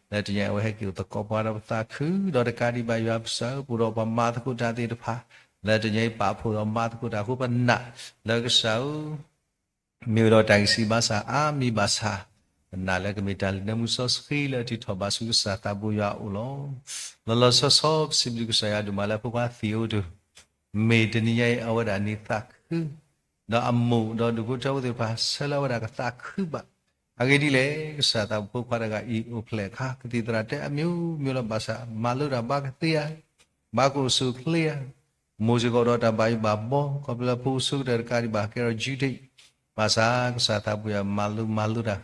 လၢတနံၤညါအံၤအဝဲဟဲက့ၤအိၣ်သကိးပှၤဒီးပသးခု ဒီးတကးဒံးဘၣ်ယွၤပကစၢ်ဧၢ ပအိၣ်ဒီးပှၤမၤသကိးတၢ်သ့ၣ်တဖၣ် လၢတနံၤညါအံၤပာ်ဖှိၣ်ဒီးမၤသကိးတၢ်အဃိ ပနာ်လၢကစၢ်ဧၢ မ့ၢ်အိၣ်ဒီးတၢ်ဂံၢ်စၢ်ဘါစၢ်အါမံၤဘၣ်ဆၣ် ပနာ်လၢကမ့ၢ်တၢ်လုၢ်နၢမူစီဆှံလၢအထုးထီၣ်ဘၣ်ဆူကစၢ်သးဘိယွၤအအိၣ်လီၤ. လီၤလီၤဆီဆီ ပစံးဘျုးကစၢ်ယွၤဒိၣ်မးလၢဖိခွါသံးအိၣ်တုၤ မ့ၢ်တနံၤညါအံၤအဝဲဒၣ်န့ၣ်သးခု ဒီးအမိၢ်ဒီးဒူၣ်ဖိထၢဖိသ့ၣ်တဖၣ် ဆၢလၢအဝဲဒၣ်ကသးခုဘၣ်. အဂ့ၢ်ဒ်လဲၣ် ကစၢ်သးဘိဖိခွါတဂၤအံၤအိၣ်ဖျဲၣ်အခါ ကသံၣ်သရၣ်တဲအမျိုးမျိုးလီၤ ဘၣ်ဆၣ်မၤလိတၢ်ဘၣ်ကသ့ဧါ ဘၣ်ကအိၣ်ဆူၣ်အိၣ်ချ့ဧါ မိၢ်စ့ၢ်ကီးဒီးတၢ်ဘၣ်ယိၣ်ဘၣ်ဘီ ခီဖျိလၢဖိအဆိကတၢၢ်တကးဒံးဘၣ် ကဲထီၣ် Jude ဘၣ်ဆၣ် ကစၢ်သးဘိယွၤမၤလိမၤလိတၢ်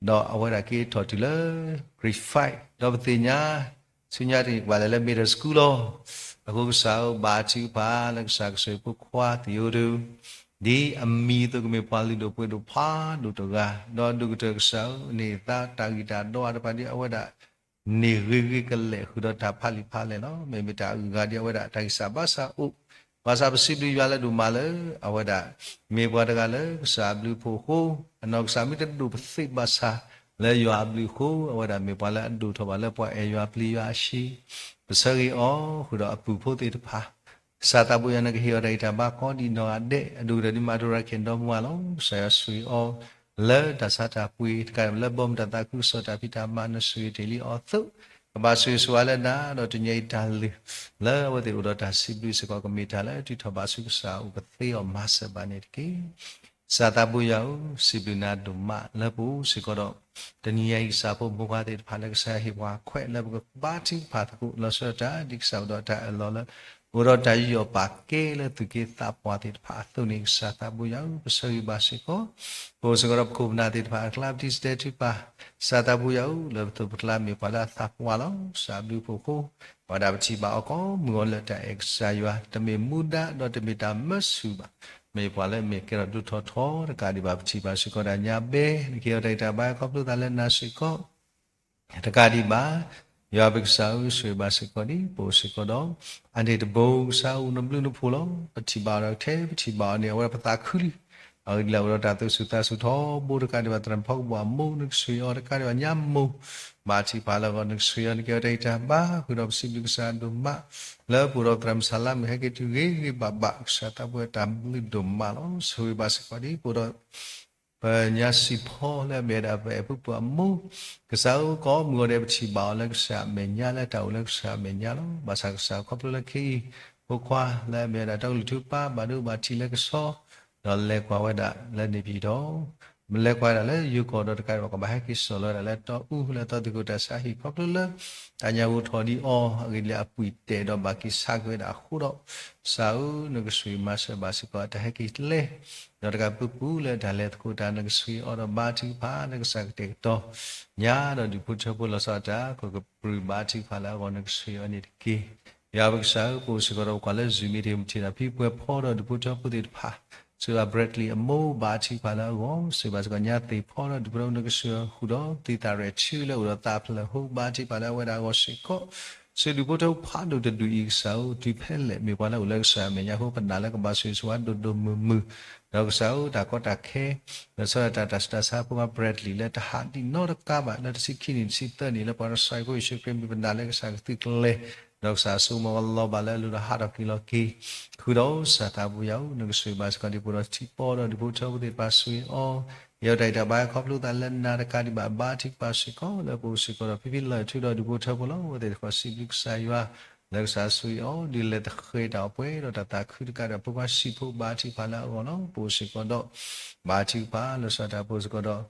ဒီးအဝဲဒၣ်က့ၤထီၣ်တုၤလၢ grade five ဒီးပသ့ၣ်ညါ ဆူညါတနံၤကဘၣ်လဲၤလၢ middle school လီၤ. အဃိကစၢ်ဧၢ ဘါထုကဖၣ်လၢကစၢ်ကဆိၣ်ဂ့ၤဖိခွါသံးအိၣ်တုၤ ဒ်အမံၤအသိးကမ့ၢ်ပှၤလုၢ်ဒိၣ်ပှ့ၤဒိၣ်ဖးဒိၣ်တဂၤ ဒီးဒိၣ်ကတၢၢ်ကစၢ်ဧၢ န့ၢ်သါတၢ်ဂံၢ်တၢ်ဒီးအါတဖၣ်ဒ်အဝဲဒၣ် န့ၢ်ဂ့ၤဂ့ၤကလဲာ်ဃုာ်ဒီးတၢ်ဖးလံာ်ဖးလဲၢ်လီၤ. မ့မ့ၢ်တၢ်အဂုၤအဂၤဒ်အဝဲဒၣ်တၢ်ဂံၢ်စၢ်ဘါစၢ်အိၣ် ဘၣ်ဆၣ်ပစံးဘျုးယွၤလၢဒိၣ်မးလၢ အဝဲဒၣ် မ့ၢ်ပှၤတဂၤလၢကစၢ်အဘျုးအဖှိၣ်အဃိ, အနီၢ်ကစၢ်မ့ၢ်တဒိၣ်ပသ့ဘၣ်ဆၣ် လၢယွၤအဘျုးအဃိ အဝဲဒၣ်မ့ၢ်ပှၤလၢအဒိၣ်ထီၣ်ဘၣ်လၢပှၤအဲၣ်ယွၤပျံၤယွၤအဟံၣ်, ပဆၢဂ့ၤအီၤဃုာ်ဒီးအပုၢ်ဖိသ့ၣ်တဖၣ် ကစၢ်သးဘိယွၤနကဟ့ၣ်အီၤတၢ်ဂံၢ်တၢ်ဘါကိးဒံးနီၢ်ဂၤဒဲး, အဒိၣ်ကတၢၢ်ဒ်မၤတရၤခ့ၣ်ဒီမါလီၤ. ကစၢ်ယွၤဆိၣ်ဂ့ၤအီၤ လၢတၢ်ဆါတၢ်ပှ့ၤတကးဒံးဘၣ် လၢဘီမုၢ်တၢ်သးခုကစီၣ်တၢ်ဖံးတၢ်မၤနဆိၣ်ဂ့ၤတ့ၢ်လံအီၤအသိး, ကဘၣ်ဆိၣ်ဂ့ၤဆိၣ်ဝါလၢနၤ ဒီးတနံၤအံၤတၢ်လုၢ် လၢအဝဲသ့ၣ်အိၣ်ဒီးတၢ်စံးဘျုးစ့ၢ်ကီး ကမ့ၢ်တၢ်လၢအထုးထီၣ်ဘၣ်ဆူကစၢ်အအိၣ်ကသ့အီၤမၤစၢၤဘၣ်န့ၣ်တက့ၢ်. ကစၢ်သးဘိယွၤဧၢ, စံးဘျုးနၤဒိၣ်မးလၢပအိၣ်စ့ၢ်ကီးဒီး တနံၤအံၤကစၢ်ဖိမိၢ်ပၢ်သ့ၣ်တဖၣ်လၢကစၢ်ယွၤဟ့ၣ်ပှၤ ခွဲးလၢပကဘါထုကဖၣ်သကိး လီၤဆီဒၣ်တၢ် ဒ်ကစၢ်အိၣ်ဒီးတၢ်အၢၣ်လီၤလၢ အိၣ်ဒီးတၢ်ယူးယီၣ်ပာ်ကဲလၢသူၣ်က့သးပှၢ်သ့ၣ်တဖၣ်အသိးန့ၣ် ကစၢ်သးဘိယွၤဧၢ, ပဆၢဂ့ၤဘၣ်စ့ၢ်ကီး ပအိၣ်စ့ၢ်ကီးဒီးပခိၣ်ပနၢ်သ့ၣ်တဖၣ်အကျါ ပထံၣ်စတဲထုကဖၣ် ကစၢ်သးဘိယွၤဧၢ, လၢပသိးပကျါမ့ၢ်ပှၤလၢအသးပှၢ်လီၤ. ကစၢ်အဘျုးအဖှိၣ်အဃိ ပဝဲဒၣ်ပထံၣ်ဘၣ်အီၤကိးမုၢ်ဂီၤလၢတၢ်အဲၣ်ကစၢ်ယွၤ တမ့ၢ်မူဒါ ဒီးတမ့ၢ်တၢ်မၢဆူၣ်ဘၣ်, မ့ၢ်ပှၤလၢအမ့ၢ်ကဲထီၣ်ဒိၣ်ထီၣ်ထီတကးဒံးဘၣ် ပထံၣ်ဘၣ်စ့ၢ်ကီးဒၣ်ညါဘဲ နကဟ့ၣ်အီၤတၢ်ဂံၢ်တၢ်ဘါခီဖျိသးလၢနၤစ့ၢ်ကီး တကးဒံးဘၣ် ယွၤပကစၢ်ဧၢ, ဆိၣ်ဂ့ၤဘၣ်စ့ၢ်ကီးဒံး ပအိၣ်စ့ၢ်ကီးဒီး အန့ၣ်တဘိ ကစၢ်အိၣ်နဘျုးနဖှိၣ်လီၤ. ပထံၣ်ဘၣ်အီၤဒီးထဲပထံၣ်ဘၣ်အီၤန့ၣ် အဝဲဒၣ်ပသးခုလံ. အဂ့ၢ်ဒ်လဲၣ်အိၣ်ဒီးတၢ်သူၣ်စူၤသးစူၤထီဘိတကးဒံးဘၣ် သရၣ်မုၣ်ဖီကပူၤအမိၢ် နကဆိၣ်ဂ့ၤအီၤတကးဒံးဘၣ်ညါမိၢ် ဘါထုကဖၣ်လၢအဂီၢ် နကဆိၣ်ဂ့ၤအီၤ နကဟ့ၣ်အီၤတၢ်ဂံၢ်တၢ်ဘါ ဃုာ်ဒီးပစံးဘျုးကစၢ်ဒိၣ်မး လၢပအိၣ်ဒီးသရၣ်မုၣ်ဆၣ်လါမုၣ်ဟဲက့ၤတုၤဂ့ၤဂ့ၤဘၣ်ဘၣ် ကစၢ်သးဘိယွၤတၢ်ဘျုးဒိၣ်မးလီၤ. ဆိၣ်ဂ့ၤဘၣ်စ့ၢ်ကီးဒံး ပအိၣ်ဒီး ပညါစံၣ်ဖီလၢအမ့ၢ်ဝဲဒၣ်ပအဲၣ်ပုၢ်ပှၢ်အမိၢ်, ကစၢ်ဧၢ ကိးမုၢ်ဂီၤဒဲးပထံၣ်ဘၣ်အီၤလၢကစၢ်အမဲာ်ညါ လၢတၢ်အိၣ်လၢကစၢ်အမဲာ်ညါလီၤ. ဘၣ်ဆၣ်ကစၢ်ခီဖျိလၢခဲအံၤ ဖိခွါလၢအမ့ၢ်ဝဲဒၣ်တီကလုၢ်ထူပၢ် ဘၣ်ဒိဘၣ်ထံးလၢကဆီ ဒီးလဲၤကွၢ်ဝဲဒၣ်လၢန့ၣ်ဖံးဒီး လဲၤကွၢ်ဝဲဒၣ်လၢယိၤကီၢ်ဒီးတကးဒံးဘၣ် ကဘၣ်ဟဲက့ၤစိာ်လီၤဝဲဒၣ်လၢတီအူလၢအသီသကိးတၢ်ဆါဟံၣ် ခီဖျိလၢ တၢ်ညၣ်ဂိၢ်ထီၣ်ဒံးအီၤ အဂ့ၢ်ဒ်လဲၣ်အပှံာ်တဲာ်ဒီးဘၣ်က့ၤဆါက့ၤဝဲဒၣ်အဃိဒီး ကစၢ်ဧၢ နကဆိၣ်ဂ့ၤမၤစၢၤဘၣ်စ့ၢ်ကီး တၢ်ဟဲက့ၤကျဲ ဒီးတကးပူၤပူၤလၢတၢ်လဲၤသကိးတၢ် နကဆိၣ်ဂ့ၤအီၤဒီးဘါထုကဖၣ် လၢကစၢ်ကတဲာ်ကတီၤ ညါဒီးဒူၣ်ဖိထၢဖိလီၤဆီဒၣ်တၢ် ကကပြုၢ်ဘါထုကဖၣ်လၢအဂီၢ် နကဆိၣ်ဂ့ၤအီၤန့ၣ်တက့ၢ်. ယွၤပကစၢ်ဧၢ ပအိၣ်စ့ၢ်ကီးဒီးပကွၢ်လၢ Zoom မ့ၢ်တ့ၢ်မုၢ်ထံၣ်တၢ်ဖံးပှဲၤဖီဒီးဒူၣ်ဖိထၢဖိသ့ၣ်တဖၣ် စံးဘၣ် Bradley အမိၢ် ဘါထုကဖၣ်လၢအဂီၢ် စံးဘၣ်စ့ၢ်ကီးညါသ့ၣ်ဖီဒီးဒူၣ်ဖိထၢဖိ နကဆိၣ်ဂ့ၤအီၤဃုာ်ဒီး သ့ၣ်သၣ်ရဲၣ်ထူလၢအိၣ်ဒီးသးဖျၢၣ်ဟိ ဘါထုကဖၣ်လၢအဝဲဒၣ်အဂီၢ်စ့ၢ်ကီး စံးဒူၣ်ဖိထၢဖိဖးဒိၣ်တဒူၣ်အံၤ ကစၢ်ဧၢ တုၤဖဲလဲၣ် မ့ၢ်ပှၤလၢအိၣ်လၢကစၢ်အမဲာ်ညါအဃိ ပနာ်လၢကဘၣ်ဆိၣ်ဂ့ၤဆိၣ်ဝါဒိၣ်ဒိၣ်မုၢ်မုၢ် ဒီးကစၢ်ဧၢ တၢ်ကီတၢ်ခဲ လၢဆီဒၣ်တၢ် တၢ်ဆူးတၢ်ဆါဖိခွါ Bradley လၢတဟးဒံးနီတကးဘၣ် လၢတဆံခံနံၣ်တဆံသၢနံၣ် လၢပှၤကစၢ်အံၤဖိယ့ၣ်ၡူးခရံာ်မ့ၢ်ပနာ်လၢကစၢ်ကသုးကျဲၤ ဒီးကစၢ်အစိကမီၤလီၤဘၣ်လၢအလိၤဒီးဟးထီၣ်က့ၤလီၤက့ၤ ဃုာ်ဒီးကစၢ်သးဘိယွၤဧၢ နကဆိၣ်ဂ့ၤဘၣ်စ့ၢ်ကီးဒံး ပအိၣ်ဒီးထံပီဒီးဒူၣ်ဖိထၢဖိသ့ၣ်တဖၣ်ဆိၣ်ဂ့ၤအီၤ ယဲတၢ်ဂံၢ်တၢ်ဘါခီဖျိသးလၢနၤတကးဒံးဘၣ် ဘါထုကဖၣ်စ့ၢ်ကီး လၢပအိၣ်စ့ၢ်ကီးဒီးဖံဖံလၢၢ်ထူဒီးဒူၣ်ဖိထၢဖိလီၤ အဝဲသ့ၣ်တဖၣ်စံးဘျုးကစၢ်ယွၤ လၢကစၢ်ဆိၣ်ဂ့ၤအီၤ ဒုးလဲၤသဃဲၤတၢ်အီၤပှဲၤဒီးတၢ်သးခုတကးဒီးဖိခွါစံၣ်ဖိဘါထုကဖၣ်လၢအဂီၢ်လီၤ. ပအိၣ်စ့ၢ်ကီးဒီး ဘါထုကဖၣ်လၢကစၢ်တၢ်ပအိၣ်စ့ၢ်ကီးဒီး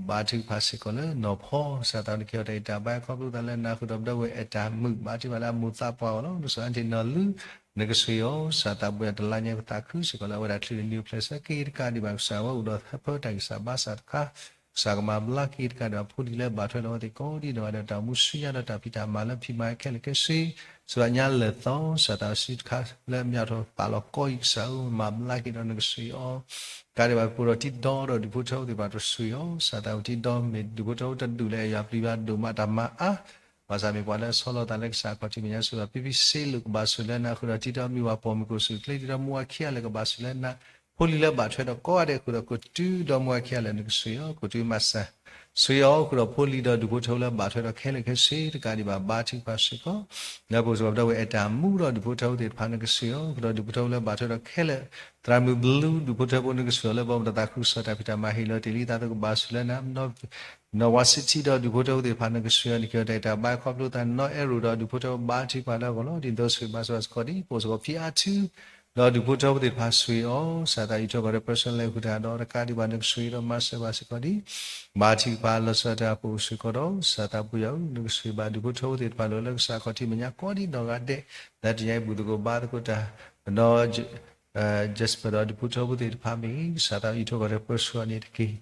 ပ ဘါထုကဖၣ်စ့ၢ်ကီးလၢနီၢ်ဖီ ကစၢ်သးဘိယွၤနကဟ့ၣ်အီၤတၢ်ဂံၢ်တၢ်ဘါခီဖျိသးလၢနၤဃုာ်ဒီးပဒီပုၢ်ဝဲၢ်အဲၣ်တၢ်မုာ် ဘါထုကဖၣ်လၢအမိၢ်သးပှၢ်အဂီၢ်လီၤ. ကစၢ်အါတ့ၢ်နီၢ်လုၢ် နကဆိၣ်ဂ့ၤအီၤ ကစၢ်သးဘိယွၤတလါညါကသးခုစ့ၢ်ကီးလၢအဝဲဒၣ်ချုးန့ၣ် နုာ်ဖျဲးဆၢက့ၤတကးဒံးဘၣ် ကစၢ်ဝဲအိၣ်ဒီးဟၢဖၢတၢ်ဂံၢ်စၢ်ဘါစၢ်တခါ ကစၢ်ကမၤဘျါက့ၤတကးဒံးဘၣ် ဖိလံၤလၢဘၣ်ထွဲဒီးအဝဲသ့ၣ်ကိးဒံးနီၢ်ဂၤဒဲး တၢ်အိၣ်မူဆူညါဒီးတၢ်ဖံးတၢ်မၤလၢဖံးမၤခဲလၢာ်ခဲဆ့ ဆူညါလၢာ်သီ ကစၢ်သးစီဆှံတခါလၢအမ့ၢ်အထီၣ်ပာ်လီၤကီအံၤ ကစၢ်ဧၢ မၤဘျါက့ၤဒီးနကဆိၣ်ဂ့ၤအီၤ ကးဒံးဘၣ်ပအိၣ်ဒီးထံဒီဒီးဒူၣ်ဖိထၢဖိသ့ၣ်တဖၣ်တဆိၣ်ဂ့ၤအီၤ ကစၢ်သးဝံၤထံဒီ မ့ၢ်ဒူၣ်ဖိထၢဖိတဒူၣ်လၢအယွၤပျံၤယွၤဒိၣ်မးတၢ်မၤအါ ဘၣ်ဆၣ်မ့ၢ်ပှၤလၢအဆီလီၤသးလၢကစၢ်အခီၣ်ထံးမဲာ်ညါ ဆိၣ်ဂ့ၤအီၤ ဖံဖံစ့လိာ်ကဘၣ်ဆိၣ်လၢနၤ ဃုာ်ဒီးထံဒီမုၢ်ဝၤပိာ်မုၣ်ကိၣ်စူၣ်ချ့ ထံဒီမုၢ်ဝၤခံဂၤလၢာ်ကဘၣ်ဆိၣ်လၢနၤ ဖိလံၤလၢဘၣ်ထွဲဒီးကိးဂၤဒဲး ဃုာ်ဒီးကိးတုၤဒီမုၢ်ဝၤခံဂၤလၢာ် နကဆိၣ်ဂ့ၤအီၤ ကိးတုၤမၤစၢၤ ဆိၣ်ဂ့ၤအီၤ ဃုာ်ဒီးဖိလံၤဒီးဒူၣ်ဖိထၢဖိလၢဘၣ်ထွဲဒီးခဲလၢာ်ခဲဆ့တကးဒံးဘၣ် ဘါထုကဖၣ်စ့ၢ်ကီး လၢပအိၣ်စ့ၢ်ကီးပဒီပုၢ်ဝဲၢ်အဲၣ်တၢ်မုာ်ဒီးဒူၣ်ဖိထၢဖိသ့ၣ်တဖၣ် နကဆိၣ်ဂ့ၤအီၤ ဃုာ်ဒီးဒူၣ်ဖိထၢဖိလၢဘၣ်ထွဲဒီးခဲလၢာ် သရၣ်မုၣ်ဘလူး ဒူၣ်ဖိထၢဖိ နကဆိၣ်ဂ့ၤအီၤလၢဘီမုၢ်တၢ်သးခုကစီၣ်တၢ်ဖံးတၢ်မၤဟ့ၣ်လီၤတ့ၢ်လံသးသိးကဘၣ်ဆိၣ်လၢနၤ နီၢ်ဝါစံထံဒီးဒူၣ်ဖိထၢဖိသ့ၣ်တဖၣ် နကဆိၣ်ဂ့ၤအီၤ နကဟ့ၣ်အီၤတၢ်ဂံၢ်တၢ်ဘါခီဖျိသး နီၢ်အဲၣ်ရိၣ်ဒီးဒူၣ်ဖိထၢဖိ ဘါထုကဖၣ်လၢအဂီၢ်လီၤ. ဒ်သိးဆိၣ်ဂ့ၤဘါစၢ်စ့ၢ်ကီးဒ် ပအိၣ်စ့ၢ်ကီးဖံအါထု ဒီးဒူၣ်ဖိထၢဖိသ့ၣ်တဖၣ်ဆိၣ်ဂ့ၤအီၤ ကစၢ်သးအံးထွဲကွၢ်ထွဲပၢဆှၢလဲၤဃုာ်တၢ်ဒီး တကးဒံးဘၣ် နကဆိၣ်ဂ့ၤဒီးမၤစၢၤဘၣ်စ့ၢ်ကီးဒ် ဘါထုကဖၣ်လီၤဆီဒၣ်တၢ် ပအိၣ်စ့ၢ်ကီးဒီး ကစၢ်သးဘိယွၤဧၢ နကဆိၣ်ဂ့ၤဘၣ်ဒူၣ်ဖိထၢဖိသ့ၣ်တဖၣ်လၢ လၢကစၢ်အခီၣ်ထံးမဲာ်ညါကိးဒံးနီၢ်ဂၤဒဲး လၢတနံၤအံၤဘူၣ်သကိးဘါသကိးတၢ် ဒီး Jasper ဒီးဒူၣ်ဖိထၢဖိသ့ၣ်တဖၣ်မ့ၢ်ဂ့ၤ ကစၢ်သးအံးထွဲကွၢ်ထွဲပၢဆှၢအီၤန့ၣ်တက့ၢ်.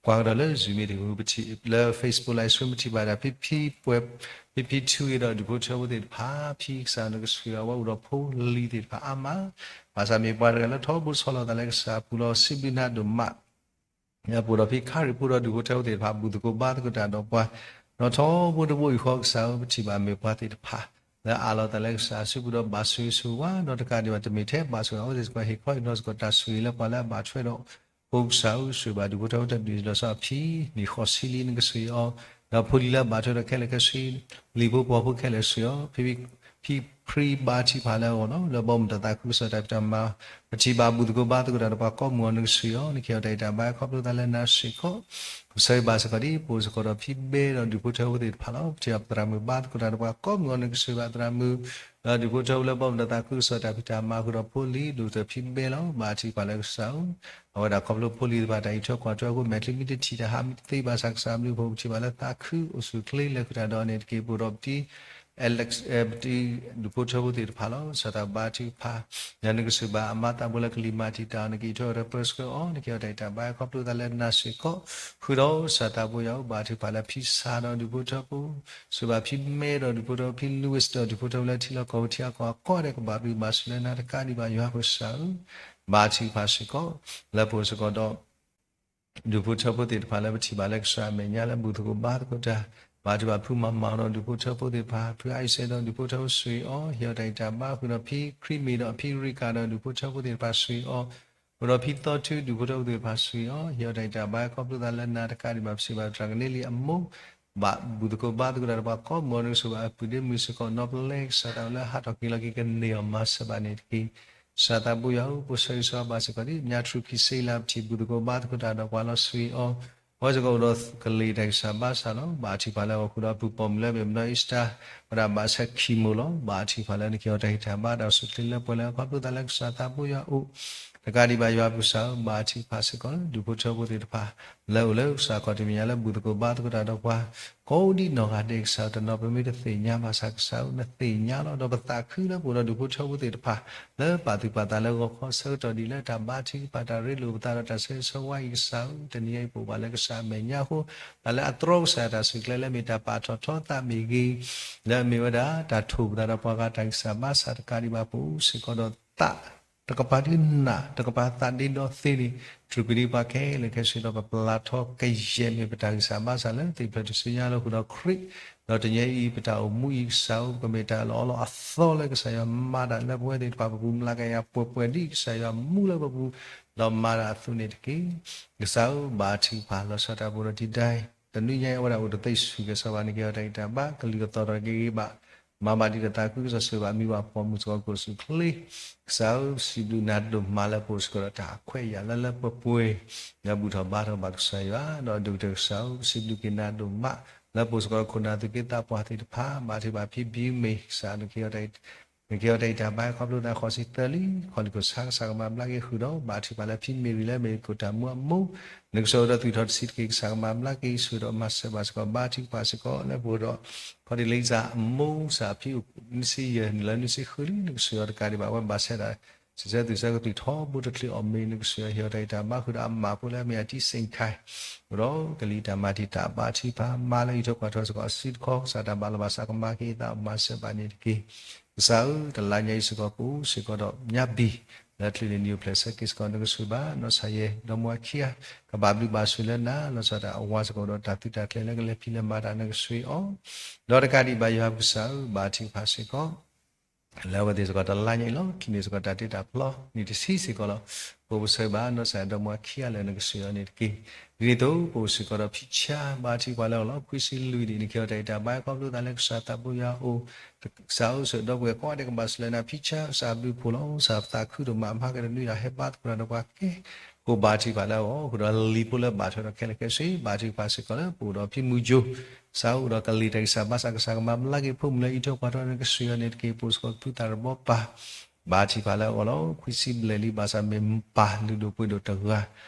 ကွၢ်ကဒီးလၢ Zoom မ့ၢ်တ့ၢ်မုၢ်ထံၣ် လၢ Facebook Live Stream မ့ၢ်ထံၣ်ဘၣ်ဒၣ် ဖံဖံပှဲၤ ဖံဖံထူဂ့ၤဒီးဒူၣ်ဖိထၢဖိသ့ၣ်တဖၣ် ဖံကစၢ်နကဆိၣ်ဂ့ၤအဝဲအိၣ်ဒီးဖိလံၤသ့ၣ်တဖၣ်အါမး ဘၣ်ဆၣ်မ့ၢ်ပှၤတဂၤလၢထီဘိဆီလီၤသးလၢကစၢ်အပူၤလီၤ စံးဘျုးနၤဒိၣ်မး ပအိၣ်ဒီးဖံခါရံၣ်ဖိဒီးဒူၣ်ဖိထၢဖိသ့ၣ်တဖၣ် ဘူၣ်သကိးဘါသကိးတၢ်ဒီးပှၤ ဒီးထီဘိတဘိအံၤဃီကစၢ်ဧၢ ပထံၣ်ဘၣ်မ့ၢ်ပှၤသ့ၣ်တဖၣ် လၢအးလီၤသးလၢကစၢ်စုပူၤဒီးဘၣ်ဆိၣ်ဂ့ၤဆိၣ်ဝါ ဒီးတကးဒံးဘၣ်တမ့ၢ်ထဲဘၣ်ဆိၣ်ဂ့ၤအဝဲသ့ၣ်စ့ၢ်ကီး ဟ့ၣ်ခီဟ့ၣ်နီၤစ့ၢ်ကီးတၢ်ဆိၣ်ဂ့ၤလၢပှၤလၢအဘၣ်ထွဲဒီး ဖိကစၢ်ဧၢ ဆိၣ်ဂ့ၤဘၣ်ဒူၣ်ဖိထၢဖိတဒူၣ်လီၤဆီအဖံ နံၣ်ဃိးဆံလံနကဆိၣ်ဂ့ၤအီၤ, ဒီးဖိလံၤလၢအဘၣ်ထွဲဒီးခဲလၢာ်ခဲဆ့ လံာ်ဖိပှီၤဖိခဲလၢာ်ဆိၣ်ဂ့ၤအီၤ, ဖံဖံခရံာ်ဘါထုကဖၣ်လၢအဂီၢ်လီၤ. လၢဘီမုၢ်တၢ်သးခုကစီၣ်တၢ်ဖံးတၢ်မၤ ပထံၣ်ဘၣ်ဘူၣ်သကိးဘါသကိးတၢ်ဒီးပှၤကိးမုၢ်အီၤနကဆိၣ်ဂ့ၤအီၤ, နကဟ့ၣ်အီၤတၢ်ဂံၢ်တၢ်ဘါခီဖျိသးလၢနၤစ့ၢ်ကီး ပဆၢဂ့ၤဘၣ်စ့ၢ်ကီးဒ်ပအိၣ်စ့ၢ်ကီးဒီးဖံဘဲဒီးဒူၣ်ဖိထၢဖိသ့ၣ်တဖၣ်လီၤ. ပထံၣ်ဘၣ်ပသရၣ်မုၣ်ဘါသကိးတၢ်ဒီးပှၤကိးမုၢ်အီၤ နကဆိၣ်ဂ့ၤဘၣ်သရၣ်မုၣ် ဒီးဒူၣ်ဖိထၢဖိလၢဘီမုၢ်တၢ်သးခုကစီၣ်တၢ်ဖံးတၢ်မၤဃုာ်ဒီးဖိလံၤ ဒိၣ်ကတၢၢ်ဖံဘဲလီၤ. ဘါထုကဖၣ်လၢကစၢ်ဧၢ, အဝဲဒၣ်ခီဖျိဖိလံၤတဖၣ်တၢ်အံးထွဲကွၢ်ထွဲအဃိ မဲာ်ချံမ့ၢ်တထံၣ်တဟးမ့ၢ်တသ့ဘၣ်ဆၣ် ကစၢ်ဘျုးဖှိၣ် ပထံၣ်ဘၣ်လၢသးခုအိၣ်ဆူၣ်အိၣ်ချ့လၢာ်ဃုာ်တၢ်ဒီးန့ၣ်တက့ၢ်. ပအိၣ်ဒီးပတံၤ Alex ပတံၤဒူၣ်ဖိထၢဖိသ့ၣ်တဖၣ်လီၤ. ကစၢ်သးဘါထုကဖၣ် နကဆိၣ်ဂ့ၤဘၣ်အမါသးဘိလၢကလံၤမၤတံာ်တာ်အီၤ နကအံးထွဲဒီးပၢဆှၢအီၤ နကဟ့ၣ်အီၤတၢ်ဂံၢ်တၢ်ဘါခီဖျိသးလၢနၤစ့ၢ်ကီး ဃုာ်ဒီးကစၢ်သးဘိယွၤဧၢ ဘါထုကဖၣ်လၢဖံစၢ်ဒီးဒူၣ်ဖိထၢဖိ ဆိၣ်ဂ့ၤဘၣ်ဖံမဲဒီးဒူၣ်ဖိထၢဖိ ဖံ Louis ဒီးဒူၣ်ဖိထၢဖိလၢထံလီၢ်ကီၢ်ပူၤထံအကီၢ်အကီၢ်ဒီးကဘၣ်ဘျုးဘၣ်ဆိၣ်လၢနၤတကးဒံးဘၣ်ယွၤပကစၢ်ဧၢ, ဘါထုကဖၣ်စ့ၢ်ကီး လၢပအိၣ်စ့ၢ်ကီးဒီး ဒူၣ်ဖိထၢဖိသ့ၣ်တဖၣ်လၢပထံၣ်ဘၣ်လၢကစၢ်အမဲာ်ညါလၢဘူၣ်သကိးဘါသကိးတၢ်, ဘါထုကဖၣ်ဖုမၤမၤဒီးဒူၣ်ဖိထၢဖိသ့ၣ်တဖၣ် ဖုအါအံၤစဲဒီးဒူၣ်ဖိထၢဖိဆိၣ်ဂ့ၤအီၤ ဟ့ၣ်အီၤတၢ်ဂံၢ်တၢ်ဘါဃုာ်ဒီးဖံခရံမ့ၢ်ဒီးဖံရံကၤဒီးဒူၣ်ဖိထၢဖိသ့ၣ်တဖၣ် ဆိၣ်ဂ့ၤအီၤ ဃုာ်ဒီးဖံသီထုဒူၣ်ဖိထၢဖိသ့ၣ်တဖၣ်ဆိၣ်ဂ့ၤအီၤ ဟ့ၣ်အီၤတၢ်ဂံၢ်တၢ်ဘါခီဖျိသးလၢနၤတကးဒံးဘၣ် ပစံးဘၣ်တြၢ်ကန့ၢ်လံအမိၢ် ဘၣ်ဘူၣ်သကိးဘါသကိးတၢ်ဒီးပှၤကိးမုၢ်အီၤ နကဆိၣ်ဂ့ၤဘၣ်အပုၢ်ဒ့မုၣ်စ့ၢ်ကီး နီၢ်ပလဲကစၢ်သးလၢဟးထီၣ်က့ၤလီၤက့ၤကန့ၢ်အီၤမၤစၢၤဘၣ်န့ၣ်တက့ၢ်. ကစၢ်သးဘိယွၤဧၢ ပဆၢဂ့ၤဆၢဝါဘၣ်စ့ၢ်ကီးဒ် ညါထရူၣ်ခံဆံလၢပထံၣ်ဘူၣ်သကိးဘါသကိးတၢ်ဒီးပှၤလီၤဆိၣ်ဂ့ၤအီၤ အဝဲစ့ၢ်ကီးအိၣ်ဒီးကလံၤတၢ်ဂံၢ်စၢ်ဘါစၢ်လီၤ. ဘါထုကဖၣ်လၢအဂီၢ်ဃုာ်ဒီးအပုၢ်ပိာ်မုၣ်လၢအမ့ၢ်မနီၢ်အံၣ်စတၢၢ် ဝဲဒၣ်ဘၣ်ဆၣ်ခံမိၢ်လီၤ. ဘါထုကဖၣ်လၢနကဟ့ၣ်အီၤတၢ်ဂံၢ်တၢ်ဘါတၢ်အိၣ်ဆူၣ်အိၣ်ချ့လၢပှဲၤလၢခီဖျိသးလၢကစၢ်သးဘိယွၤအအိၣ် တကးဒံးဘၣ်ယွၤပကစၢ်ဧၢ ဘါထုကဖၣ်စ့ၢ်ကီး ဒူၣ်ဖိထၢဖိသ့ၣ်တဖၣ် လၢအအိၣ်လၢကစၢ်ခီၣ်တမံၤညါလၢဘူၣ်သကိးဘါသကိးတၢ်ဒီးပှၤ ကိးဒံနီၢ်ဂၤဒဲးကစၢ်တနီၤ ပမ့ၢ်တသ့ၣ်ညါဘၣ်ဆၣ်ကစၢ်ဧၢ နသ့ၣ်ညါလီၤ. ဒီးပသးခုလၢပအိၣ်ဒီးဒူၣ်ဖိထၢဖိသ့ၣ်တဖၣ် လၢပာ်သူၣ်ပာ်သးလၢဂီၤခီဆၢကတီၢ်ဒ်လၢတၢ်ဘါထုကဖၣ်တၢ်ရ့လိာ်ပသးဒီးတၢ်ဆၢဂ့ၤဆၢဝါအံၤကစၢ်ဧၢ တနံၤအံၤပအိၣ်ဘၣ်လၢကစၢ်အမဲာ်ညါအဃိ တၢ်လၢအတြီကစၢ်တၢ်ဆူၣ်ကျဲလၢမ့ၢ်တၢ်ပာ်ထီၣ်ထီသးမ့ၢ်ဂ့ၤ လၢအမ့ၢ်ဝဲဒၣ်တၢ်ထိၣ်ပသးဒီးပှၤဂၤတၢ်ဂံၢ်စၢ်ဘါစၢ်တကးဒံးဘၣ်ပအိၣ်စ့ၢ်ကီးဒီးသး တကပၤဒ်နး တကပၤသးဒ့ဒီသ့န့ၣ် တြူၢ်ကဒံပှၤခဲလၢာ်ခဲဆ့ဒီးပပျၢ်ထီကယဲၢ်မ့ၢ်ပတၢ်ဂံၢ်စၢ်ဘါစၢ်လၢသ့ၣ်ဖျၢၣ်တစုညါလၢဃုာ်ဒီးခရံာ် ဒီးတနံၤအံၤပတၢ်အိၣ်မူအံၤကစၢ်ဧၢ ပကမ့ၢ်တၢ်အလီၢ်အလီၢ်အသီလၢကစၢ်ယွၤမၤတၢ်လၢပဝဲသ့ၣ်တဖၣ်ပပူၤ မျးကယၤပှဲၤပှဲၤဒ်ကစၢ်ယွၤမူလၢပပူၤ ဒီးမၤတၢ်အသိးန့ၣ်တက့ၢ်. ကစၢ်ဧၢ ဘါထုကဖၣ် လီၤဆီဒၣ်တၢ်ပူၤဒီးတံၤဒၣ် တနွံညါအံၤအဝဲဒၣ်အိၣ်တသ့ဆူၣ်ကဲၤစီၤပၤ နကဟ့ၣ်အီၤတၢ်ဂံၢ်တၢ်ဘါ ကလုၢ်ကသီၣ်ဒီးကဂ့ၤဘၣ် မၤဘၣ်ဒ်တၢ်သးခုကစီၣ် ဆိၣ်ဂ့ၤဘၣ်မံဘၣ်ပိာ်မုၣ်စ့ၢ်ကီး ကအိၣ်ဆူၣ်အိၣ်ချ့ ကစၢ်ဧၢ ပစံးဘျုးနၤဒိၣ်မးလၢပအိၣ်စ့ၢ်ကီးဒီးတၢ်ခွဲးယာ်လၢလၢပှဲၤပှဲၤ လၢဘူၣ်ထီၣ်ဘါထီၣ်ဘၣ်ကစၢ်ယွၤ ဒီးဒိၣ်ကတၢၢ်ကစၢ်ဧၢ ပစံးဘျုးက့ၤနၤဒိၣ်မး လၢပအိၣ်စ့ၢ်ကီးဒီးခိၣ်နၢ်သူၣ်က့သးပှၢ်သ့ၣ်တဖၣ် ဘါထုကဖၣ်ဖံဘံမ့ၢ်ကစၢ် နကဟ့ၣ်အီၤတၢ်ဂံၢ်တၢ်ဘါခီဖျိသးဃိးဆံသၢလံ ခီလ့ၣ်ခိၣ်ဆါ ကစၢ်ကမၤဘျါက့ၤဃုာ်ဒီး ဘါထုကဖၣ်လၢဖံမ့ၢ်ရံၤလၢအမ့ၢ်ခိၣ်တၢ်မူအမိၢ် နကဆိၣ်ဂ့ၤဒီးသွံၣ်ထီၣ်တဆံးတက့ၢ် ကစၢ်ကမၤဘျါက့ၤဆိၣ်ဂ့ၤဒီးမၤစၢၤဘၣ်စ့ၢ်ကီး ဘါထုကဖၣ်စ့ၢ်ကီး လၢပအိၣ်ဒီး ခီဒံလ့စၢ်အမိၢ် ကစၢ်ဖံအိၣ်နွံဆံယဲၢ်နုာ်လၢနွံဆံဃုလံ နကဆိၣ်ဂ့ၤအီၤတကးဒံးဘၣ် အဝဲဘၣ်ဆၣ်ဒၣ် စံးဆၢသုးဆၢကသွံၣ်ထီဘိတချုးအီၣ်မ့ၤ နကဆိၣ်ဂ့ၤအီၤဟ့ၣ်အီၤတၢ်ဂံၢ်တၢ်ဘါဃုာ်ဒီးအမၢ်ဖိလၢအမ့ၢ်အတံၢ်စ့ၣ်ခါ ဒီးကလံၤတၢ်မၤတံာ်တာ်ဘါထုကဖၣ် မၤလၢအံးထွဲကွၢ်ထွဲစ့ၢ်ကီးအစုတခီ ကစၢ်တၢ်ဘၣ်လီၤဘၣ်စးကမၤက့ၤအသးမၤစၢၤဘၣ်န့ၣ်တက့ၢ်. ကစၢ်ဧၢ တလါညါအံၤစ့ၢ်ကီးပအိၣ်စ့ၢ်ကီးဒီးညါဘံၣ် လၢချုးန့ၣ်နံၤအိၣ်ဖျဲၣ်ဆၢက့ၤစ့ၢ်ကီး နကဆိၣ်ဂ့ၤဘၣ် နီၢ်ဆၣ်ယဲၢ် ဒီမါဝၤခံဂၤ ကဘၣ်ဘျုးဘၣ်ဆိၣ်လၢနၤ လီၤဆီဒၣ်တၢ်အဝၤစ့ၢ်ကီးဒီးတၢ်သုးတၢ်ကျဲၤလၢကလဲၤဖံးလဲၤမၤတၢ် နကဆိၣ်ဂ့ၤအီၤ ဒီးတကးဒံးဘၣ်ယွၤပကစၢ်ဧၢ ဘါထုကဖၣ်စ့ၢ်ကီး လၢအဝဲသ့ၣ်စ့ၢ်ကီးတလါညါအံၤလီၤ. ခံန့ၣ်စ့ၢ်ကီးတၢ်တ့တၢ်ဖျီနံၣ်တဆံစ့ၢ်ကီးလီၤ. ပအိၣ်ပဆိၣ်ဂ့ၤဘၣ် နီၢ်ဆၣ်ဒီမါဝၤခံဂၤလၢနကဆိၣ်ဂ့ၤအီၤန့ၣ်တက့ၢ်. ဒ်န့ၣ်အသိး ပအိၣ်စ့ၢ်ကီးဒီးဖံဆါ ဘါထုကဖၣ်လၢအဂီၢ်လီၤ. ခွံဆံလွံၢ်ဒံး နကဟ့ၣ်အီၤတၢ်ဂံၢ်တၢ်ဘါခီဖျိသးလၢကစၢ်သးဘိယွၤအအိၣ် ကစၢ်အိၣ်ဆိၣ်ဒီပုၢ်ဝဲၢ်ကိးဂၤဒဲးကဘၣ်ဆိၣ်လၢနၤ ဖံဆါ ကစၢ်ဘျုးဖှိၣ်လီၤ. ကစၢ်သးခုဒိၣ်မး မၤက့ၤတနွံဒီးဟဲဘါသကိးတၢ်ဒီးပှၤကဲ ကိးဘါထုကဖၣ်လၢအဂီၢ် ဃုာ်ဒီးလံၤဖိလၢဘၣ်ထွဲဒီးခဲလၢာ်ခဲဆ့ ဘါထုကဖၣ်စ့ၢ်ကီးလၢပအိၣ်ဒီးဖံမူကၠိ ကစၢ်အိၣ်ဒီးကလံၤတၢ်ဂံၢ်စၢ်ဘါစၢ် ကစၢ်ကမၤဘျါက့ၤဖိမုၣ်လၢအံးထွဲကွၢ်ထွဲ နကဆိၣ်ဂ့ၤအီၤန့ၣ်တက့ၢ်. ပအိၣ်စ့ၢ်ကီးကဖုသးတဘီပၢ် ဘါထုကဖၣ်လၢအဂီၢ်လီၤ. ခွံဆံဘျဲၣ်လံ ဘၣ်ဆၣ်မ့ၢ်ပၢ်လုၢ်ဒိၣ်ပှ့ၤဒိၣ်တဂၤ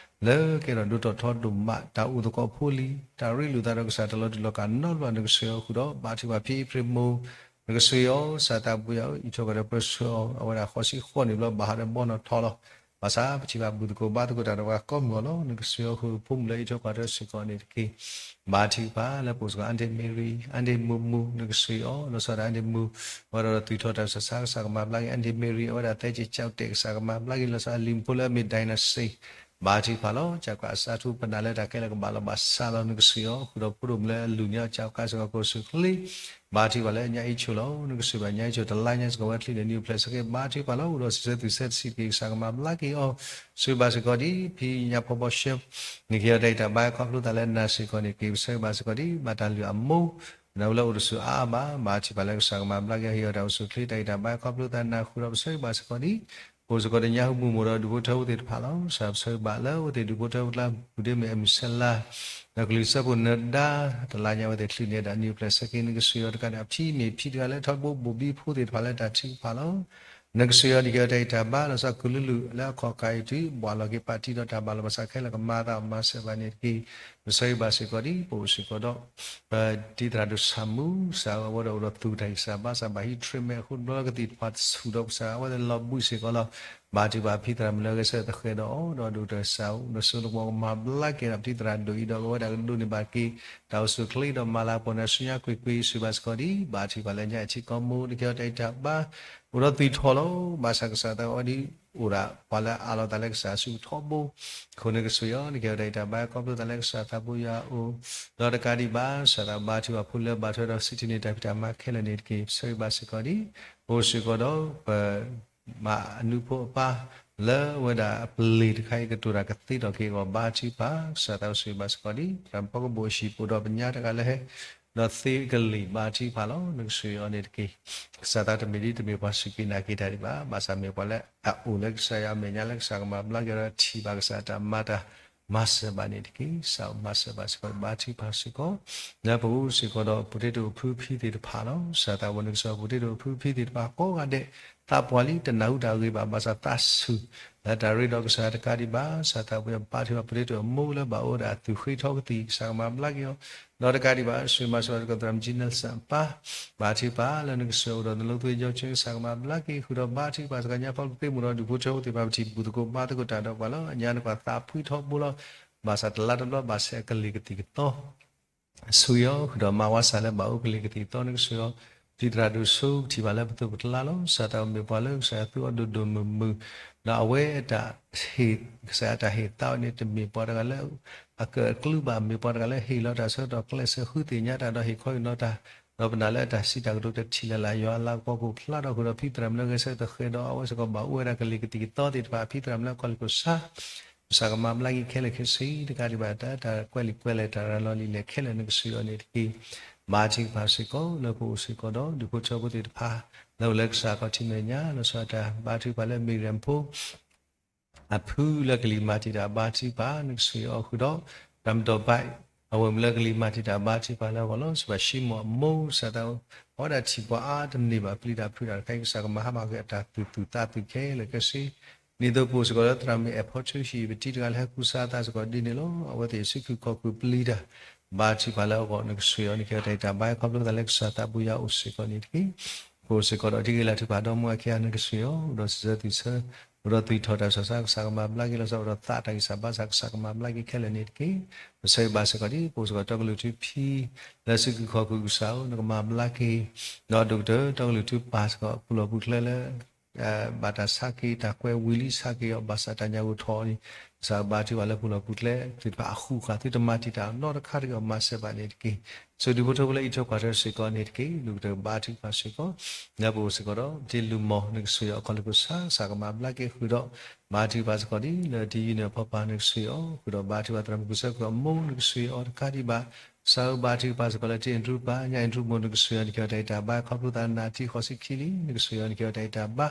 လၢကဲထီၣ်ဒိၣ်ထီၣ်ထီဒိၣ်မး တၢ်အိၣ်သကိးဖိလံၤ တၢ်ရ့လိာ်သးဒီးကစၢ်တလီၤတူာ်လီၤကာ်နီတဘျီ နကဆိၣ်ဂ့ၤအီၤဃုာ်ဒီး ဘါထုကဖၣ်ဖံအ့ဖြ့ၣ်မိၢ် နကဆိၣ်ဂ့ၤအီၤ ကစၢ်သးဘိယွၤဧၢ အံးထွဲကွၢ်ထွဲပၢဆှၢအီၤ အဝဲဒၣ်ဃိးဆံဃိးနံၣ်ဘျီ ဘၣ်ဟးဒီးဘီနီၢ်ထီလီၤ. ဘၣ်ဆၣ်ပထံၣ်ဘၣ်ဘူၣ်သကိးဘါသကိးတၢ်ဒီးပှၤကိးမုၢ်အီၤလီၤ. နကဆိၣ်ဂ့ၤအီၤဃုာ်ဖိမုၣ်လၢအံးထွဲကွၢ်ထွဲစ့ၢ်ကီးန့ၣ်တက့ၢ်. ဘါထုကဖၣ်လၢပအိၣ်စ့ၢ်ကီး အါဒ့ၣ်မ့ရံ အါဒ့ၣ်မူမူ နကဆိၣ်ဂ့ၤအီၤ လီၤဆီဒၣ်အါဒ့ၣ်မူ အဝဲဒၣ်ဒီးသွံၣ်ထီၣ်တၢ်ဆူးတၢ်ဆါ ကစၢ်ကမၤဘျါက့ၤ အါဒ့ၣ်မ့ရံ အဝဲဒၣ်သဲက့ၤကၠီၣ်တဲာ် ကစၢ်ကမၤဘျါက့ၤ လီၤဆီဒၣ်လံၤဖိလၢအမ့ၢ်ဒိၣ်နၣ်စ့ၣ် ဘါထုကဖၣ်လီၤ. ကးကးအစးထူပနၢ်လၢတၢ်ခဲလၢာ်ကဘၣ်လီၤဘၣ်စးလီၤ နကစၢ်ယွၤ ဃုာ်ဒီးဖိဒိၣ်မုၣ်လၢအလုၢ်န့ၢ်အီၤ ကးကးစ့ၢ်ကီး ကအိၣ်ဆူၣ်ချ့ ဘါထုကဖၣ်လၢညၣ်အ့ၣ်ဆိၣ်လီၤ. နကစၢ်ယွၤ ညၣ်အ့ၣ်ဆိၣ်တလါညါစ့ၢ်ကီး ဝဲချံးန့ၢ်နံၣ်အိၣ်ဖျဲၣ်ဆၢက့ၤ ဘါထုကဖၣ်လီၤ. အိၣ်ဒီးစံးဆၢသုးဆၢတဆံးက့ၤ ကစၢ်ကမၤဘျါက့ၤအီၤ ဆိၣ်ဂ့ၤဘၣ်စ့ၢ်ကီးဒ် ဖံညၣ်ဖိဘီရှဲ နကဟ့ၣ်အီၤတၢ်အံၤတၢ်ဘါ ခီဖျိသးလၢနၤစ့ၢ်ကီးန့ၣ်တက့ၢ်. ပဆၢဂ့ၤဘၣ်စ့ၢ်ကီးဒ် ဘၣ်တၢ်လုၢ်အမိၢ် နၢ်ဟူလၢအိၣ်တဆူၣ်အါအါဘၣ် ဘါထုကဖၣ်လၢကစၢ်ကမၤဘျါက့ၤအီၤ ဟ့ၣ်အီၤတၢ်အိၣ်ဆူၣ်ချ့ တၢ်အံၤတၢ်ဘါ ခီဖျိသးနၢ်ဟူဒီး ပဆၢဂ့ၤဘၣ်စ့ၢ်ကီးဒ် ပအိၣ်စ့ၢ်ကီးဒီးညါဟူမုၢ်မိၢ်ဒီး ဒူၣ်ဖိထၢဖိသ့ၣ်တဖၣ်လီၤ. ကစၢ်ပဆၢဂ့ၤဘၣ်လၢအဝဲသ့ၣ်ဒူၣ်ဖိထၢဖိကျါ ပုၢ်ဒ့မုၣ်အမုၢ်ဆဲလါ ဒီးကလုာ်စၢဖှိၣ်နၢၤဒါ တလါညါအဝဲသ့ၣ်ချံးန့ၢ်ဒၣ်နံၣ်အိၣ်ဖျဲၣ်ဆၢက့ၤ နကစၢ်ယွၤတကးဒံး အဖံမ့ၢ်ဖံတဂၤလၢထီဘိဘိၣ်ဘံဖိသ့ၣ်တဖၣ်လၢတၢ်ထုကဖၣ်လီၤ. နကစၢ်ယွၤ နကဟ့ၣ်အီၤတၢ်အံၤတၢ်ဘါ လီၤဆီကလုာ်လုာ်လၢအခီၣ်ကးအံၤတုၤ ဘှၣ်လီၤက့ၤပာ်တံၢ်ဒီးတၢ်ဘၣ်လီၤဘၣ်စးခဲလၢာ် ကမၤသးမၤစၢၤဘၣ်န့ၣ်တက့ၢ်. ပဆၢဂ့ၤဘၣ်စ့ၢ်ကီးဒ် ပအိၣ်စ့ၢ်ကီးဒီး ပတံၤသရၣ်ဒိၣ်ဆၣ်မူ ကစၢ်အဝဲဒီးအိၣ်ဒီးသူၣ်တၢ်ဂံၢ်စၢ်ဘါစၢ် ဘၣ်ဟံး treatment အဃိတဘျီလၢကသံၣ်တဖၣ်ဆူၣ်ဒီး ကစၢ်အဝဲသ့ၣ်လီၤဘှံးစ့ၢ်ကီးလီၤ. ဘါထုကဖၣ်ဖံသရၣ်မုၣ်လၢအဂဲၤဆၢထၢၣ်သဃဲးဒီးအီၤ ဒီးဒိၣ်ကတၢၢ်ကစၢ် နစိနကမီၤကမၤဘျါက့ၤဒီးပတံၤသရၣ်ဒိၣ်အံၤဒီး အဝဲဒၣ်ကဒိးန့ၢ်ဘၣ်က့ၤ တၢ်အိၣ်ဆူၣ်ချ့ဒီးမၤလၤကပီၤနၤဆူညါကွ့ၢ်ကွ့ၢ် ဆိၣ်ဂ့ၤဘၣ်စ့ၢ်ကီးဒ် ဘါထုကဖၣ်လၢညါအထံကီၢ်မိၢ် နကဟ့ၣ်အီၤတၢ်အံၤတၢ်ဘါ အိၣ်ဒီးသွံၣ်ထီၣ်လီၤ. ဘၣ်ဆၣ်ကစၢ်သးဝဲဒၣ် အိၣ်ဒၣ်ပှၤလၢအအးလီၤသးလၢကစၢ်အစုပူၤထီဘိ အဃိန့ၣ်ကစၢ်ယွၤ နကဟ့ၣ်အီၤတၢ်အံၤတၢ်ဘါ ခီဖျိသးလၢကစၢ်သးပူၤယွၤအအိၣ် ဒီးတကးဒံးဘၣ် ကစၢ်သးဘါထုကဖၣ်ဖိလၢဘၣ်ထွဲဒီးစံးထီၣ်န့ၢ်တၢ်ဖံးတၢ်မၤခဲလၢာ်န့ၣ်တက့ၢ်. ပဆၢဂ့ၤဘၣ်စ့ၢ်ကီးဒ် ပအိၣ်စ့ၢ်ကီးဒီးပ မၤအနူဖိအပၢ် လၢအဝဲဒၣ်အပျ့ၤတခါအံၤကတိၤတၢ်ကသ့ထီၣ်က့ၤအဂီၢ် ဘါထုကဖၣ် ကစၢ်သးအိၣ်ဆိၣ်ဂ့ၤဘၣ်စ့ၢ်ကီးဒ် ပှၤဖီကဘိၣ်အဟံၣ်ပအိၣ်ဒီးပညါတဂၤလၢဟဲ ဒီးသ့ကလံၣ် ဘါထုကဖၣ်လီၤ. နကစၢ်ယွၤန့ၣ်တက့ၢ်. ကစၢ်သးတမ့ၢ်ဒ်တမ့ၢ်ပှၤစူၢ်က့ၤနာ်က့ၤတၢ်ဒံးဘၣ်. ဘၣ်ဆၣ်မ့ၢ်ပှၤလၢအအိၣ်လၢကစၢ်ယွၤအမဲာ်ညါ လၢကစၢ်ကမၤဘျါက့ၤဒီးထံၣ်ဘၣ်ကစၢ်အတၢ်မၤတၢ် မၤစၢၤဘၣ်န့ၣ်တက့ၢ်. ကစၢ်မၤစၢၤဘၣ်စ့ၢ်ကီး ဘါထုကဖၣ်စ့ၢ်ကီး လၢပအိၣ်စ့ၢ်ကီးဒီး ပတ့တိၢ်ဖုဖံသ့ၣ်တဖၣ်လီၤ. ကစၢ်သးဝဲန့ၣ်ကစၢ် ပတ့တိၢ်ဖုဖံသ့ၣ်တဖၣ်ကိးဂၤဒဲး သးပှၢ်လံ တနၢ်ဟူတၢ်ဂ့ၤဘၣ် ဘၣ်ဆၣ်သးဆူၣ် လၢတၢ်ရ့ဒီးကစၢ်တကးဒံးဘၣ် ကစၢ်သးပှၢ်ဘါထုကဖၣ် ပတ့တိၢ်အမိၢ်လၢဘၣ်အိၣ်ဝဲဒၣ်အသူၣ်ဃ့ထီကသံၣ် ကစၢ်ကမၤဘျါက့ၤအီၤ ဒီးတကးဒံးဘၣ် ဆိၣ်ဂ့ၤမၤစၢၤဘၣ်စ့ၢ်ကီး သရၣ်မုၣ်ကၠံနၢ်စၣ်ပၢ် ဘါထုကဖၣ်လၢနကစၢ်အိၣ်ဒီးနလိသဝ့ကၠီဆၢ ကစၢ်ကမၤဘျါက့ၤဃုာ်ဒီးဘါထုကဖၣ်စ့ၢ်ကီး ညါဖီကသ့ၣ်မူဒီး ဒူၣ်ဖိထၢဖိသ့ၣ်တဖၣ် ပထံၣ်ဘူၣ်သကိးဘါသကိးတၢ်ဒီးပှၤလီၤ. အညါန့ၣ်ပှၤသးဖှံထီဘိလီၤ. ဘၣ်ဆၣ်တလါတဘျီဘၣ်ဆဲးအကလံၤကသံၣ်ကသီ ဆိၣ်ဂ့ၤအီၤ ဃုာ်ဒီးမၤဝါစၢ်လၢဘၣ်အိၣ်ကလံၤကသံၣ်ကသီ နကစၢ်အီၤ ပတံၤသရၣ်ဒိၣ်ဆိ ပထံၣ်ဘၣ်လၢပသိးပကျါလီၤ. ကစၢ်သးမ့ၢ်ပှၤလၢကစၢ်ယွၤသူအီၤဒိၣ်ဒိၣ်မုၢ်မုၢ် ဒီးအဝဲအတၢ်ဟ့ၣ် ကစၢ်ယွၤအတၢ်ဟ့ၣ်သးအီၤန့ၣ် တမ့ၢ်ပှၤတဂၤလၢ အကၢၣ်အကျူဘၣ် မ့ၢ်ပှၤတဂၤလၢဟ့ၣ်လီၤတၢ်ဆၢကတီၢ်ကျဲးစၢးဃုသ့ၣ်ညါတၢ်ဒီးဟ့ၣ်ခီဟ့ၣ်နီၤတၢ် ဒီးပနာ်လၢအတၢ်စံးတၢ်ကတိၤတထံၣ်လၢ်လၢ် ယွၤအလၤကပီၤကအိၣ်ဖျါထီၣ် ဃုာ်ဒီးဖံသရၣ်မုၣ်လၢအဂဲၤဆၢထၢၣ်သဃဲးဒီး အဝဲစ့ၢ်ကီးဘၣ်အိၣ်ဝဲဒၣ်ကလံၤကသံၣ်ကသီသ့ၣ်တဖၣ် ဖံသရၣ်မုၣ်လၢအခီၣ်လ့ၣ်ခိၣ်ဆၣ် ကစၢ်ကမၤဘျါက့ၤခဲလၢာ်ခဲဆ့ တကးဒံးဘၣ် တၢ်တၢ်ကွဲးလံာ်ကွဲးလဲၢ်တၢ်ရၤလီၤလံာ်လဲၢ်ခဲလၢာ် နကစၢ်ယွၤန့ၣ်တက့ၢ်. ဘါထုကဖၣ်စ့ၢ်ကီး လၢပအိၣ်စ့ၢ်ကီးဒီး ဒူၣ်ဖိထၢဖိသ့ၣ်တဖၣ် လၢအိၣ်လၢကစၢ်ခီၣ်ထံးမဲာ်ညါ လီၤဆီဒၣ်တၢ်ဘါထုကဖၣ်လၢ မ့ၢ်ရၣ်ဖိ အဖုလၢကလံၤမၤတံာ်တာ်ဘါထုကဖၣ် နကစၢ်ယွၤအီၤဃုာ်ဒီး တၢ်မတီၢ်ဘၣ် အဝဲမ့ၢ်လၢကလံၤမၤတံာ်တာ်ဘါထုကဖၣ်လၢအဂီၢ်လီၤ. စံးဘၣ်ၡံမိၣ်အမိၢ် ကစၢ်သး အဝဲဒၣ်ထံၣ်ပှၤအါတန့ၢ်ဘၣ် ပျံၤတၢ်ဖုးတၢ်တခါအံၤ ကစၢ်ကမၤဟါမၢ်က့ၤအတၢ်သူၣ်သူၣ်သးသူၣ်ခဲလၢာ်ခဲဆ့ ဒ်သိးပအိၣ်စ့ၢ်ကီးလၢသရၣ်မုၣ်အဲၣ်ဖီဆူဟံၣ် ပတံၤတဂၤလၢဟဲကူစါအသးစ့ၢ်ကီးဒ်န့ၣ်လီၤ. အဝဲသ့ၣ်စုခုခီၣ်ခုၣ်ပျံၤတၢ် ဘါထုကဖၣ်လၢအဂီၢ် နကစၢ်ယွၤ နကဟ့ၣ်အီၤတၢ်အံၤတၢ်ဘါ ခီဖျိသးလၢကစၢ်သးပူၤယွၤအိၣ်စ့ၢ်ကီးန့ၣ်တက့ၢ်. ပအိၣ်စ့ၢ်ကီးဒီးထံဂ့ၤလၤထုကဖၣ်ဒီမါအခံဂၤ နကစၢ်ယွၤ အိၣ်ဒီးစံးဆၢသုးဆၢ အိၣ်ဒီးသွံၣ်ထီၣ်တၢ်ဆၢကတီၢ် ကစၢ်ကမၤဘျါက့ၤလီၤဆီ အိၣ်ဒီးသးတၢ်ဂံၢ်စၢ်ဘါစၢ် ကစၢ်ကမၤဘျါက့ၤခဲလၢာ်န့ၣ်တက့ၢ်. ပဆၢဂ့ၤဘၣ်စ့ၢ်ကီးဒ် ပအိၣ်စ့ၢ်ကီးတီကလုာ်ထူဖံ လၢစုခုခီၣ်ခုၣ် ကစၢ်ဧၢ နကမၤဘျါက့ၤ ဒီးဒိၣ်ကတၢၢ် တီကလုာ်ထူပၢ်စ့ၢ်ကီး ပူၤလီၢ်ပူၤကျဲလၢ ဘၣ်တၢ်ဆါက့ၤ တၢ်ကွဲးဝံၤလံဆါက့ၤအီၤ ဘၣ်ဆၣ်တၢ်ညၣ်ဂိၢ်ထီၣ်အီၤန့ၣ် ကစၢ်ဘါထုကဖၣ်လၢပူၤလီၢ်ပူၤကျဲ သုတဖၣ်အဃုာ်ဃာ် သုတမၤတံာ်တာ်နီတခါတဂ့ၤအီၤ မၤစၢၤဘၣ်န့ၣ်တက့ၢ်. ဆိဒူၣ်ဖိထၢဖိလၢအံးထွဲကွၢ်ထွဲစ့ၢ်ကီးန့ၣ်တက့ၢ်. ဒိၣ်ကတၢၢ်ဘါထုကဖၣ်စ့ၢ်ကီး လၢပအိၣ်စ့ၢ်ကီးဒီး တ့လူမီၢ် နကစၢ်ယွၤအခီၣ်လ့ၣ်ခိၣ်ဆၣ် ကစၢ်ကမၤဘျါက့ၤဃုာ်ဒီး ဘါထုကဖၣ်စ့ၢ်ကီးဒ် လၢတ့ယုၢ်န့ၣ်အဖီပၢ် နကစၢ်ယွၤ ဃုာ်ဒီးဘါထုကဖၣ်သရၣ်မုၣ်ကူစၢဖှိၣ်အမိၢ် နကစၢ်ယွၤတကးဒံးဘၣ် ကစၢ်ဧၢ ဘါထုကဖၣ်စ့ၢ်ကီးလၢတ့အ့ၣ်ဒရူပၢ် ညၣ်အ့ၣ်ဒရူမိၢ် နကစၢ်ယွၤ နကဟ့ၣ်အီၤတၢ်အံၤတၢ်ဘါ ခီဖျိသးနံၣ်ထံၣ်ဃီၤဆံခံလံ နကစၢ်ယွၤ နကဟ့ၣ်အီၤတၢ်အံၤတၢ်ဘါ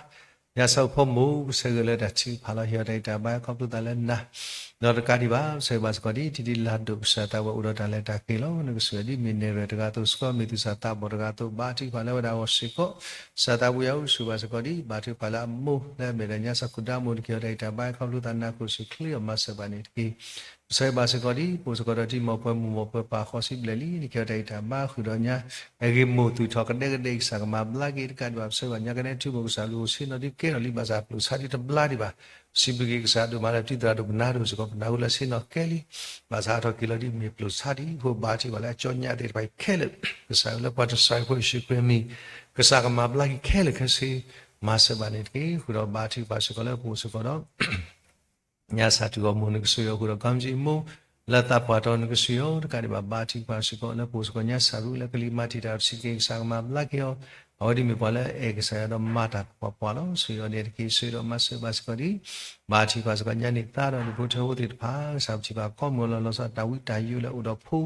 ညါဆၢဖိမိၢ် ကဆၢဂ့ၤလၢတၢ်ထုကဖၣ်လီၤ ဟ့ၣ်အီၤတၢ်အံၤတၢ်ဘါ ခီဖျိသးလၢနၤ ဒီးတကးဒံးဘၣ် ပဆၢဂ့ၤဘၣ်စ့ၢ်ကီးဒ် ထံၣ်ဒံးလၢ်ဒိၣ် ကစၢ်သးဝဲအိၣ်ဒီးတၢ်လဲၤတၢ်က့ၤလီၤ. နကစၢ်ယွၤဒ်မ့ၢ်နဲၣ်ရွဲၣ်တဂၤအသိး စှီမ့ၢ်သူၣ်စၢ်သးဘီၣ်တဂၤအသိး ဘါထုကဖၣ်လၢဝဲဒၣ်အဂီၢ်စ့ၢ်ကီး ကစၢ်သးပူၤယွၤအိၣ်ဆိၣ်ဂ့ၤဘၣ်စ့ၢ်ကီးဒ် ဘါထုကဖၣ်လၢအမိၢ် လၢအမဲာ်ဒီးညါဆၢခိၣ်ဒၢမိၢ် နကဟ့ၣ်အီၤတၢ်အံၤတၢ်ဘါ ခီဖျိသးနၢ်ခိၣ်ဆူၣ်ချ့အီၤ မၤစၢၤဘၣ်န့ၣ်တက့ၢ်. ပဆၢဂ့ၤဘၣ်စ့ၢ်ကီးဒ် ပအိၣ်စ့ၢ်ကီးဒီးတံၤမီၢ်ပှဲၤမုၢ်မီၢ်ပှဲၤပၢ်ဃီၤဆံဘျဲၣ်လံ နကဟ့ၣ်အီၤတၢ်အံၤတၢ်ဘါ ဃုာ်ဒီးညါ အဂ့ၢ်မိၢ်သူၣ်ထီၣ်ကဒဲကဒဲအံၤ ကစၢ်ကမၤဘျါက့ၤတကးဒံးဘၣ် ပဆၢဂ့ၤဘၣ် ညါကနဲထူမိၢ် ကစၢ်လူၤအိၣ်ဆ့ၣ်နီၤဒ်ကဲထီၣ်လံ ဘၣ်ဆၣ်ပျိၢ်ဆါဒ်တဘျါဒံးဘၣ် စံးဘျုးက့ၤကစၢ်ဒိၣ်မးလၢ တံၤသရၣ်ဒိၣ်ပနၢ်ဒိၣ်စ့ၢ်ကီး ပနၢ်ဟူလၢဆ့ၣ်နီၤကဲလံ ဘၣ်ဆၣ်ဟးထီၣ်က့ၤလီၤဒ်မ့ၢ်ပျိၢ်ဆါဒံးအဃိ ဘါထုကဖၣ်လၢအကၠီညၣ်သ့ၣ်တဖၣ်အံၤခဲလၢာ် ကစၢ်လၢပှၤတၢ်ဆါဟံၣ်ဖိယ့ၣ်ၡူးခရံာ်အမံၤ ကစၢ်ကမၤဘျါက့ၤခဲလၢာ်ခဲဆ့ မၤစၢၤဘၣ်န့ၣ်တက့ၢ်. ဃုာ်ဒီးဘါထုကဖၣ်စ့ၢ်ကီးလၢပအိၣ်စ့ၢ်ကီးဒီး ညါစၢ်ထူၣ်ဂီၢ်မုၢ်နကစၢ်ယွၤဃုာ်ဒီး ကီမ့ၣ်အူမိၢ် လၢသးပှၢ်တီၤနကစၢ်ယွၤတကးဒံးဘၣ် ဘါထုကဖၣ်စ့ၢ်ကီး လၢပအိၣ်စ့ၢ်ကီးညါစၢ်ရူလၢကလံၤမၤတံာ်တာ်တဆံးက့ၤ ကစၢ်ကမၤဘျါက့ၤအီၤ, အဝဲဒၣ်မ့ၢ်ပှၤလၢအအဲၣ်ကစၢ်ယွၤဒီးမၤတၢ်ကပှာ်ပှၢ်လီၤ. စံးအီၤန့ၣ်တက့ၢ် ဆၢဒီးမၤစၢၤဘၣ်စ့ၢ်ကီးဒံး ဘါထုကဖၣ်စ့ၢ်ကီးညါန့ၣ်သးဒီး ဒူၣ်ဖိထၢဖိသ့ၣ်တဖၣ် ကစၢ်ပထံၣ်ဘၣ်ကီမုၢ်အလီၢ် လီၤဆီဒၣ်တၢ်ဝံတၢ်ယိးလၢအအိၣ်ဒီးဖိ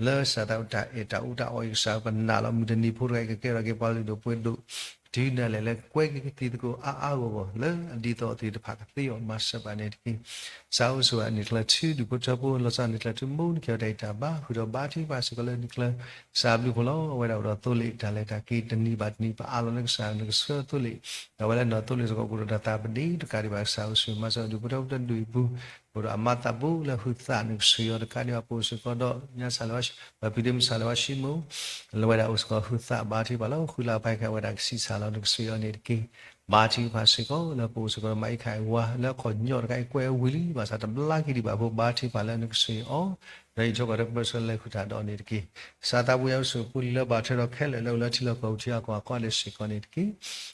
လၢကစၢ်သးဝံတၢ်အဲၣ်တၢ်အူတၢ်အီအံၤ ကစၢ်ပနာ်လီၤ မုၢ်တနံၤဖိတဂၤအံၤ ကကဲထီၣ်က့ၤပှၤလုၢ်ဒိၣ်ပှ့ၤဒိၣ် တုၤဒၣ်လဲာ်လၢကွဲက့ၤကသံၣ်သကိးအါအါဂီၢ်ဂီၢ် လၢအဒ်သိးအသ့ၣ်တဖၣ်ကသ့အီၤ မၤစၢၤဘၣ်န့ၣ်တက့ၢ်. ကစၢ်အိၣ်ဆိးဘၣ်န့ၣ်ချၢထူ ဒူၣ်ဖိထၢဖိ လီၤဆီန့ၣ်ချၢထူမိၢ် နကဲထီၣ်တၢ်အံၤတၢ်ဘါ ဃုာ်ဒီးဘါထုကဖၣ်စ့ၢ်ကီးလၢန့ၣ်ချၢ ကစၢ်ဘျုးဖှိၣ်လီၤ. အဝဲဒၣ်အိၣ်ဒီးသိလ့ၣ်တၢ်လဲၤတၢ်က့ၤ တနံၤဘၣ်တနံၤ ပအးလီၤလၢကစၢ်နကဆှၢသိလ့ၣ် အဝဲလၢနီၢ်သိလ့ၣ်စ့ၢ်ကီး ကအိၣ်ဒီးတၢ်သးပဒ့ တကးဒံးဘၣ် ကစၢ်အိၣ်ဆိးမၤစၢၤဒူၣ်ဖိထၢဖိတဒူၣ်အံၤပူၤ အိၣ်ဒီးအမါသးဘိလၢဟုသးနကစၢ်ယွၤ တကးဒံးဘၣ် ပအိၣ်စ့ၢ်ကီးဒီး ညါစၢ်လၢၤဝဲ ပဖံဒ့မုၣ်စၢ်လၢၤဝဲ ရှံမိၣ် လၢဝဲဒၣ်အိၣ်စ့ၢ်ကီးဟုသး ဘါထုကဖၣ်လီၤ. ဃုလါပၢ်ခဲအဝဲဒၣ်ကဆံးစၢ်လီၤ နကစၢ်ယွၤန့ၣ်တက့ၢ်. ဘါထုကဖၣ်စ့ၢ်ကီး လၢပအိၣ်စ့ၢ်ကီးဒီးမၤအံးခးအဝၤ လၢအခီၣ်ညီၣ်တခါအံၤ ကွဲဝံၤလံ ဘၣ်ဆၣ်တဘျါက့ၤဒံးဘၣ်အဃိ ဘါထုကဖၣ်လၢနကစၢ်ယွၤအီၤ ဒီးအံးထွဲကွၢ်ထွဲကပၢၢ်ဆၢလဲၤဃုာ်တၢ်ဒီးန့ၣ်တက့ၢ်. ကစၢ်သးပှၢ်ယွၤအိၣ်ဆိးပူၤလံလၢဘၣ်ထွဲဒီးခဲလၢာ် လၢအိၣ်လၢထံလီၢ်ကီၢ်ပူၤထံအကီၢ်အကီၢ်ဒီးစ့ၢ်ကီးန့ၣ်တက့ၢ်.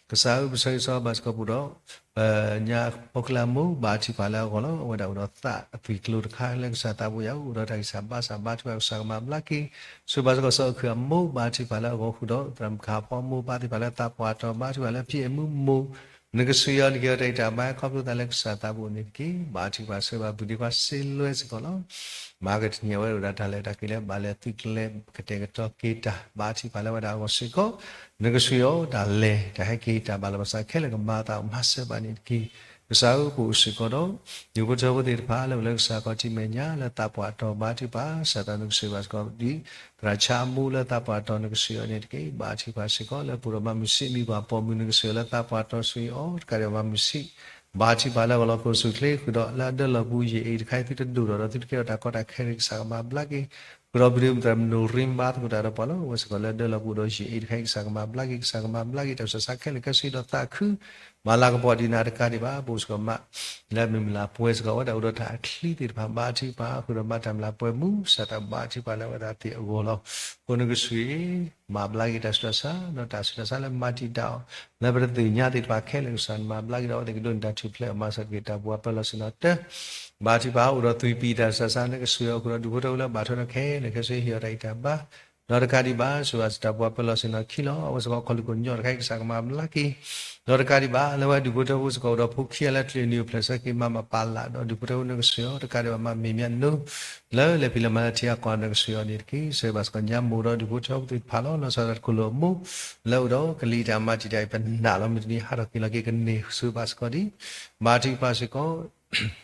ကစၢ်ဧၢ ပဆၢဂ့ၤဆၢဝါဘၣ်စ့ၢ်ကီးပှၤဒီး ပညါဖိကျါမိၢ် ဘါထုကဖၣ်လၢအဂီၢ်လီၤ. အဝဲဒၣ်အိၣ်ဒီးသးအသွံၣ်ကျိၤတခါလၢကစၢ်သးပှၢ်ယွၤအိၣ်ဒီးတၢ်ဂံၢ်စၢ်ဘါစၢ် ဘါထုကဖၣ် ကစၢ်ကမၤဘျါက့ၤ ဆိးဘၣ်စ့ၢ်ကီးစီၤအုၣ်ခုၣ်အမိၢ် ဘါထုကဖၣ်လၢအဂီၢ်ဃုာ်ဒီး သရၣ်မုၣ်ခါဖီအမိၢ်ပၢ်သ့ၣ်တဖၣ်လၢသးပှၢ်တီၤ ဘါထုကဖၣ်လၢဖံအဲၣ်မုၣ်မိၢ် နကစၢ်ယွၤန့ၣ်ကဲထီၣ်တၢ်အံၤတၢ်ဘါ ခီဖျိသးလၢကစၢ်သးဘိန့ၣ်တက့ၢ်. ဘါထုကဖၣ်ဆၢဘၣ်ဘုၣ်ဒ့ခွါစ့လွဲစ့ၢ်ကီးလီၤ. မၤကတနံၤအဝဲအိၣ်ဒီးတၢ်လဲၤတၢ်က့ၤလၢဘၣ်လဲၤသုးကျဲၤကတဲာ်ကတီၤက့ၤတၢ် ဘါထုကဖၣ်လၢဝဲဒၣ်အဂီၢ်စ့ၢ်ကီး နကစၢ်ယွၤတၢ်လဲၤတၢ်ဟဲက့ၤတၢ်ဘၣ်လီၤဘၣ်ဆၣ်ခဲလၢာ်ကမၤသးအိၣ်မၤစၢၤဘၣ်န့ၣ်တက့ၢ်. ကစၢ်ဧၢ ပအိၣ်စ့ၢ်ကီးဒီး ဒူၣ်ဖိထၢဖိသ့ၣ်တဖၣ်လၢအိၣ်လၢကစၢ်ခီၣ်ထံးမဲာ်ညါလၢသးပှၢ်တီၤဘါထုကဖၣ် စၢ်သးနကစၢ်ဘၣ်စ့ၢ်ကီးဒ် သရၣ်ဆါအမိၢ်လၢသးပှၢ်တီၤနကစၢ်ယွၤန့ၣ်တက့ၢ်. ဘါထုကဖၣ်စ့ၢ်ကီးလၢပအိၣ်ဒီးမၤမုာ်စံးမံၤပှၤပိာ်မုၣ်နကစၢ်ယွၤလၢသးပှၢ်တီၤဆိၣ်ဂ့ၤအီၤ တကးဒံးဘၣ်မၤမုာ်စံး ဘါထုကဖၣ်လၢအဂီၢ်လီၤ ကိၣ်စူၣ်ချ့ဃုာ်ဒီးလၢအဒၢလီၢ်ပူၤယံာ်အံၤတခါအံၤ သုတဒိၣ်ထီၣ်ဒီးသုတကဲထီၣ်တၢ်ကီတၢ်ခဲန့ၣ် ကစၢ်ကမၤဘျါက့ၤ ဃုာ်ဒီးပဒုးမုၢ်သရၣ်မုၣ်နိၣ်ရံဘါသကိးတၢ်ဒီးပှၤလီၤ. အဝဲစ့ၢ်ကီးလၢအဒၢလီၢ်ပူၤဒီးယံာ်အံၤတခါအံၤ ကစၢ်ကမၤဘျါက့ၤ ကစၢ်ကမၤဘျါက့ၤတၢ်ဆူးတၢ်ဆါခဲလၢာ်ခဲဆ့ဒီးသးခု မၤလၤကပီၤဒံးနၤတကးဒံးဘၣ် ပအိၣ်စ့ၢ်ကီးမး လၢမုၢ်လၢ်ပှဲၤစ့ၢ်ကီးဝဲဒၣ်အိၣ်ဒီးတၢ်အချံသ့ၣ်တဖၣ် ဘါထုကဖၣ်ဃုာ်ဒီးမၤတၢ်မုၢ်လၢ်ပှဲၤမူ စၢ်သးဘါထုကဖၣ်လၢဝဲဒၣ်သ့ၣ်အဂီၢ်လီၤ. အဃိနကစၢ်ယွၤ မၤဘျါက့ၤတၢ်ဆူးတၢ်ဆါ ဒီးတၢ်ဆူးတၢ်ဆါလၢမၤတံာ်တာ်အီၤ လၢပတသ့ၣ်ညါသ့ၣ်တဖၣ်ခဲလၢာ် ကစၢ်မၤဘျါက့ၤဒီးအဝဲသ့ၣ်ကဒိးန့ၢ်တၢ်ထူၣ်ဖျဲးအီၤ မၤစၢၤတက့ၤတၢ်ပူၤပၢၤလီၢ်ဆ့ၣ်နီၤတၢ် ဘါထုကဖၣ်အိၣ်ဒီးသွံၣ်ပံၤတၢ်ဆူးတၢ်ဆါ နကစၢ်ယွၤအိၣ်ဃုာ်ဒီးဒူၣ်ဖိထၢဖိလၢဘၣ်ထွဲဒီးခဲလၢာ်ခဲဆ့ဟ့ၣ်အီၤတၢ်အံးတၢ်ဘါ ဒီးတကးဒံးဘၣ် စူးဘၣ်စ့ၢ်တၢ်ပူၤပၢၤလီၢ်ဆ့ၣ်နီၤခံလီၤ. အဝဲစ့ၢ်ကီးခီၣ်လူၢ်ခိၣ်ညီၣ်တခါအံၤ ကစၢ်ကမၤဘျါက့ၤ ဒီးတကးဒံးဘၣ် လၢဝဲဒူၣ်ဖိထၢဖိစ့ၢ်ကီးအိၣ်ဒီးဖိခံဂၤလၢကျဲၤနုာ်အိၣ်ဖျဲၣ်ဆၢက့ၤ မၤမၤပာ်လၢ်ဒီးဒူၣ်ဖိထၢဖိနကစၢ်ယွၤ တကးဒံးဘၣ်မၤမဲာ်ညါနုာ် လၢလဲၤဖံးလဲၤမၤလၢထံအကီၢ်နကစၢ်ယွၤန့ၣ်တက့ၢ်. စူးဘၣ်စ့ၢ်ကီးညါမိၢ်ဒီးဒူၣ်ဖိထၢဖိသ့ၣ်တဖၣ်လီၤ. လီၤဆီဒၣ်တၢ်တၢ်ခိၣ်လိာ်အမိၢ် လၢအိၣ်ဒီးကလံၤတၢ်မၤတံာ်တာ်အံၤ ပနာ်လီၤ မုၢ်တနံၤဟးထီၣ်က့ၤလီၤက့ၤကန့ၢ်စူးဘၣ်စ့ၢ်ကီးဒံး ဘါထုကဖၣ်စ့ၢ်ကီး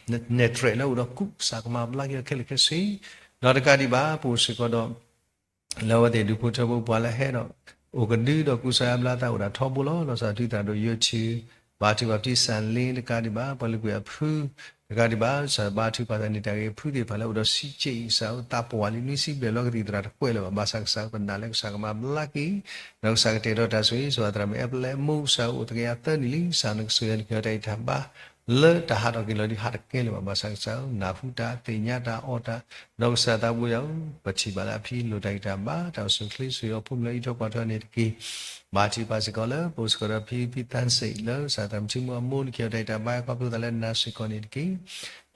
နဲၣ်တြဲးလၢအိၣ်ဒီးကူး ကစၢ်ကမၤဘျါက့ၤအီၤခဲလၢာ်ခဲဆ့ ဒီးတကးဒံးဘၣ် ပအိၣ်စ့ၢ်ကီးဒီး လၢအဝဲသ့ၣ်ဒူၣ်ဖိထၢဖိပှၤလၢဟဲဒီး အိၣ်ကဒုဒီးကူစါအါဘျါသးအိၣ်ဒၣ်ထီဘိလီၤ. လီၤဆီဒၣ်သုသရၣ်ဒိၣ်ယၢထံ ဘါထုကဖၣ်ပတံၢ်စၢ်လ့ တကးဒံးဘၣ် ပှၤလုၢ်ကွံာ်အဖု တကးဒံးဘၣ် စၢ်ဘါထုကဖၣ်သးန့ၣ် တၢ်ဂ့ၢ်အဖုသ့ၣ်တဖၣ်လၢအိၣ်ဒီးစံးက့အံၤ ကစၢ်အိၣ်သးပှၢ်လံနွံဆံဘျဲၣ်လီၤကသံၣ်သရၣ်တကွဲးလၢၤဘၣ် ဘၣ်ဆၣ်ကစၢ်ပနာ်လၢကစၢ်ကမၤဘျါက့ၤ ဒီးကစၢ်ကတဲာ်ကတီၤတၢ်ဆိၣ်ဂ့ၤ စူးဘၣ်သရၣ်မုၣ်အဲပလဲမိၢ် ကစၢ်အိၣ်သကဲယၤသၢနံၣ်လံ ကစၢ်နကစၢ်ယွၤန့ၣ်ကဲထီၣ်တၢ်အံးတၢ်ဘါ လၢတၢ်ဟးထီၣ်က့ၤလီၤဒံးဟးတကဲလၢၤဘၣ် ဘၣ်ဆၣ်ကစၢ်ဧၢ နၢ်ဟူတၢ်သ့ၣ်ညါတၢ်အီၣ်တၢ် ဒီးကစၢ်သးဘိယွၤဧၢ ပထံၣ်ဘၣ်လၢအဖံလိၣ်တၢ်ဂံၢ်တၢ်ဘါ တၢ်အိၣ်ဆူၣ်အိၣ်ချ့ဆိၣ်ဂ့ၤအီၤ ဖိမုၣ်လၢအံးထွဲကွၢ်ထွဲန့ၣ်တက့ၢ်. ဘါထုကဖၣ်စ့ၢ်ကီးလၢ ပအိၣ်စ့ၢ်ကီးဒီးဖံ ဖံသၣ်စ့ၣ် လၢကစၢ်သရၣ်မုၣ်ထံမုၢ်အမိၢ်န့ၣ်ကဲထီၣ်တၢ်အံးတၢ်ဘါ ခီဖျိသးလၢနၤစ့ၢ်ကီးန့ၣ်တက့ၢ်.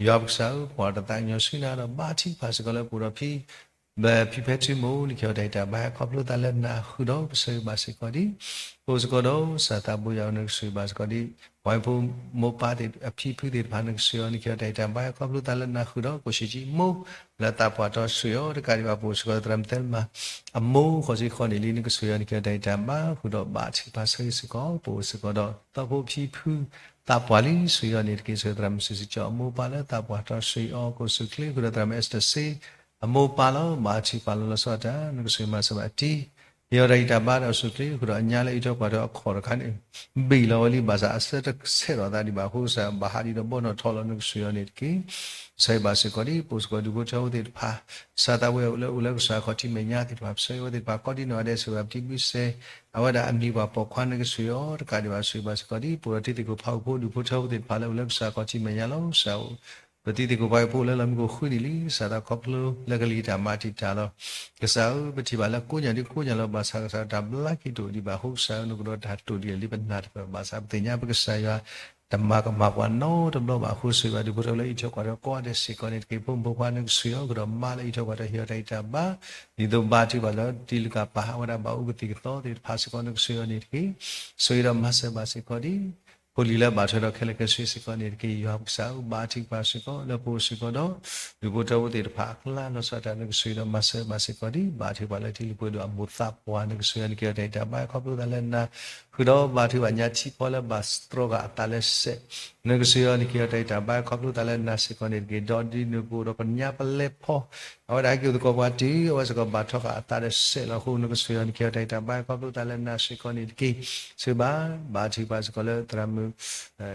ယွၤပကစၢ်ဧၢ ပှၤတသးကညီၤဆူနၤဒီး ဘါထုကဖၣ်စ့ၢ်ကီးလၢပအိၣ်ဒီးဖံ ဖံဖဲထံမိၢ်န့ၣ်ကဲထီၣ်တၢ်အံးတၢ်ဘါ ခီဖျိသးလၢနၤဃုာ်ဒီးပဆၢဂ့ၤဘၣ်စ့ၢ်ကီးဒံး ပအိၣ်စ့ၢ်ကီးဒီး ကစၢ်သးဘိယွၤဧၢ နကဆိၣ်ဂ့ၤဘၣ်စ့ၢ်ကီးဒံး ပှၤဖိမိၢ်ပၢ်သ့ၣ်အဖံဖုသ့ၣ်တဖၣ် နကဆိၣ်ဂ့ၤအီၤန့ၣ်ကဲထီၣ်တၢ်အံးတၢ်ဘါ ခီဖျိသးလၢနၤဃုာ်ဒီး ကိၣ်ၡံၣ်ကၠံမိၢ် လၢသးပှၢ်တီၤဆိၣ်ဂ့ၤအီၤ တကးဒံးဘၣ် ပအိၣ်စ့ၢ်ကီးသရၣ်မုၣ်သဲလမၤ အမိၢ်ဃိးဆံဃိးနံၣ်လံ နကဆိၣ်ဂ့ၤအီၤန့ၣ်ကဲထီၣ်တၢ်အံးတၢ်ဘါ ဃုာ်ဒီးဘါထုကဖၣ်ဆၢဂ့ၤစ့ၢ်ကီး ပအိၣ်စ့ၢ်ကီးဒီး သီဖိဖံဖု သးပှၢ်လံ ဆိၣ်ဂ့ၤအီၤန့ၣ်တက့ၢ် ဆိၣ်ဂ့ၤသရၣ်မုၣ်စုစံကၠီအမိၢ်ပၢ်လၢသးပှၢ်တီၤဆိၣ်ဂ့ၤအီၤ ကိၣ်စူၣ်ချ့ဃုာ်ဒီးသရၣ်မုၣ်အဲစတၢၢ်စ့ အမိၢ်ပၢ်လီၤ ဘါထုကဖၣ်လီၤလီၤဆီဒၣ်တၢ် နကဆိၣ်ဂ့ၤမၤစၢၤဘၣ်တံၢ် ဟ့ၣ်အီၤတၢ်ဂံၢ်တၢ်ဘါတၢ်အိၣ်ဆူၣ်ချ့ဃုာ်ဒီးအညါလၢအံးထွဲကွၢ်ထွဲအခီၣ်တခါန့ၣ် ဘ့ၣ်လီၤဝဲလံ ဘၣ်ဆၣ်အဆၢတဆဲးထီၣ်သးဒံးဘၣ်အဃိ ကစၢ်ဘၣ်ဟးဒံးဒီးဘီနီၣ်ထီၣ်လီၤ နကဆိၣ်ဂ့ၤအီၤန့ၣ်တက့ၢ်. ဆၢဂ့ၤဘၣ်စ့ၢ်ကီးဒံး ပအိၣ်စ့ၢ်ကီးဒူၣ်ဖိထၢဖိသ့ၣ်တဖၣ် ကစၢ်သးဝဲလၢအိၣ်လၢကစၢ်ခီၣ်ထံးမဲာ်ညါသ့ၣ်တဖၣ် ပဆၢဂ့ၤဝဲသ့ၣ်တဖၣ် ကိးဒံနီၢ်ဂၤဒဲး ဆိၣ်ဂ့ၤဘၣ်ပတံၢ်ဘုစဲ အဝဲဒၣ်အမံၤပှၤပိာ်ခွါနကဆိၣ်ဂ့ၤအီၤ တကးဒံးဘၣ် ဆိၣ်ဂ့ၤဘၣ်စ့ၢ်ကီးဒံး ပအိၣ်ဒီးတံၤသကိးဖၣ်အူဖိဒူၣ်ဖိထၢဖိသ့ၣ်တဖၣ်လၢအိၣ်လၢကစၢ်ခီၣ်ထံးမဲာ်ညါလီၤ ကစၢ်ဧၢ ပတံၤသကိးဖၣ်အူဖိလၢလီၤမုၢ်ကိၣ်ဃုနံၣ်လံ ကစၢ်သးခီဖျိလၢကလံၤတၢ်မၤတံာ်တာ်လီၤ. ကစၢ်ဧၢ ပထံၣ်ဘၣ်လၢကိးညါဒ်ကိးညါလီၤ ဘၣ်ဆၣ်ကစၢ်တၢ်ဘျါက့ၤတအိၣ်ဒံးဘၣ်အဃိ ကစၢ်ဧၢ နကဒီးတၢ်တိာ်ဒံးလံ ပနာ်တပၢၢ် ဘၣ်ဆၣ်ပသ့ၣ်ညါပကစၢ်ယွၤ တမၤကမၣ်ပှၤနီတဘျီဘၣ်အဃိ ဆိၣ်ဂ့ၤဘၣ်ဒူၣ်ဖိထၢဖိလၢအအံးထွဲကွၢ်ထွဲကိးဂၤဒဲးစ့ၢ်ကီးန့ၣ်တက့ၢ်. ဖိမုၣ်ဖိခွါနကဆိၣ်ဂ့ၤအီၤ ဃုာ်ဒီးမါလၢအအံးထွဲကွၢ်ထွဲဟ့ၣ်အီၤတၢ်ဂံၢ်တၢ်ဘါ, ဒ်သိးဘါထုကဖၣ်လၢတံၤလၢကပၤဟးဝဲဒၣ်ဘၣ်အိၣ်ကသံၣ်ကသီသ့ၣ်တဖၣ်စ့ၢ်ကီး နကဆိၣ်ဂ့ၤအီၤန့ၣ်တက့ၢ်. ဆိၣ်ဂ့ၤဒီးမၤစၢၤဘၣ်စ့ၢ်ကီးဒ် ဖိလံၤလၢဘၣ်ထွဲဒီးခဲလၢာ်ခဲဆ့စ့ၢ်ကီးန့ၣ်တက့ၢ်. ယွၤပကစၢ်ဧၢ ဘါထုကဖၣ်စ့ၢ်ကီး လၢပအိၣ်စ့ၢ်ကီးဒီး ဒူၣ်ဖိထၢဖိသ့ၣ်တဖၣ်အကျါ လီၤဆီဒၣ်တၢ် နကဆိၣ်ဂ့ၤဒီးမၤစၢၤဘၣ်စ့ၢ်ကီးဒ် ဘါထုကဖၣ်လၢထံလုၢ်ပှဲၤဒိၣ်အမိၢ်သးပှၢ် နကဆိၣ်ဂ့ၤအီၤန့ၣ်က့ၤအီၤတၢ်ဂံၢ်တၢ်ဘါ ခီဖျိသးလၢနၤ ဃုာ်ဒီးဘါထုကဖၣ်ညါထံဖီလၢ ဘၣ်တြီဃာ်အသးလၢစဲး နကဆိၣ်ဂ့ၤအီၤန့ၣ်က့ၤအီၤတၢ်ဂံၢ်တၢ်ဘါ ခီဖျိသးလၢနၤစ့ၢ်ကီးန့ၣ်တက့ၢ်. ဒီးဒ်နကအိၣ်ဒီးပညါပလဲဖီ အဝဲဒၣ်ဟဲက့ၤအိၣ်သကိးပှၤတုၤ အဝဲစ့ၢ်ကီးဘၣ်တြီဃာ်အသးဒီးစဲးလီၤအဃိ နကဆိၣ်ဂ့ၤအီၤန့ၣ်က့ၤအီၤတၢ်ဂံၢ်တၢ်ဘါ ခီဖျိသးလၢနၤစ့ၢ်ကီးန့ၣ်တက့ၢ်. ဆိၣ်ဂ့ၤဘၣ် ဘါထုကဖၣ်စ့ၢ်ကီးလၢသရၣ်မုၣ်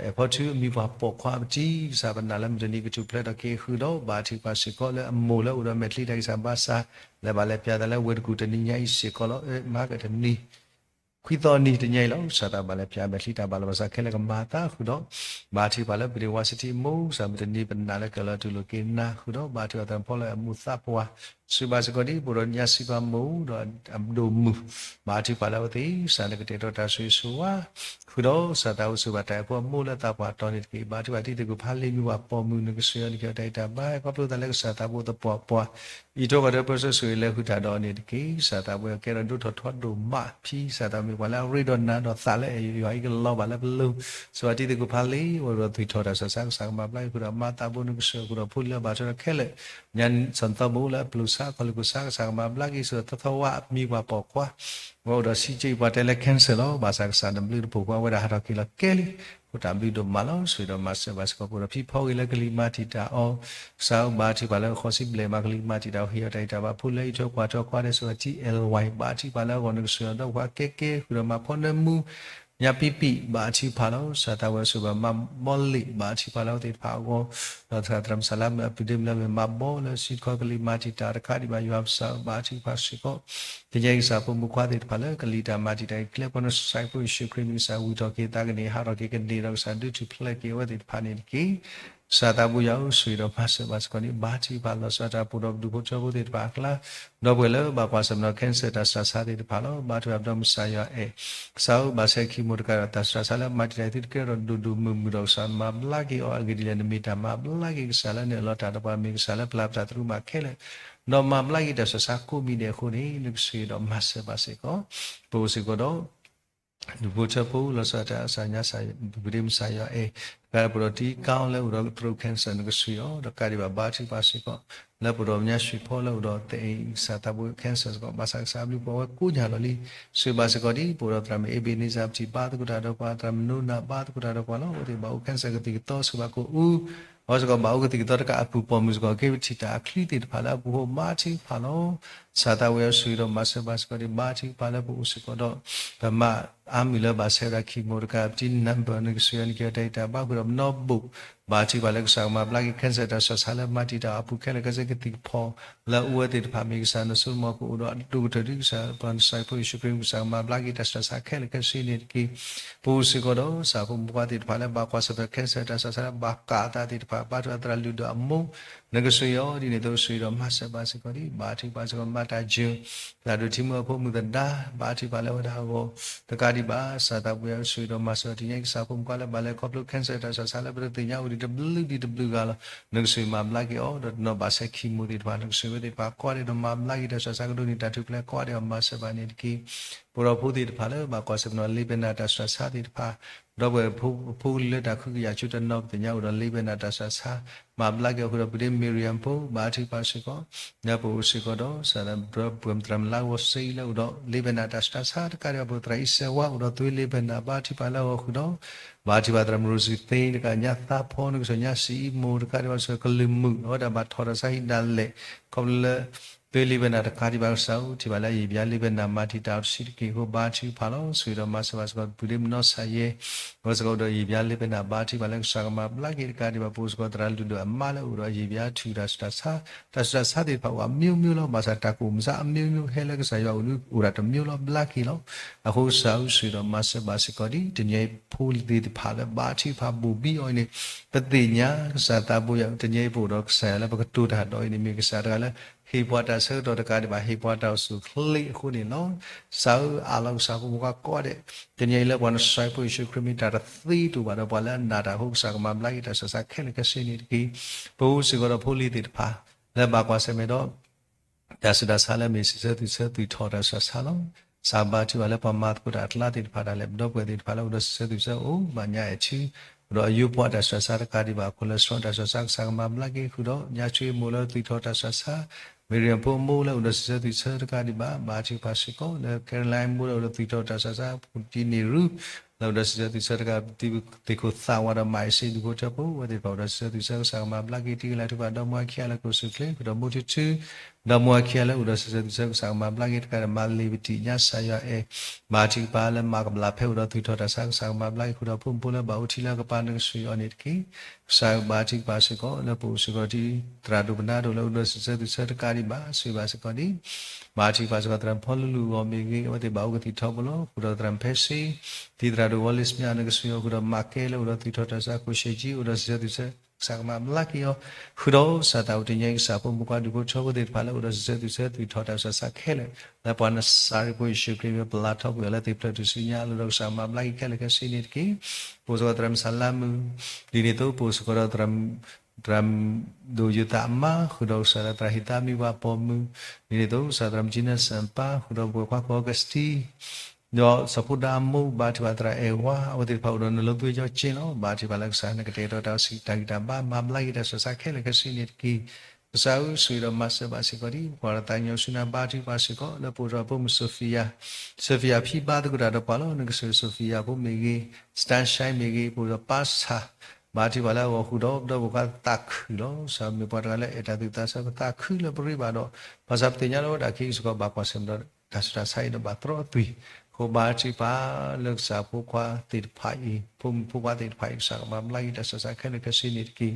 အဲၣ်ဖီထူအမံၤပှၢ်ပိာ်ခွါပတံၤ ကစၢ်ပနာ်လၢမုၢ်တနံၤကထူၣ်ဖျဲးထီၣ်က့ၤ ဃုာ်ဒီးဘါထုကဖၣ်စ့ၢ်ကီးလၢအမိၢ်လၢအိၣ်ဒီးမဲာ်ချံတၢ်ဂံၢ်စၢ်ဘါစၢ် လၢဘၣ်လဲၤပၠးသးလၢဝ့ၢ်တကူၣ်တနံၤညါအံၤစ့ၢ်ကီးလီၤ. မၤကတနံၤ ခွံသီနံၤတနံၤအံၤလီၤ. ကစၢ်သးဘၣ်လဲၤပၠးမဲာ်ချံတၢ်ဘၣ်လီၤဘၣ်စးခဲလၢာ်ကမၤအသးဃုာ်ဒီး ဘါထုကဖၣ်လၢပဒ့ဝါစတံအမိၢ် ကစၢ်မုၢ်တနံၤပနာ်လၢကလီၤတူၢ်လိာ်က့ၤနၤဃုာ်ဒီး ဘါထုကဖၣ်သရၣ်ဖီလၢအမိၢ်သးပှၢ် ဆိၣ်ဂ့ၤဘၣ်စ့ၢ်ကီးဒ် ပအိၣ်ဒီးညါစံးပာ်မိၢ်ဒီးအဒိၣ်မုၢ် ဘါထုကဖၣ်လၢအဝဲသ့ၣ် ကစၢ်နကတဲာ်ကတီၤတၢ်ဆိၣ်ဂ့ၤဆိၣ်ဝါ ဃုာ်ဒီးကစၢ်သးအိၣ်ဆိၣ်ဂ့ၤဘၣ်တၢ်အဲၣ်ဖိအမိၢ်လၢသးပှၢ်တီၤန့ၣ်တက့ၢ်. ဘါထုကဖၣ်တံၤသကိးဖးလံာ်မံၤပှၢ်ပိာ်မုၣ် နကဆိၣ်ဂ့ၤအီၤန့ၣ်က့ၤအီၤတၢ်ဂံၢ်တၢ်ဘါ ခီဖျိသးလၢကစၢ်သးဘိသပှၢ်ပှၢ် အံးထွဲကွၢ်ထွဲပၢဆှၢဆိၣ်ဂ့ၤလၢဃုာ်တၢ်ဒီးအီၤန့ၣ်တက့ၢ်. ကစၢ်သးဘိယွၤကဲထီၣ်ဒိၣ်ထီၣ်ထီဒိၣ်မးအဖံ ကစၢ်သးမ့ၢ်ပှၤလၢအရ့ဒီးနၤဒီးသးလၢအဲၣ်ယွၤအံၤကလီၤဘၣ်လၢပလိၤ ဆိၣ်ဂ့ၤဘၣ်တံၤသကိးဖးလံာ် ဝဲဒီးသွံၣ်ထီၣ်တၢ်စၢ်ဆါ ကစၢ်ကမၤဘျါက့ၤဃုာ်ဒီးမါသးဘိ နကဆိၣ်ဂ့ၤဃုာ်ဒီးဖိလံၤလၢအဘၣ်ထွဲဒီးခဲလၢာ် ညါစီၤသီဘိလၢအပျိၢ်ဆါ ကီၢ်လူၢ်ခိၣ်ဆါ ကစၢ်ကမၤဘျါက့ၤ ဆိၣ်ဂ့ၤသီသီဝါအမံၤပှၢ်ပိာ်ခွါ ဝဲအိၣ်ဒီးဆံးက့ပှၤတဲလၢ cancer လီၤ. ဘၣ်ဆၣ်ကစၢ်နဘျုးတပိာ်ခွါဝဲဒၣ်ဟးထီၣ်က့ၤလီၤကဲလံ အဃိတၢ်ဘျုးဒိၣ်မးလီၤ. ဆိၣ်ဂ့ၤဒီးမၤစၢၤဘၣ်စ့ၢ်ကီး ပအိၣ်ဒီးဖံဖီဂ့ၤလၢကလံၤမၤတံာ်တာ်အီၤ ကစၢ်ဧၢ ဘါထုကဖၣ်လၢဃီၤစံဘျဲၣ်မၤကလံၤမၤတံာ်တာ်အီၤ ဟ့ၣ်အီၤတၢ်ဂံၢ်တၢ်ဘါ ဖိလၢအံးထွဲကွၢ်ထွဲကွၢ်ဒီး ဆိၣ်ဂ့ၤ T L Y ဘါထုကဖၣ်လၢအဂီၢ် နကဆိၣ်ဂ့ၤအီၤဒီးပှၤကဲကဲ ဃုာ်ဒီးမၤဖီနၢမူ ညါပံပံ ဘါထုကဖၣ်လီၤ. ကစၢ်သးဝဲဆိၣ်ဂ့ၤဘၣ်မါဘီလ့ၣ် ဘါထုကဖၣ်လၢအဝဲသ့ၣ်တဖၣ်အဂီၢ် ဒီးသရၣ်မုၣ်စၢ်လါမုၣ်အပုၢ်ဒ့မုၣ်လၢမ့ၢ်မါဘီလၢစံးတခီကလံၤမၤတံာ်တာ်တကးဒံးဘၣ် ယွၤပကစၢ်ဧၢ ဘါထုကဖၣ်စ့ၢ်ကီး ကညးက့ၤကစၢ်ဖိမုၣ်ခွါသ့ၣ်တဖၣ်လၢကလံၤတၢ်မၤတံာ်တာ်အံၤ ကျဲဖီနစီၤပၤယ့ၣ်ၡူးခရံာ်မ့ၢ်ကစၢ်ဝံၤထီၣ်က့ၤသးကန့ၢ်ဟးထီၣ်က့ၤကန့ၢ်ဒီးကစၢ်ဒုးထူၣ်ဖျဲးက့ၤအဝဲသ့ၣ်တဖၣ်န့ၣ်တက့ၢ်. ကစၢ်သးဘိယွၤဧၢ ဆိၣ်ဂ့ၤဒီးမၤစၢၤဘၣ်စ့ၢ်ကီးန့ၣ် ဘါထုကဖၣ်လီၤဆီဒၣ်တၢ်ပူၤဒီးပဒူၣ်ဖိထၢဖိသ့ၣ်တဖၣ်အကျါ ဒီပုၢ်ဝဲၢ်လၢဘၣ်ကွၢ်ဆၢၣ်မဲာ်ဒီး cancer တၢ်စှၤဆါသ့ၣ်တဖၣ်လီၤ. ဘါထုကဖၣ်ပဒီမုၢ်ကစၢ်ယွၤအဲၣ် ကစၢ်ဧၢ ဘၣ်ဆဲးခံမိၢ်တကးဒီးတၢ်စှၤဆါလၢမၤတံာ်တာ်အံၤ သုတကဲထီၣ်ဒိၣ်ဒိၣ်မုၢ်မုၢ်ဒီးကစၢ်မၤဘျါက့ၤအီၤအဂ့ၢ်ဒ်လဲၣ် နမ့ၢ်တၢ်မၤဘျါက့ၤကစၢ်လၢနအၢၣ်လီၤတၢ်ဒီးပှၤမ့ၢ်ကစၢ်လၢပျၢ်ပတၢ်သရူးမးခဲလၢာ် ဒီးမၤဘျါက့ၤတၢ်စှၤဆါကိးမံၤဒဲးအဃိန့ၣ် နကဆိၣ်ဂ့ၤဒီးမၤစၢၤဘၣ်စ့ၢ်ကီး ပအိၣ်စ့ၢ်ကီးဒီး ဒူၣ်ဖိထၢဖိလီၤဆီဒၣ်တၢ်အစၢ်ညါစၢ် ပဒ့မုၢ်ကစၢ်ယွၤအဲၣ် တကးဒီးပဒီးတံၤကါအီၤလၢအိၣ်ဒီးသရူး cancer နကဆိၣ်ဂ့ၤအီၤ ဒီးကးဒံးဘၣ်ဘါထုကဖၣ်စ့ၢ်ကီး လၢပဒီးပညါ ရွှေဖီ လၢအိၣ်ဒီးသအဲၣ် ကစၢ်သးဘိ cancer စ့ၢ်ကီး ဘၣ်ဆၣ်ကစၢ်အဘျုးပှၤဝဲကိးညါလီၤလံ ဆိၣ်ဂ့ၤဘၣ်စ့ၢ်ကီးဒ် ပအိၣ်ဒီးသရၣ်မုၣ် Ebenezer ပထံၣ်ဘါသကိးတၢ်ဒီးပှၤ သရၣ်မုၣ်နိနၤဘါသကိးတၢ်ဒီးပှၤလီၤ အဝဲသ့ၣ်ဘၣ်အိၣ် cancer ကသံၣ်ကသီ ဆိၣ်ဂ့ၤဘၣ်ကအိၣ် အဝဲစ့ၢ်ကီးဘၣ်အိၣ်ကသံၣ်ကသီတကးအပူၤပိာ်မုၣ်စ့ၢ်ကီး က့ၤပထံၣ်တၢ်အချံသ့ၣ်တဖၣ်လၢအပူၤဃိ ဘါထုကဖၣ်လီၤ ကစၢ်သးဝဲအဆိၣ်ဂ့ၤဒီးမၤစၢၤဘၣ်စ့ၢ်ကီးဒ် ဘါထုကဖၣ်လၢပအိၣ်စ့ၢ်ကီးဒီး ပမါအါမုၢ်လၢဘၣ်ဆဲးဝဲဒၣ် chemo တကး ပတံၤ number နကဆိၣ်ဂ့ၤအီၤန့ၣ်က့ၤအီၤတၢ်ဂံၢ်တၢ်ဘါဃုာ်ဒီးပနီၢ်ဘိၣ် ဘါထုကဖၣ်လၢကစၢ်ကမၤဘျါက့ၤ cancer တၢ်စှၤဆါလၢမၤတံာ်တာ်အပူၤခဲလၢာ်ခဲဆ့ ကသံၣ်ကဖီလၢအအိၣ်ဝဲသ့ၣ်တဖၣ် မ့ၢ်ကစၢ်နစိကမီၤကအိၣ်ဒီးအဒိၣ်ကတၢၢ်ဒ်ကစၢ်ပှၤနစၢ်ဖိယ့ၣ်ၡူးခရံာ် မ့ၢ်ကစၢ်ကမၤဘျါက့ၤတၢ်စှၤဆါခဲလၢာ်ခဲဆ့န့ၣ်တက့ၢ် ပအိၣ်စ့ၢ်ကီးဒီး ကစၢ်ဖိမုၣ်ဖိခွါသ့ၣ်တဖၣ်လၢဘၣ်ကွၢ်ဆၢၣ်မဲာ် cancer တၢ်စှၤဆါလၢဘၣ်ကးအသးသ့ၣ်တဖၣ် ဘါထုကဖၣ်သရၣ်လုၢ်ဒိၣ်အမိၢ် နကဆိၣ်ဂ့ၤအီၤဒ်န့ၣ်အသိး ဆိၣ်ဂ့ၤဒီးမၤစၢၤဘၣ်စ့ၢ်ကီးဒ် ဘါထုကဖၣ်စ့ၢ်ကီး မၤတၢ်ယၢၤ သရၣ်ဒိၣ်ထံမုၢ်အဖိမုၣ်သဒါ ဘါထုကဖၣ်လၢအဝဲဒၣ်အဂီၢ် တကးဒံးဘၣ် ကစၢ်သးပှၢ်ယွၤ ဆိၣ်ဂ့ၤဒီးမၤစၢၤတနံၤညါအံၤ ကစၢ်ဖိမုၣ်ခွါလၢဘၣ်လဲၤခီဖျိ cancer တၢ်စှၤဆါလၢပတသ့ၣ်ညါအိၣ်ဒံးတဘျုးဒံးတဘျုးဂၤလီၤ နကဆိၣ်ဂ့ၤမၤဘျါက့ၤအီၤ ဒီးတနီၤဘၣ်ဆဲး chemo သ့ၣ်တဖၣ် နကဆိၣ်ဂ့ၤဝဲသ့ၣ်တဖၣ် ကိးဂၤဒဲးဒီးမၤဘျါက့ၤတၢ်စှၤဆါကဒိးန့ၢ်တၢ်ထူၣ်ဖျဲး ကိးဂၤဒဲးဒီးမၤစၢၤဘၣ်န့ၣ်တက့ၢ် ပဒီးဖိသ့ၣ်တဖၣ်လၢဘၣ်ကွၢ်ဆၢၣ်မဲာ် လ့ပနၢ်တၢ်စှၤဆါသ့ၣ်တဖၣ် ဒီပုၢ်ဝဲၢ်ဖိလံၤလၢတၢ်ဃုကယာ်ဆိတနီၤ ပသ့ၣ်ညါအိၣ်ဒီး လ့ပနၢ်တၢ်စှၤဆါ မၤဘျါက့ၤအီၤဃုာ်ဒီး ပုၢ်ဒ့ Miriam ဖိ ဘါထုကဖၣ်စ့ၢ်ကီး ဒီးပအိၣ်စ့ၢ်ကီးဒီး ကစၢ်ဒီးပှၤသရၣ်မုၣ်လါဂီၤစ့လၢအိၣ်ဒီး လ့ပနၢ်တၢ်စှၤဆါတကးဒံးဘၣ် ပှၤသရၣ်အံၤစဲးဝါအိၣ်ဒီး သွေးလ့ပနၢ် ဘါထုကဖၣ်လၢအဂီၢ်ဃုာ်ဒီး ဘါထုကဖၣ်သရၣ်မုၣ်ရိစံသ့တကး ညါသးဖီ နကဆိၣ်ဂ့ၤညါစံးအံၤမိၢ်တကးဒံးဘၣ် ဆိၣ်ဂ့ၤကလုာ်မုာ် အဝဲဒၣ်ဘၣ်ထီၣ်တၢ်ဆါဟံၣ်ဒၣ်လဲာ် ခီဖျိလၢ သွေးလ့ပနၢ်တကးဒံးဘၣ် ကစၢ်ဧၢ ထံၣ်ဘၣ်လၢအယံာ်ဘျါလ့ပနၢ်မၤတံာ်တာ်အီၤတဆံးတက့ၢ်အဃိ ဘါထုကဖၣ်လီၤ ဆိၣ်ဂ့ၤဒီးမၤစၢၤဘၣ်စ့ၢ်ကီး ပုၢ်ဒ့မုၣ်နီၢ်ဆၣ်ယဲ အဝဲစ့ၢ်ကီးအိၣ်ဒီးအယံာ်ဘျါလ့ပနၢ် ဘါထုကဖၣ်လၢကစၢ်ကမၤဘျါက့ၤတကးဒံးဘၣ် ပအိၣ်စ့ၢ်ကီးသရၣ်လုၢ်ဒိၣ်အမါလၢအိၣ်ဒီးအယံာ်ဘျါထူၣ်တၢ်စှၤဆါ တၢ်စှၤဆါသ့ၣ်တဖၣ်အိၣ်အမျိုးမျိုးလီၤ ဘၣ်ဆၣ်တၢ်ကအိၣ်မုၢ်ဆါအမျိုးမျိုးဟဲလၢကစၢ်ယွၤအိၣ်ဒုးအိၣ်ဒၣ်တမျိုးလီၤ ဘျါက့ၤလီၤ အဃိကစၢ်ဧၢ ဆိၣ်ဂ့ၤဒီးမၤစၢၤဘၣ်စ့ၢ်ကီးဒ် တနံၤအံၤဖိလံၤသ့ၣ်တဖၣ်လၢဘါထုကဖၣ်ဘိၣ်ဘံအီၤအံၤန့ၣ် ပသ့ၣ်ညါကစၢ်သးဘိယွၤ တနံၤအံၤပအိၣ်ဒီးကစၢ်ယွၤလၢပကတိၤတၢ်ဒီးအံၤန့ၣ် မ့ၢ်ကစၢ်တဂၤလၢ ဟ့ၣ်ပှၤတၢ်ဆၢကတီၢ်တကးဒံးဘၣ်, ဟ့ၣ်ပှၤတၢ်အိၣ်ဆူၣ်အိၣ်ချ့အဃိန့ၣ်လီၤ. ကစၢ်ဧၢ, အးလီၤကစၢ်ဖိမုၣ်ဖိခွါကိးဂၤဒဲး, တနံၤအံၤလၢပှၤနစၢ်ဖိယ့ၣ်ၡူးခရံာ်မ့ၢ်တၢ်တသ့တအိၣ်ဘၣ်ဒီး ပှၤလၢအနာ်တၢ်အဃိ ကစၢ်ကမၤဘျါက့ၤတၢ်ဆူးတၢ်ဆါခဲလၢာ်ခဲဆ့န့ၣ်တက့ၢ်. ပအိၣ်စ့ၢ်ကီးဒီးဖိလံၤသ့ၣ်တဖၣ် လၢဘၣ်ကွၢ်ဆၢၣ်မဲာ်ဒီး တၢ်ဆူးတၢ်ဆါလၢအမ့ၢ်စံးဆၢသူၣ်ဆၢ သူၣ်ထီၣ်တၢ်ဆူးတၢ်ဆါလီၤ. ကစၢ်ဘါထုကဖၣ်လၢပှၤမၤသကိးတၢ်အကျါသ့ၣ်တဖၣ်ဒၣ်လဲာ်, ပဒီပုၢ်ဝဲၢ်သ့ၣ်တဖၣ်လၢအိၣ်ဒီးစံးဆၢသူၣ်ဆၢအိၣ်ဘၣ်ညါအဲၣ်ထံ, ဃုာ်ဒီးအယိပှၤတၢ်ဆူးတၢ်ဆါတကးဒံးဘၣ်အခိၣ်လၢ ဆှီတၢ်ဆူးတၢ်ဆါ ကစၢ်ကမၤဘျါက့ၤ, ဃုာ်ဒီးညါဆွ့မိၢ်လၢသူၣ်ထီၣ်တၢ်ဆူးတၢ်ဆါ, မ့ၢ်ရံဖိအမိၢ်လၢအိၣ်ဒီးစံးဆၢသူၣ်ဆၢတကးဒံးဘၣ်, ဘါထုကဖၣ်စ့ၢ်ကီးလၢ Caroline မိၢ်လၢအိၣ်ဒီးသူၣ်ထီၣ်တၢ်ဆူးတၢ်ဆါ, ပူၤတံနံၤရူ လၢအိၣ်ဒီးစံးဆၢသူၣ်ဆၢတကး, သ့ၣ်ခိၣ်သးဝးဒီးမၤအ့ၣ်စ့ဒူၣ်ဖိထၢဖိ အဝဲသ့ၣ်တဖၣ်အိၣ်ဒီးစံးဆၢသူၣ်ဆၢ ကစၢ်ကမၤဘျါက့ၤ, တံၤကလၤထုကဖၣ် ဒီမါဝၤခံဂၤလၢကအိၣ်ဆူၣ်အိၣ်ချ့, ဃုာ်ဒီးမိၢ်ထူထူ ဒီမါဝၤခံဂၤလၢအိၣ်ဒီးစံးဆၢသူၣ်ဆၢ ကစၢ်ကမၤဘျါက့ၤတကးဒံး, မၤလ့ၤပတံၣ်ညါ စၢ်ယွၤအဲၣ်, ဘါထုကဖၣ်လၢမၤကဘျၣ်ဖဲအိၣ်ဒီးသူၣ်ထီၣ်တၢ်ဆူးတၢ်ဆါ ကစၢ်ကမၤဘျါက့ၤ, ဃုာ်ဒီးဖိမုၣ်ဖိလၢဘၣ်အိၣ်ထံလၢကပၤ နကဆှၢအီၤန့ၣ်တက့ၢ်. ကစၢ်ဧၢ, ဘါထုကဖၣ်စ့ၢ်ကီးလၢပအိၣ်စ့ၢ်ကီးဒီး သရၣ်ဒိၣ်ပနါဒိၣ်လၢအိၣ်ဒီးစံးဆၢသူၣ်ဆၢ တကးဒံးဘၣ်, စံးဘၣ်စ့ၢ်ကီးဒ် ဘါထုကဖၣ်စ့ၢ်ကီး သရၣ်ဖီလူလူအဂီၢ်မ့ၢ်ဂ့ၤ, အဝဲသ့ၣ်ဘၣ်အိၣ်ကသံၣ်ထီဘိလီၤ. ဃုာ်ဒီးသရၣ်ဖဲစ့, ဒ်သရၣ်ဒိၣ်ဝီလ့ၣ်စမ့ၣ် နကဆှၢအီၤ, ဃုာ်ဒီးမၤကဲလၢအိၣ်ဒီးသူၣ်ထီၣ်တၢ်ဆူးတၢ်ဆါ, ခိၣ်ရှဲကၠံ အိၣ်ဒီးစံးဆၢသူၣ်ဆၢ ကစၢ်ကမၤဘျါက့ၤအီၤ, ဃုာ်ဒီးကစၢ်သးဝဲတနံၤအံၤ ကစၢ်ဖိမုၣ်ဖိခွါဒူၣ်ဖိထၢဖိသ့ၣ်တဖၣ်လၢအိၣ်ဒီးစံးဆၢသူၣ်ဆၢ သူၣ်ထီၣ်တၢ်ဆူးတၢ်ဆါခဲလၢာ် လၢပှၤနစၤရ့းဖိယ့ၣ်ၡူးခရံာ်မ့ၢ် ပလၤထီကွံာ်အီၤလၢသ့ၣ်ဖျၢၣ်ထူၣ်စုညါအလိၤဒီး ကစၢ်ကမၤဘျါက့ၤခဲလၢာ်ခဲဆ့န့ၣ်တက့ၢ်. ပအိၣ်စ့ၢ်ကီးသရၣ်မုၣ်စၤလါမုၣ်, ဒ်န့ၣ်အသိး ပအိၣ်စ့ၢ်ကီးဒီး သရၣ်ဒိၣ်ယိၤသးအမါ, ဃုာ်ဒီးကစၢ်လၢသရၣ်ဟ့ၣ်သးမံဝၤပိာ်မုၣ်, ဒ်န့ၣ်အသိး ကစၢ်သရၣ်မုၣ်ကၠံနၢ်စၣ်ပၢ်, ဃုာ်ဒီးပဝဲၢ်ခွါကီၢ်အီကူးစတံ, ဒီးစီၤဖိဒါအမိၢ်, ဘါထုကဖၣ်သရၣ်အဲၣ်ဝါ, အဝဲသ့ၣ်တဖၣ်အိၣ်ဒီးနလိၤကွ့ကၠီက့လီၤ. ဘါထုကဖၣ်လၢကစၢ်နကတဲာ်ကတီၤတၢ်အိၣ်ဆူၣ်တၢ်ဂံၢ်တၢ်ဘါ, မၤဘျါက့ၤတၢ်ဆူးတၢ်ဆါခဲလၢာ်ခဲဆ့န့ၣ်တက့ၢ်. ကစၢ်ဧၢ, ဆိၣ်ဂ့ၤဒီးမၤစၢၤဘၣ်စ့ၢ်ကီးဒ်ပှၤတသးကညီၤဆူနၤ, ဘါထုကဖၣ်စ့ၢ်ကီးလၢပအိၣ်ဒီးဖိမုၣ်စီၤဖံယၤ, စီၤဖံယၤဖံဘါသကိးတၢ်ဒီးပှၤလီၤ. နကဆိၣ်ဂ့ၤစီၤဖံယၤဖိမ့ၢ်ဂ့ၤ, စတၢ်ၡဲမ့ၢ်ဂ့ၤ, ပအိၣ်ဒီးပၢ်ဆၣ်, ဘါထုကဖၣ်လၢအဂီၢ်ဃုာ်ဒီး ပဒီပုၢ်ဝဲၢ်သးခုလီၤ. ကစၢ်မ့ၢ်ပှၤတဂၤလၢအဲၣ်တၢ်သူၣ်သးဆၢ ပသးခုလၢပရ့ဘၣ်ဒီး, ဘၣ်ဆၣ်ပသ့ၣ်ညါလၢဝဲဒၣ်ခံစ့ၢ်ကီး ဘၣ်ကွၢ်ဆၢၣ်မဲာ်ဒီး တၢ်ဆူးတၢ်ဆါအံၤဒီးဘၣ်တြီအသွံၣ်, အဃိဘါထုကဖၣ်လၢကစၢ်ဖိခွါသ့ၣ်တဖၣ်အံၤ, ဖိမုၣ်ဖိခွါသ့ၣ်တဖၣ်အံၤ ကစၢ်ကမၤဘျါက့ၤတၢ်ဆူးတၢ်ဆါခဲလၢာ်ခဲဆ့န့ၣ်တက့ၢ်.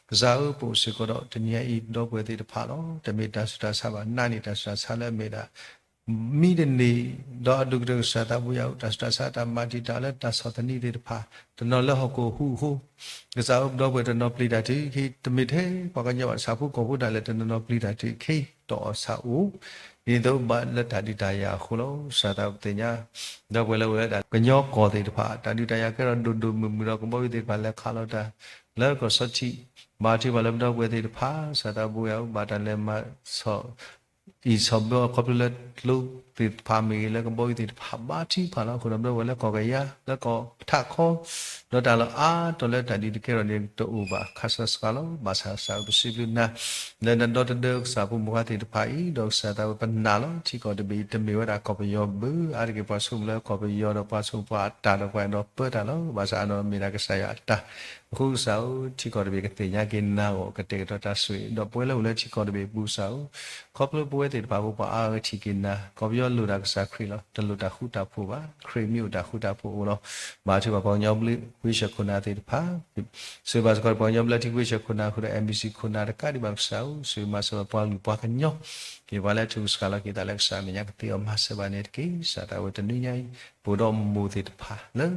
ကစၢ်ဧၢ, ပအိၣ်စ့ၢ်ကီးဒီးတနံၤအံၤ ပဒီပုၢ်ဝဲၢ်သ့ၣ်တဖၣ်လီၤ. တမ့ၢ်တၢ်ဆူးတၢ်ဆါဘၣ်, နာ်န့ၢ်တၢ်ဆူးတၢ်ဆါလၢအမ့ၢ်ဒၣ် မံတန့ၢ်, ဒီးအဒိၣ်ကတၢၢ်ကစၢ်သးပူၤယၤ တၢ်ဆူးတၢ်ဆါ တၢ်မၤတံာ်တာ်လၢတၢ်ဆီၣ်သနံးသ့ၣ်တဖၣ် တနီၤလၢဟီၣ်ခိၣ်ဟူးအဃိ, ကစၢ်ဧၢ, ပဒီပုၢ်ဝဲၢ်တနီၤပျံၤတၢ်တုၤအခံ, တမ့ၢ်ထဲပှၤကညီဘၣ်, ဆၣ်ဖိကီၢ်ဖိဒၣ်လဲာ် တနီၤနီၤပျံၤတၢ်တုၤအခံ တအီၣ်ဆၣ်အိၣ်, ဒ်န့ၣ်အသိးဘၣ်လၢတၢ်ဒုးတၢ်ယၤအဃိလီၤ. ကစၢ်သးပသ့ၣ်ညါ, ဒီပုၢ်ဝဲၢ်လၢအိၣ်လၢတၢ်ကညီကီၢ်သ့ၣ်တဖၣ် တၢ်ဒုးတၢ်ယၤကဲထီၣ်ဒိၣ်ဒိၣ်မုၢ်မုၢ်ဒီး ကဘီယူၤသ့ၣ်တဖၣ်လဲၤခးလီၤတၢ်လၢကီၢ်စီထံး, ဘါထုကဖၣ်လၢပဒီပုၢ်ဝဲၢ်သ့ၣ်တဖၣ် ကစၢ်သးပူၤယၤ ဘၣ်တၢ်လဲၤမၤဆီၣ် အံၤဆီၣ်ဘၢအီၤ ခီဖျိလၢကျိသ့ၣ်တဖၣ်မ့ၢ်ဂ့ၤ လၢကဘီယူၤသ့ၣ်တဖၣ် ဘါထုကဖၣ်လီၤ. အဃိဒီးပဒီပုၢ်ဝဲၢ်လၢကီၢ်ကယၤ လၢကီၢ်ထးခီ ဒီးတၢ်လီၢ်အါတီၤလၢတၢ်ဒုးတကဲထီၣ်န့ၣ်တအိၣ်ဘၣ် ခါဆၢစှၤလီၤ. ဘၣ်ဆၣ်ကစၢ်ဧၢ ပစံးဘျုးနၤ လၢနဒီတဒၢကစၢ်ဖိမုၣ်ဖိသ့ၣ်တဖၣ်အံၤ ဒီးကစၢ်သးဝဲပနာ်လီၤ. ထံကီၢ်တဘ့ၣ်အံၤ တမ့ၢ်ဝဲဒၣ်ကီၢ်ပယီၤဘၣ်, အါတက့ၢ်ပှၤဆိကမိၣ်လၢကီၢ်ပယီၤဒီးပှၤဆိကမိၣ်ပှၤအတၢ်ဒီးပှၤအဲၣ်ဒိးပၢတၢ်လီၤ. ဘၣ်ဆၣ်အနီၢ်မ့ၢ်ဒၣ်ကစၢ်ယွၤအတၢ် အဃိကစၢ်ဧၢ ထံကီၢ်တဘ့ၣ်ကသ့ၣ်ညါက့ၤနၤအဂီၢ် ကတဲာ်ကတီၤတၢ်ဆိၣ်ဂ့ၤ, ဒီးပဝဲလၢအိၣ်လၢထံကီၢ်တဘ့ၣ်အပူၤကစၢ်ဧၢ, ခီဖျိပဝဲသ့ၣ်တဖၣ်အဃိ ပှၤအါဂၤထံၣ်က့ၤနၤ, ကီၢ်ပယီၤလိၣ်တၢ်ကစၢ်ခရံာ်လီၤ. တလိၣ်တၢ်ဃူတၢ်ဖိးဘၣ်, ခရံာ်မ့ၢ်အိၣ်တၢ်ဃူတၢ်ဖိးအိၣ်လီၤ. ဘါထုကဖၣ်ပှၤကညီဘျုးကဝံၡၢၣ်ခိၣ်နၢ်သ့ၣ်တဖၣ် ဆိၣ်ဂ့ၤဘၣ်စ့ၢ်ကီးပှၤကညီဘျၢထံကဝံၡၢၣ်ခိၣ်နၢ်ဃုာ်ဒီး MBC ခိၣ်နၢ်တကးဒံးဘၣ်ကစၢ်ဧၢ, ဆိၣ်ဂ့ၤမၤစၢၤဘၣ်ပှၤလုၢ်ပှၤကညီ, က့ၤပှၤလၢထူကစှၤလီၤက့ၤသးလၢကစၢ်အမဲာ်ညါကသ့အီၤမၤစၢၤဘၣ်န့ၣ်တက့ၢ်. ကစၢ်သးဝဲတနွံညါအံၤ ပအိၣ်ဒီးမိၢ်သ့ၣ်တဖၣ်လၢ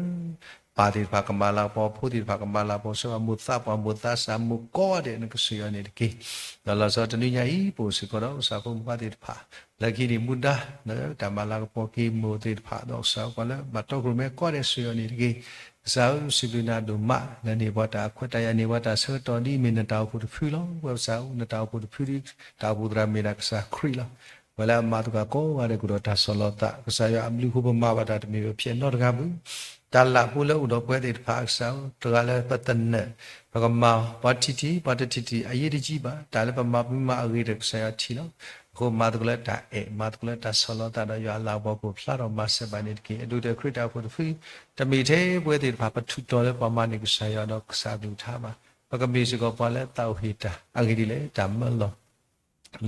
ပၢ်သ့ၣ်တဖၣ်ကမၤလၤကပီၤ, ဖိသ့ၣ်တဖၣ်ကမၤလၤကပီၤ, ဆိၣ်ဂ့ၤမိၢ်သးပှၢ်မိၢ်သးစၢ်မိၢ်ကိးဂၤဒဲး နကဆိၣ်ဂ့ၤအီၤန့ၣ်တက့ၢ်. ဒီးလီၤဆီတနွံညါအံၤ ပအိၣ်စ့ၢ်ကီးဒီးကစၢ်ဖိမုၣ်ဖိခွါသ့ၣ်တဖၣ် လၢခံန့ၣ်မူဒါ လၢတၢ်မၤလၤကပီၤက့ၤမိၢ်သ့ၣ်တဖၣ် ဒီးကစၢ်ပှၤလၢဘၣ်တီခိၣ်ရိၣ်မဲကိးဂၤဒဲး ဆိၣ်ဂ့ၤအီၤန့ၣ်တက့ၢ်. ကစၢ်ဧၢ စံးဘျုးနၤဒိၣ်မး လၢန့ၢ်ပှၤတၢ်ခွဲးတၢ်ယာ် န့ၢ်ပှၤတၢ်ဆၢကတီၢ်ဒ်အမ့ၢ်နတၢ်အိၣ်ဖှိၣ်တဖုလီၤ. ပဝဲကစၢ်ဧၢ နတၢ်အိၣ်ဖှိၣ်တဖုဒ် တၢ်အိၣ်ဖှိၣ်သရၣ်မ့ၢ်ဒၣ်ကစၢ်ခရံာ်လီၤ. ပှၤလၢအမၤသကိးကိးဂၤဒဲး ကအိၣ်ဒီးတၢ်ဆီၣ်လီၤသး ကစၢ်ယွၤအဘျုးအဃိ ပမၤဘၣ်တၢ်တမ့ၢ်ပဖျဲးနီတဂၤဘၣ်. တၢ်လၢ်ဖိလၢအိၣ်ဒီးပဝဲသ့ၣ်တဖၣ် ကစၢ်ဧၢ တဂၤလၢပသနၢၣ် ပကမၤပှၤထံၣ်ထံၣ် ပှၤတထံၣ်ထံၣ် အရေးတကြီးဘၣ်. တၢ်လၢပမၤပမၤအဂ့ၤဒီး ကစၢ်ယွၤထံၣ်လီၤ. အဃိမၤသကိးလၢတၢ်အဲၣ် မၤသကိးလၢတၢ်ဆီၣ်လီၤသးဒီး ယွၤအလၤကပီၤကအိၣ်ဖျါထီၣ် မၤစၢၤဘၣ်န့ၣ်တက့ၢ်. အဒိၣ်ကတၢၢ်ခရံာ်တၢ်အိၣ်ဖှိၣ်တဖု တမ့ၢ်ထဲပဝဲသ့ၣ်တဖၣ် ပထူးတီၤလၢပှၤမၤန့ၢ်ကစၢ်ယွၤဒီးကစၢ်အကလုၢ်ကထါဘၣ်. ပကမ့ၢ်စ့ၢ်ကီးပှၤလၢသးအိၣ်ဟ့ၣ်တၢ် အဂ့ၢ်ဒ်လဲၣ် တၢ်မၢလီၤ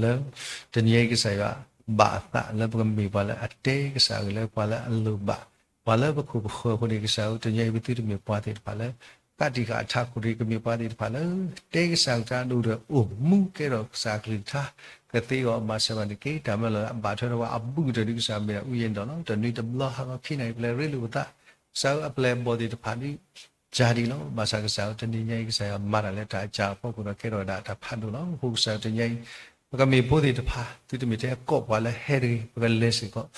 လၢတနံၤအံၤ ကစၢ်ယွၤဘၣ်အသးလၢပကမ့ၢ်ပှၤလၢအတဲကစၢ်အဂ့ၢ် လၢပှၤလၢအလိၣ်ဘၣ် ပှၤလၢပခိၣ်ပဃၢၤအဃိန့ၣ် ကစၢ်ဧၢ တနံၤအံၤ ပသုတမ့ၢ်ပှၤသ့ၣ်တဖၣ်လၢ ကးတံာ်ဃာ်အထးခိၣ်တဂ့ၤ, ကမ့ၢ်ပှၤသ့ၣ်တဖၣ်လၢ တဲကစၢ်အကလုၢ်ကထါ ဒိၣ်ဒီးအိၣ်မူကဲထီၣ်ကစၢ်အကလုၢ်ကထါ ကသ့အီၤမၤစၢၤဘၣ်န့ၣ်တက့ၢ်. တၢ်မၢလီၤလၢအဘၣ်ထွဲဒီးပှၤအဘူးကတၢၢ်ဒ်ကစၢ်မ့ၢ်ဒၣ် ဦးယင်းဒိၣ် လီၤ. တနွံတဘျီဟါလီၤခံနၣ်ရံၣ် ပလဲၤရ့လိာ်ပသး ကစၢ်ဧၢ အပျဲၢ်အဘီၣ်သ့ၣ်တဖၣ်ဒ် ကၢ်ဒ်လီၤ. ဘၣ်ဆၣ်ကစၢ်ဧၢ တနံၤညါအံၤ ကစၢ်ယွၤမၤတၢ်လၢတၢ်အစှၤအဖီခိၣ်ဒီး ကဲထီၣ်ဝဲဒၣ်တၢ်ဖးဒိၣ်လီၤ. အဃိကစၢ်ဧၢ တနံၤညါအံၤ ပကမ့ၢ်ဖိသ့ၣ်တဖၣ် သုတမ့ၢ်ထဲအကိးပှၤလၢဟဲတဂ့ၤ, ပကလဲၤစ့ၢ်ကီး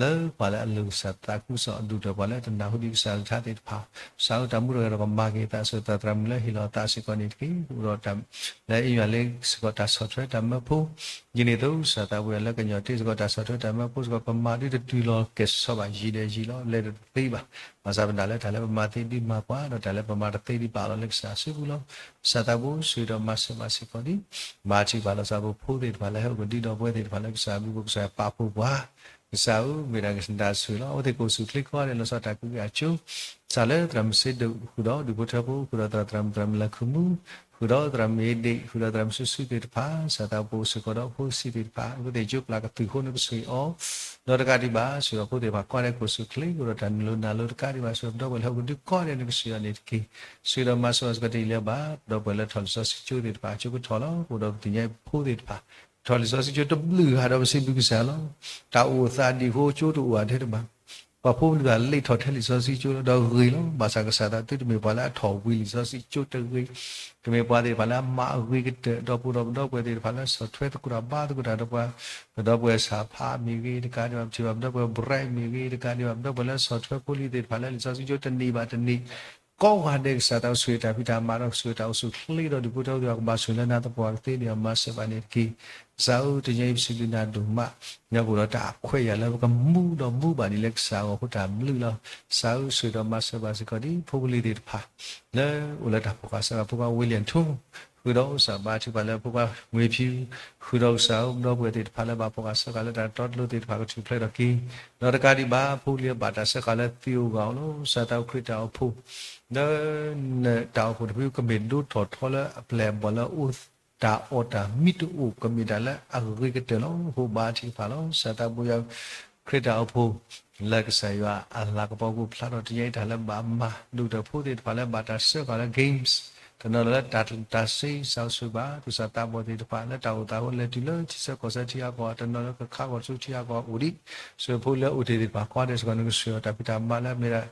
လၢပှၤလၢအလိၤကစၢ်သးခုကစီၣ်အဒူၣ်တၢ် ပှၤလၢတနၢ်ဟူဒံးကစၢ်အကလုၢ်ကထါသ့ၣ်တဖၣ်, ကစၢ်ဧၢတၢ်မူထီၣ်က့ၤဒီးကမၤက့ၤသး ဆၢသရၣ်မုၣ်လၢဟ့ၣ်လီၤအသးစ့ၢ်ကီးန့ၣ်တက့ၢ်. အိၣ်ဒီးတၢ်လၢအ့ၣ်ယွၤလၢစ့ၢ်ကီးတၢ်ဆီၣ်ထွဲတၢ်မၢဖိ, ဒ်န့ၣ်အသိးကစၢ်သးပူၤယၤလၢကညီၤတ့ၢ်စ့ၢ်ကီးတၢ်ဆီၣ်ထွဲတၢ်မၢဖိစ့ၢ်ကီး ပမၤဒ်တတုၤလီၤကဲၣ်ဆိးဘၣ်ယံာ်ဒီးယံာ်လီၤ လဲၤတသ့ဘၣ်. ဘၣ်ဆၣ်ပနာ်လၢတၢ်လၢပမၤသ့ဒ်မၤပှၤ ဒီးတၢ်လၢပမၤတသ့ဒ်ပာ်လီၤလၢကစၢ်အစုပူၤလီၤ. ကစၢ်သးပူၤဆိၣ်ဂ့ၤဒီးမၤစၢၤဘၣ်စ့ၢ်ကီးဒံး, မၤထံၣ်ဘၣ်လီၤစၢ်ပဖိသ့ၣ်တဖၣ်လၢဟဲအိၣ်ကဒံဒီပုၢ်ဝဲၢ်သ့ၣ်တဖၣ်လၢကစၢ်အဘျုးအဖှိၣ် ကစၢ်ယွၤပာ်ဖှိၣ်ပှၤ, ကစၢ်ဧၢ မ့ၢ်ဒၣ်ကစၢ်တၢ်ဆိၣ်ဂ့ၤလီၤ. အဝဲသ့ၣ်ကအိၣ်ဆူၣ်ချ့ကိးဂၤဒဲးလီၤဆီဒၣ်တၢ်ကံးအကၠိ, ကစၢ်လၢသရၣ်မုၣ်စ့ဒိၣ်ဃုာ်ဒီးဒူၣ်ဖိထၢဖိဃုာ်ဒီးသရၣ်သရၣ်မုၣ်သရၣ်မုၣ်လၢခုၣ်မူ, ဃုာ်ဒီးသရၣ်မုၣ်အ့ဒ့ၣ် ဃုာ်ဒီးသရၣ်မုၣ်စုစုသ့ၣ်တဖၣ်, ကစၢ်သးပူၤဆိၣ်ဂ့ၤဒီးဖိဆံးသ့ၣ်တဖၣ် အဝဲသ့ၣ်ကၠိပျၢ်ကသုၣ်ဃိန့ၣ်ကဆိၣ်ဂ့ၤအီၤ, ဒီးတကးဒံးဘၣ် ဆိၣ်ဂ့ၤဒီးဖိသ့ၣ်တဖၣ်ကိးဂၤဒဲးကအိၣ်ဆူၣ်ချ့ ကအိၣ်ဒီးတၢ်နုာ်လီၤနုာ်လီၤတကးဒံးဘၣ် ဆိၣ်ဂ့ၤဒီပုၢ်ဝဲၢ်လၢဟဲအိၣ်ကဒုကိးဂၤဒဲးန့ၣ်ကဆိၣ်ဂ့ၤအီၤန့ၣ်တက့ၢ်. ဆိၣ်ဂ့ၤဒီးမၤစၢၤဘၣ်စ့ၢ်ကီးတ့ၢ်လၢၤဘၣ် ဒီပုၢ်ဝဲၢ်လၢထီၣ်လံာ်စီဆှံကၠိသ့ၣ်တဖၣ် အကၠိကထီၣ်လီၤ. အိၣ်ဒီးပသ့ၣ်ညါဖိသ့ၣ်တဖၣ် ထီၣ်လံာ်စီဆှံကၠိတဘျုးဂၤဒီးပစံးဘျုးကစၢ်လီၤ. တၢ်အိၣ်သးဒံးအဃိကၠိတအိၣ်ဘၣ်ထဲတဘၣ်, ပှၤဖိပျံၤတဖၣ်လဲၤထီၣ်ထဲလံာ်စီဆှံကၠိလီၤ ဒီးဂ့ၤလီၤ. ဘၣ်ဆၣ်ကစၢ်သးသုတမ့ၢ်ပှၤလၢအထီၣ်ဝံၤလံာ်စီဆှံကၠိတဂ့ၤ, ကမ့ၢ်ပှၤသ့ၣ်တဖၣ်လၢအမၤအဂ့ၤကတၢၢ် ဒီးပအိၣ်ဒီးပဒီပုၢ်ဝဲၢ်သ့ၣ်တဖၣ်လၢဆီၣ်ထွဲသကိးတၢ်ဘါသကိးတၢ်ဒီးပှၤ, ပဒီပုၢ်ဝဲၢ်ဆၣ်ဖးမ့ၢ်ဂ့ၤတကးဒံးဘၣ် ပထံၣ်ဘၣ်ပဒီပုၢ်ဝဲၢ် bright မ့ၢ်ဂ့ၤတကးဒံးဘၣ် ပဒီပုၢ်ဝဲၢ်လၢဆီၣ်ထွဲဖိလံၤသ့ၣ်တဖၣ်လၢလံာ်စီဆှံကၠိတနံၤဘၣ်တနံၤ ကိးဂၤဒဲးကစၢ်သးဆိၣ်ဂ့ၤတၢ်ဖံးတၢ်မၤဒီးဆိၣ်ဂ့ၤတၢ်အိၣ်ဆူၣ်ချ့ဒီးဒူၣ်ဖိထၢဖိသ့ၣ်တဖၣ်ကဘၣ်ဆိၣ်ဂ့ၤလၢနၤသပှၢ်ကသ့န့ၣ် မၤစၢၤဘၣ်န့ၣ်တက့ၢ်. ကစၢ်ဧၢ တနံၤအံၤပစံးဘျုးနၤဒိၣ်မး, ပအိၣ်ဒီးတၢ်အခွဲးအယာ်လၢပကမူဒီးမူဘၣ်ဒံးလၢကစၢ်အဂီၢ်အဃိတၢ်ဘျုးလီၤ. ကစၢ်ဧၢ ဆိၣ်ဂ့ၤဒီးမၤစၢၤဘၣ်စ့ၢ်ကီးဒ်ဖိပလံၤသ့ၣ်တဖၣ် လၢအိၣ်လၢတၢ်ဖီၣ်ဃာ်စၢဃာ်ဖိခွါ ဝ့လံၣ်ထိ ဃုာ်ဒီးကစၢ်ဘါထုကဖၣ်လၢဖိခွါ ငွေဖြူ ဃုာ်ဒီးကစၢ်ဧၢ ပဒီပုၢ်ဝဲၢ်သ့ၣ်တဖၣ်လၢဘၣ်ဖီၣ်ဃာ်စၢဃာ်လၢတၢ်တီတလိၤသ့ၣ်တဖၣ်ကထူၣ်ဖျဲးထီၣ်က့ၤ, ဒီးတကးဒံးဘၣ် ဖိလံၤဘၣ်တၢ်စၢဃာ်လၢသံးဧိၤဂီၢ်ဧိၤလီၤ. ကစၢ်သးခရံာ်တၢ်အိၣ်ဖှိၣ် လၢ တၢ်အိၣ်ဖှိၣ်တဖုကမ့ၢ်ဒိထီၣ်ထီလၢအပျဲၢ်အဘီၣ်လၢအအိၣ်တၢ်အီၣ်တၢ်မံတအိၣ် ကမ့ၢ်တၢ်လၢအဂ့ၤကတၢၢ်လီၤ. အဃိဘါထုကဖၣ်လီၤ. ကစၢ်သးဘိယွၤ ခရံာ်တၢ်အိၣ်ဖှိၣ် လၢကစၢ်ယွၤအလၤကပီၤပူၤဖျါထီၣ်တနံၤအံၤ တၢ်လၢဘၣ်မၤဒိၣ်ကတၢၢ်ဖိသ့ၣ်တဖၣ်လၢဘၣ်တၢ်စၢဃာ်လၢ games, တနီၤလၢတၢ်တၢ်စ့စၢ်အိၣ်ဆိၣ်ဘၣ် သူၣ်စၢ်သးဘီၣ်သ့ၣ်တဖၣ်လၢတၢ်အိၣ်သးအဃိလဲၤတုၤလၢထံဆၢကီၢ်ဆၢထံဂၤကီၢ်ဂၤ တနီၤလၢကခးဂီၤဆူထံဂၤကီၢ်ဂၤအိၣ်ဒံး, ဆိၣ်ဂ့ၤဖိလၢအိၣ်တ့ၢ်သ့ၣ်တဖၣ်ကိးဂၤဒဲးစ့ၢ်ကီး နကဆိၣ်ဂ့ၤအီၤ တၢ်ဖံးတၢ်မၤလၢအမ့ၢ်ဒၣ်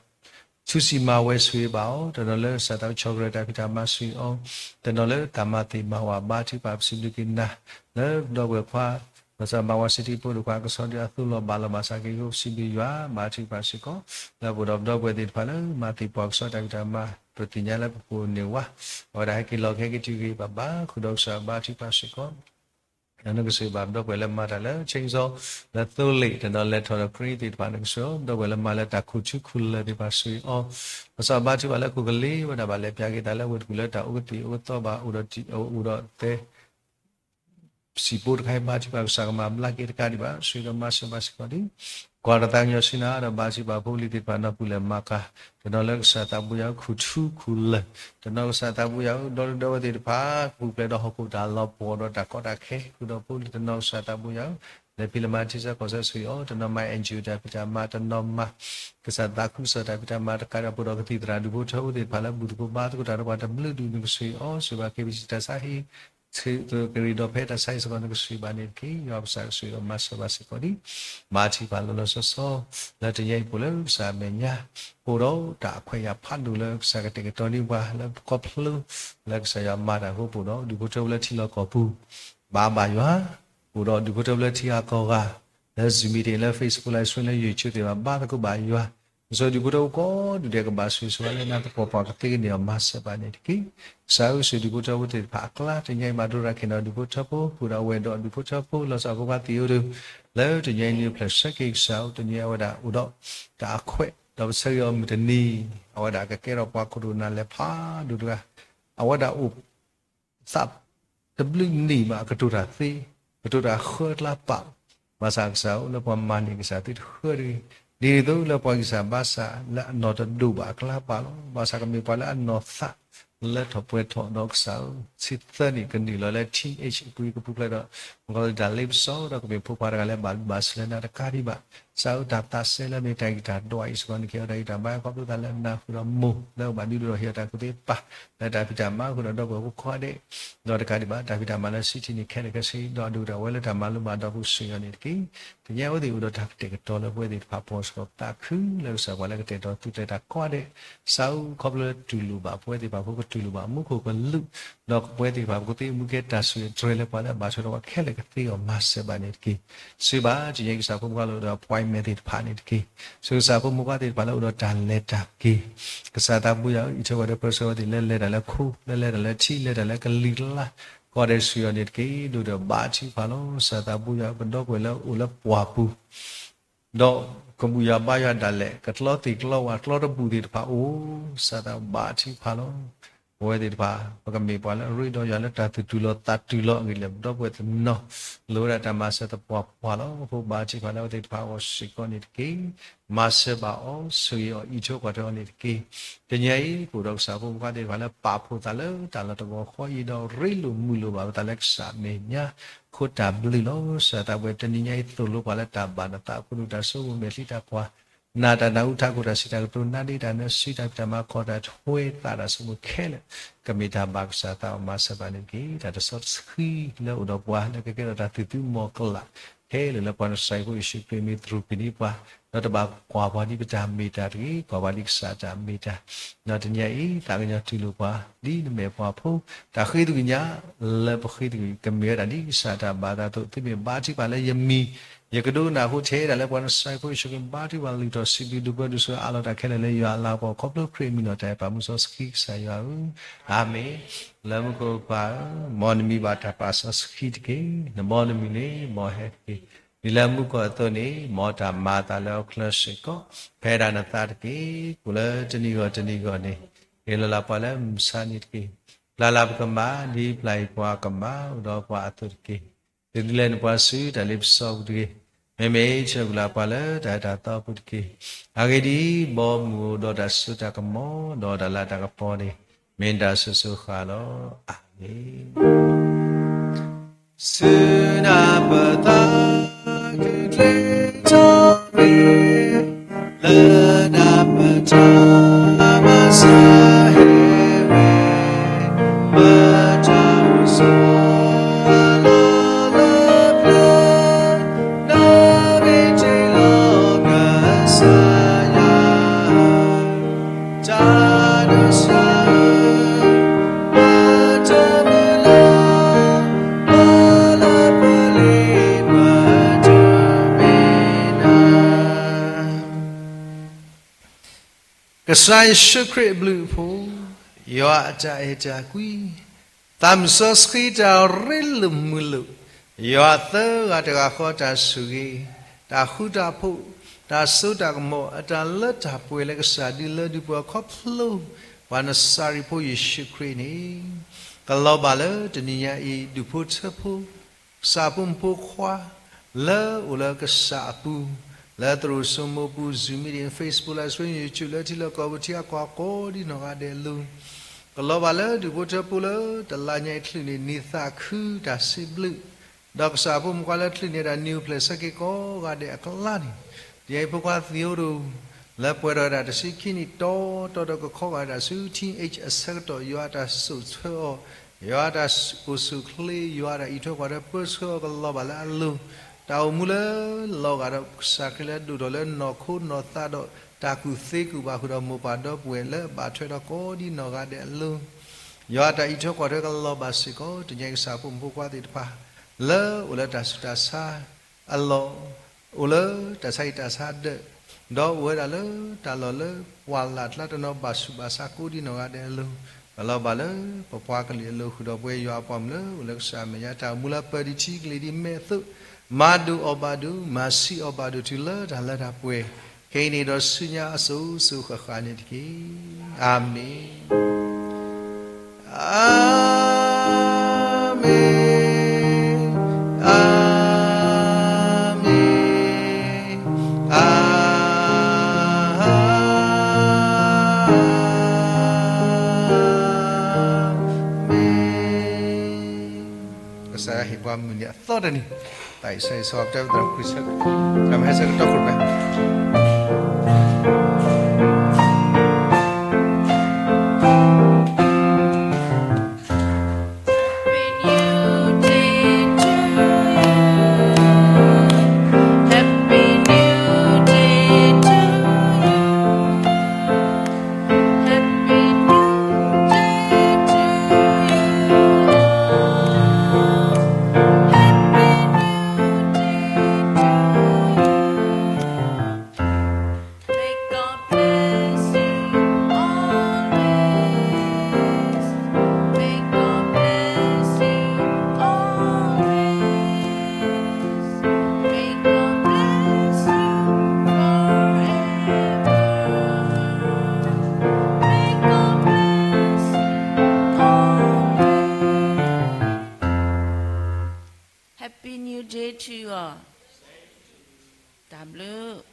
ထူစံးမၤဝဲဆိၣ်ဂ့ၤဘၣ်အီၤ, တနီၤလၢကစၢ်သးဆီၣ်ကရၢတၢ်ဖံးတၢ်မၤဆိၣ်ဂ့ၤအီၤ, တနီၤလၢတၢ်မၤသ့ၣ်မၤဝၤဘါထုကဖၣ် ပစံးဘျုးက့ၤနၤ လၢပဒီပုၢ်ဝဲၢ်ခွါ ဘၣ်ဆၣ်မၤဝၤစံးထံဖိဒိၣ်ခွါကဆီဒုအသိးလီၤဘၣ်လီၤဘၣ်ဆၣ်က့ၤအဃိ ပစံးဘျုးယွၤ ဘါထုကဖၣ်စ့ၢ်ကီး လၢပအိၣ်ဒီးပဒီပုၢ်ဝဲၢ်သ့ၣ်တဖၣ်လၢမၤသ့ၣ်ပှၤကဆီတၢ်ဖံးတၢ်မၤ ပသ့ၣ်ညါလၢပပူၤန့ၢ်ဝါ အဝဲဒၣ်ဟဲက့ၤလီၤကဟဲက့ၤတုၤဂ့ၤဘၣ်ဘၣ် ဃုာ်ဒီးကစၢ်ဘါထုကဖၣ်စ့ၢ်ကီး နကဆိၣ်ဂ့ၤဘၣ်ပဒီပုၢ်ဝဲၢ်လၢမၤတၢ်လၢ chainsaw လၢသိလ့ၣ် တနီၤလဲၤထီၣ်ဒီး crane သ့ၣ်တဖၣ် နကဆိၣ်ဂ့ၤအီၤ, ပဒီပုၢ်ဝဲၢ်လၢမၤလၢတၢ်ခိၣ်ထူခိၣ်လၢၢ်သ့ၣ်တဖၣ်ဆိၣ်ဂ့ၤအီၤ, ဘၣ်ဆၣ်ဘါထုကဖၣ်လၢခိၣ်ကလ့ဝဲဒၣ်ဘၣ်လဲၤပျၢ်က့ၤသးလၢဝ့ၢ်တကူၣ်လၢတၢ်အိၣ်ကသ့ၣ်အိၣ်ကသီဘၣ် အိၣ်ဒီးတံၢ်အိၣ်ဒီးသဲ စံာ်ပီတခါအံၤ ဘါထုကဖၣ်ကစၢ်ကမၤဘျါက့ၤတကးဒံးဘၣ် ဆိၣ်ဂ့ၤဒီးမၤစၢၤဘၣ်စ့ၢ်ကီးဒံး ကွၢ်တၢ်သးကညီၤဆူနၤဒီးဘါထုကဖၣ်ဖိလံၤသ့ၣ်တဖၣ်နီၢ်ပူၤလဲၣ်မၤကၤ တနီၤလၢကစၢ်သးဘိယွၤခိၣ်ထူခိၣ်လၢၢ် တနီၤကစၢ်သးဘိယွၤဧၢ ဒီတဒီဝဲသ့ၣ်တဖၣ် ကပူၤဖျဲးဒီးဟီၣ်ခိၣ်တၢ်လီၤပှီၢ်ဒီးတၢ်ကီတၢ်ခဲ ဃုာ်ဒီးဖိလံၤ တနီၤကစၢ်သးဘိယွၤဧၢ လဲၤဖံးလဲၤမၤထံဆၢကီၢ်ဆၢဆိၣ်ဂ့ၤအီၤ တနီၤမၤ NGO တၢ်ဖံးတၢ်မၤ တနီၤမၤ ကစၢ်သးခုကစီၣ်တၢ်ဖံးတၢ်မၤတကးဒံး ပအိၣ်ဒီးကသံၣ်သရၣ်ဒူၣ်ဖိထၢဖိသ့ၣ်တဖၣ်လၢဘူၣ်သကိးဘါသကိးတၢ်ဒီးပှၤတဘျုးဒူၣ် နကဆိၣ်ဂ့ၤအီၤ ဆိၣ်ဂ့ၤဘၣ် KBC တၢ်ဆါဟံၣ် ကရံၣ်ဒီးဖဲတၢ်ဆါဟံၣ်စ့ၢ်ကီး နကဆိၣ်ဂ့ၤဘၣ်န့ၣ်တက့ၢ်. ယွၤကစၢ်ကဆိၣ်ဂ့ၤဒီးမၤစၢၤဘၣ်စ့ၢ်ကီးဒံး မၤထံပှၤလီၤလီၤဆီဆီ လၢတနံၤအံၤပအိၣ်လၢကစၢ်အမဲာ်ညါ ပအိၣ်ဒီးတၢ်အခွဲးအယာ်ဖးဒိၣ်လၢကစၢ်ကတဲာ်ကတီၤန့ၢ်ပှၤလၢပကီၢ်ဖျိ လၢကစၢ်ယွၤမၤတၢ်အဃိ ပအိၣ်ဒီးဒူၣ်ဖိထၢဖိလၢထံလီၢ်ကီၢ်ပူၤ ဘါဘၣ်ယွၤ ပအိၣ်ဒီးဒူၣ်ဖိထၢဖိလၢထံဂၤကီၢ်ဂၤ လၢ Zoom meeting လၢ Facebook Live Stream လၢ YouTube သ့ၣ်တဖၣ် ဘါသကိးဘၣ်ယွၤ ကစၢ်ဒူၣ်ဖိထၢဖိကိးဒူၣ်ဒဲးကဘၣ်ဆိၣ်ဂ့ၤဆိၣ်ဝါလၢနၤသပှၢ်ပှၢ်ကသ့ကန့ၢ်အီၤ မၤစၢၤဘၣ်န့ၣ်တက့ၢ်. ကစၢ်ဧၢ ဆိၣ်ဒူၣ်ဖိထၢဖိသ့ၣ်တဖၣ်အကျါ တနံၤအံၤဘၣ်ဒိရၤခဲနီၤ ဒူၣ်ဖိထၢဖိ ဃုာ်ဒီးအဝဲၢ်ဒီးဒူၣ်ဖိထၢဖိ လီၤဆီဖိခွါသံးဧိၤဒီး လၢတနံၤအံၤနုာ်ဖျၢၣ်ဆၢက့ၤကစၢ်ဧၢ တနံၤအံၤအဝဲဒၣ်အိၣ်ဒီးတၢ်အခွဲး ဒီးပဆၢဂ့ၤအီၤမုၢ်တနံၤ အဝဲဒၣ်ကကဲထီၣ်ပှၤခိၣ်ဒိၣ်နၤလဲၤဖးဒိၣ်တဂၤ အဝဲဒၣ်အိၣ် သးတဘျုးနံၣ်ဘၣ် အကတိၤတၢ်သ့, ကတိၤတၢ်ဃၢအကျါပာ်, ဘၣ်ဆၣ်ကစၢ်ဧၢ လၢပှၤမၤန့ၢ်ကစၢ်သုတဃၢတဂ့ၤ, ဒ်န့ၣ်အသိးလၢပှၤဂံၢ်စၢ်ဘါစၢ်လၢအနီၢ်တဒိၣ်ဘၣ်အကျါပာ်လီၤ. ဘၣ်ဆၣ်ကမ့ၢ်ပှၤလၢအနီၢ်သးလၢထီၣ်ပှဲၤထီၣ်ဒီးကစၢ်ဧၢ, ဆံသၢနံၣ်ကနုာ်လီၤလၢ teenage အပူၤကပူၤဖျဲးဒီး မ့ၢ်ကီးလၢတၢ်လ့ပစီဒီးကမ့ၢ်ဖိခွါတဂၤလၢဘၣ်ဘၣ်စၢၤလၢနၤတကးဒံးဘၣ် စးထီၣ်တၢ်သးစဲလၢမ့ၢ်တၢ်ဂံၢ်တၢ်ဒွးအံၤစ့ၢ်ကီးန့ၣ် ကဲထီၣ်တၢ်ဂံၢ်တၢ်ဘါ ခီဖျိသးလၢနၢ်ဟူဒီးမိၢ်လၢအဘၣ်ဒုးဒိၣ်ထီၣ်ဟ့ၣ်အီၤတၢ်ကူၣ်သ့ပၢ် လၢတၢ်ဖံးတၢ်မၤဃုာ်ဒီးဒီပုၢ်ဝဲၢ်ဖိကိးဂၤဒဲး, ဒီးတကးဒံးဘၣ် တၢ်ဖံးတၢ်မၤလၢစံးထံၣ်န့ၣ် ခဲလၢာ်ခဲဆ့ ဒီးအဒိၣ်ကတၢၢ်ဝဲလၢတၢ်မၤလိဘၣ်ဒီပုၢ်ဝဲၢ်စ့ၢ်ကီးန့ၣ်တက့ၢ်. တနံၤအံၤအဝဲသ့ၣ်အိၣ်ဒီးတၢ်ကတဲာ်ကတီၤလၢပဝဲသ့ၣ်တဖၣ်အဖီခိၣ် သးခုလၢကစၢ်ပှၤလၢကတဲာ်ကတီၤသုးကျဲၤတၢ်ကိးဂၤဒဲး, စးထီၣ်ခီဖျိလၢတူၢ်လိာ်ဘၣ်ပဝဲသ့ၣ်တဖၣ်ဖိ ကတူၢ်လိာ်ဘၣ်မူခိၣ်ကလူး ဒီးပဝဲသ့ၣ်တဖၣ် ပကသ့မူကဲတၢ်စူၢ်တြဲၤလၢပှၤလၢအဘၣ်ထွဲဒီးပှၤခဲလၢာ်ကသ့အီၤမၤစၢၤဘၣ်န့ၣ်တက့ၢ်. စံးဘၣ် တနံၤအံၤကစၢ်ဖိမုၣ်ဖိလၢအိၣ်ဒီး appointment သ့ၣ်တဖၣ်န့ၣ်တက့ၢ်. စံးကစၢ်ဖိမုၣ်ဖိသ့ၣ်တဖၣ်လၢအိၣ်ဒီးတၢ်လဲၤတၢ်က့ၤ, ကစၢ်သးဘိယွၤဧၢ အံးထွဲကွၢ်ထွဲပၢဆှၢဝဲသ့ၣ်လၢလဲၤတၢ်လၢခိ လၢလဲၤတၢ်လၢထံ လဲၤတၢ်လၢကလံၤကျါ ကိးဂၤဒဲးစ့ၢ်ကီးန့ၣ်တက့ၢ်. ဒိၣ်ဒီးဘါထုကဖၣ်လီၤ. ကစၢ်သးဘိယွၤဧၢ ပဒီပုၢ်ဝဲၢ်လၢအိၣ်လၢပှၢ်ပူၤ ဒီးကဘူၣ်ယွၤဘါယွၤဒၣ်လဲာ် ကကျီသ့ၣ်ကျီဝၣ်ကျီတဘူၣ်သ့ၣ်တဖၣ်အိၣ်, ကစၢ်သးဘါထုကဖၣ်လီၤ. ပဝဲသ့ၣ်တဖၣ် ပကမ့ၢ်ပှၤလၢအရ့ဒီးယွၤလၢတၢ်သူၣ်တူၢ်လိာ်သးတူၢ်လိာ်အဂ့ၢ်လၢပဒီပုၢ်ဝဲၢ်တနီၤ လိၣ်ဝဲဒၣ်တၢ်မၤစၢၤသပှၢ်ပှၢ်လီၤ. အဃိဘါထုကဖၣ်လၢအဝဲသ့ၣ်တဖၣ်အဂီၢ်စ့ၢ်ကီးန့ၣ်တက့ၢ်. မၤစၢၤဘၣ်အီၤ ဆိၣ်ဂ့ၤအီၤ အံးထွဲကွၢ်ထွဲအီၤန့ၣ်တက့ၢ်. တနံၤအံၤ ပအိၣ်ဒီးကစၢ်ဖိမုၣ်ဖိသ့ၣ်တဖၣ်လၢပာ်ဖှိၣ်သးလၢတၢ်လီၢ်တဘီဃီအံၤ ဒီးရ့လိာ်မုာ်လိာ်ဘၣ်ပသးလၢကစၢ်အမဲာ်ညါ အဃိတၢ်ဘျုးလီၤ. ကစၢ်သးဘိယွၤ တနံၤညါအံၤသိၣ်လိပှၤလၢတၢ်ဘၣ်နသးအဃိ နတၢ်ဆိကမိၣ်မဲာ်ချံတၢ်ကွၢ် နၢ်တၢ်နၢ်ဟူထးခိၣ်တၢ်စံးတၢ်ကတိၤ နါဒ့တၢ်နၢၤစံ တၢ်ဖံးတၢ်မၤခီၣ်တၢ်ထွဲသးတၢ်ဆိကမိၣ်ခဲလၢာ် ကမ့ၢ်တၢ်ဘၣ်ကစၢ်သးအီၤမၤစၢၤဘၣ်န့ၣ်တက့ၢ်. တၢ်တစီတဆှံလၢအိၣ်ဒီးပှၤလၢကကဲထီၣ်တၢ်သူၣ်သုးမီၤကလး ခဲလၢာ်လၢပှၤနစၤရ့းဖိယ့ၣ်ၡူးခရံာ်မ့ၢ်သရူးပံၤန့ၢ်ပှၤ ဒီးတဘၣ်ကွၢ်ပှၤဒ်ပတၢ်မ့ၢ်တၢ်တဂ့ၤ ကွၢ်ပှၤဒ်ကစၢ်တၢ်မ့ၢ်တၢ် ဒီးတနံၤအံၤ သးကညီၤတူၢ်လိာ်ပှၤ ဒ်နမဲာ်ပှၤဖိ တၢ်ဃ့သကွံာ်ညါ လၢပဃ့သကွံာ် ကမ့ၢ်ဝဲဒၣ်ဒ်ကစၢ်တၢ်ဘၣ်အသးအသိး သုမ့ၢ်ဘါထုကဖၣ်လၢယမံၤ ယကဒိကနၣ်အဃိ ထဲဒၣ်လၢပှၤနစၤရ့းဖိယ့ၣ်ၡူးခရံာ် ဘါထုကဖၣ်လုၢ်ထီၣ်စံးဘျုးဒုးပၢဒုးဆှၢအးလီၤတၢ်ခဲလၢာ်လၢယွၤအလၤကပီၤ ခီဖျိခရံာ်အမံၤလီၤတၢ်အဲၣ်ပာ်မူစီဆှံကစၢ်ယွၤဧၢ, အၤမ့ၣ်. လၢမူခိၣ်ပၢ်ဧၢ, မ်နမံၤဘၣ်တၢ်ပာ်စီဆှံတက့ၢ်. နဘီနမုၢ်န့ၣ် မ်ဟဲတက့ၢ်. ဒ်လၢမူခိၣ်အသိးန့ၣ် မ်တၢ်မၤအသးလၢဟီၣ်ခိၣ်ချၢစ့ၢ်ကီး ဖဲဒၣ်နသးတက့ၢ်. ကိးလၢတနံၤဂီၢ်တနံၤဂီၢ်န့ၣ် ဟ့ၣ်လီၤလၢပှၤလၢမုၢ်ဆါနံၤတက့ၢ်. ပျၢ်လၢပကမၤ ဒ်ပျၢ်ယပှၤကမၤအိၣ်ဒီးပှၤအသိးတက့ၢ်. ဒုးလဲနပှၤဆူတၢ်လ့ပစီပူၤတဂ့ၤ. မ့မ့ၢ်ဆၢဂုၤလၢပှၤလၢတၢ်အဲၣ်တၢ်သီပူၤတက့ၢ်. အဂ့ၢ်ဒ်အံၤ, ဘီမုၢ်အိၣ်ဒီးတၢ်စိတၢ်ကမီၤ ဒီးတၢ်လၤတၢ်ကပီၤန့ၣ် မ့ၢ်တၢ်ဆိၣ်ဂ့ၤဆိၣ်ဃၣ်လီၤ. အၤမ့ၣ်. စုနၢ်ပသးကကျဲထီၣ်ရ့ လၢနၢ်ပတၢ်မၤစၢၤဟ့ၣ်ဝဲ မၤတၢ်အိၣ်ဆိး လၢလၢပျၢၤ နီၣ်ဂံၢ်တ့ၢ်လီၤကစၢ်ယွၤ တၢ်ဒိးစၢ် မၤတၢ်မုၢ်လၢ် လၢလၢပလ့ၤမၤတၢ်မ့ၢ်နၢ် ကစၢ်ယ့ၣ်ၡူးခရံာ်အဘျုးအဖှိၣ်, ယွၤအတၢ်အဲၣ်တၢ်ကွံ, သးစီဆှံတၢ်ရ့လိာ်မုာ်လိာ်, ယွၤသၢဂၤတဂၤဃီတၢ်ဆိၣ်ဂ့ၤ, တၢ်ဃူတၢ်ဖိး, တၢ်စိတၢ်ကမီၤ အတၢ်လၢတၢ်ပှဲၤလၢကစၢ်ဒုးလၢဒုးပှၤခီဖျိ ပှၤနစၤရ့းဖိယ့ၣ်ၡူးခရံာ်န့ၣ်, ကလီၤဘၣ်လၢတနံၤညါအံၤ ဒူၣ်ဖိထၢဖိ ကစၢ်ဖိမုၣ်ဖိခွါ လၢအိၣ်လၢကစၢ်အပူၤ, လၢသရိာ်စိမိၤပူၤ Zoom meeting, Facebook live stream, YouTube လၢထံလၢကီၢ်ပူၤ ထံအကီၢ်ကိးဒ်နီၢ်ဂၤဒဲးအလိၤ, ကလီၤဘၣ်လၢဒူၣ်ဖိထၢဖိလၢတလါညါအံၤချုးန့ၣ် နံၤသးခုတၢ်စံးဘျုး, ဒီးကစၢ်ဖိမုၣ်ခွါလၢချုးန့ၢ်ဒၣ်နံၤအိၣ်ဖျဲၣ်ဆၢက့ၤကိးဂၤဒဲးအကျါန့ၣ်, ဒ်အံၤဖိခွါသံအိၣ်ဒိၣ် လၢပှဲၤထီၣ်ဝဲဒၣ်တဆံခံနံၣ်တီတီဒီး ကခီဂာ်ဝဲဒၣ်ဆူ T H အဆၢကတီၢ် ယွၤအတၢ်စိာ်ဆှၢအီၤ, ယွၤအတၢ်အိၣ်ဆူၣ်အိၣ်ချ့, ယွၤအတၢ်အံးထွဲကွၢ်ထွဲပၢဆှၢအီၤကလီၤဘၣ်လၢအလိၤ, တၢ်အိၣ်မူလၢလီၤဂာ်ဒီးကစၢ်ခရံာ်လၢဒိၣ်ထီၣ်လၢနီၢ်ခိနီၢ်သးဒီး တၢ်ကူၣ်သ့ကူၣ်ဘၣ်ဃုာ်ဒီးမိၢ်ပၢ်ဒီပုၢ်ဝဲၢ်လၢအဘၣ်ထွဲဒီးကိးဒ်နီၢ်ဂၤဒဲးအလိၤ, ယွၤအတၢ်အံးထွဲကွၢ်ထွဲကလီၤဘၣ်စ့ၢ်ကီး တနံၤညါအံၤကစၢ်ဖိမုၣ်ဖိခွါသ့ၣ်တဖၣ် လၢအိၣ်လၢတၢ်ဆူးတၢ်ဆါ အလီၢ်, အိၣ်လၢတၢ်ဆါဟံၣ်တၢ်ဆါဒၢး, ဒီးအိၣ်ဝဲဒၣ်လၢတၢ်လီၢ်လၢပှၢ်လၢ်ကျါတနီၤဘၣ်ဆူးဘၣ်ဆါကိးဒ်နီၢ်ဂၤဒဲးအလိၤ, ကလီၤဘၣ်လၢပပှၤကလုာ်အလိၤဃုာ်ဒီးပဝဲယွၤအပှၤမုၣ်လၢအိၣ်လၢကစၢ်အမဲာ်ညါ တၢ်အိၣ်မူလၢပၢဒံးထံကလံၤဒံးမဲာ်အသိး, မၤဒိၣ်အီၣ်ဘၣ်ဒိၣ် မၤဆံးအီၣ်ဘၣ်ဒိၣ်တုၤလၢတၢ်လၢတၢ်ပှဲၤ, ခဲအံၤန့ၣ်ဒီးဆူညါအစိၤစိၤဃၣ်ဃၣ်န့ၣ်တက့ၢ်. အၤမ့ၣ်. အၤမ့ၣ်, အၤမ့ၣ်, အၤမ့ၣ်. ကစၢ်ယွၤဟ့ၣ်ပှၤမုၢ်နံၤအသီတနံၤ တၢ်အံၤဆၢဂ့ၤဆၢဝါပတြၢၤပသရၣ်ခရံာ်ဆၢ, တၢ်မဟဲဆၢကတီၢ်ခိၣ်တဘဲ Happy New Day to you all. တၢ်ဘျုး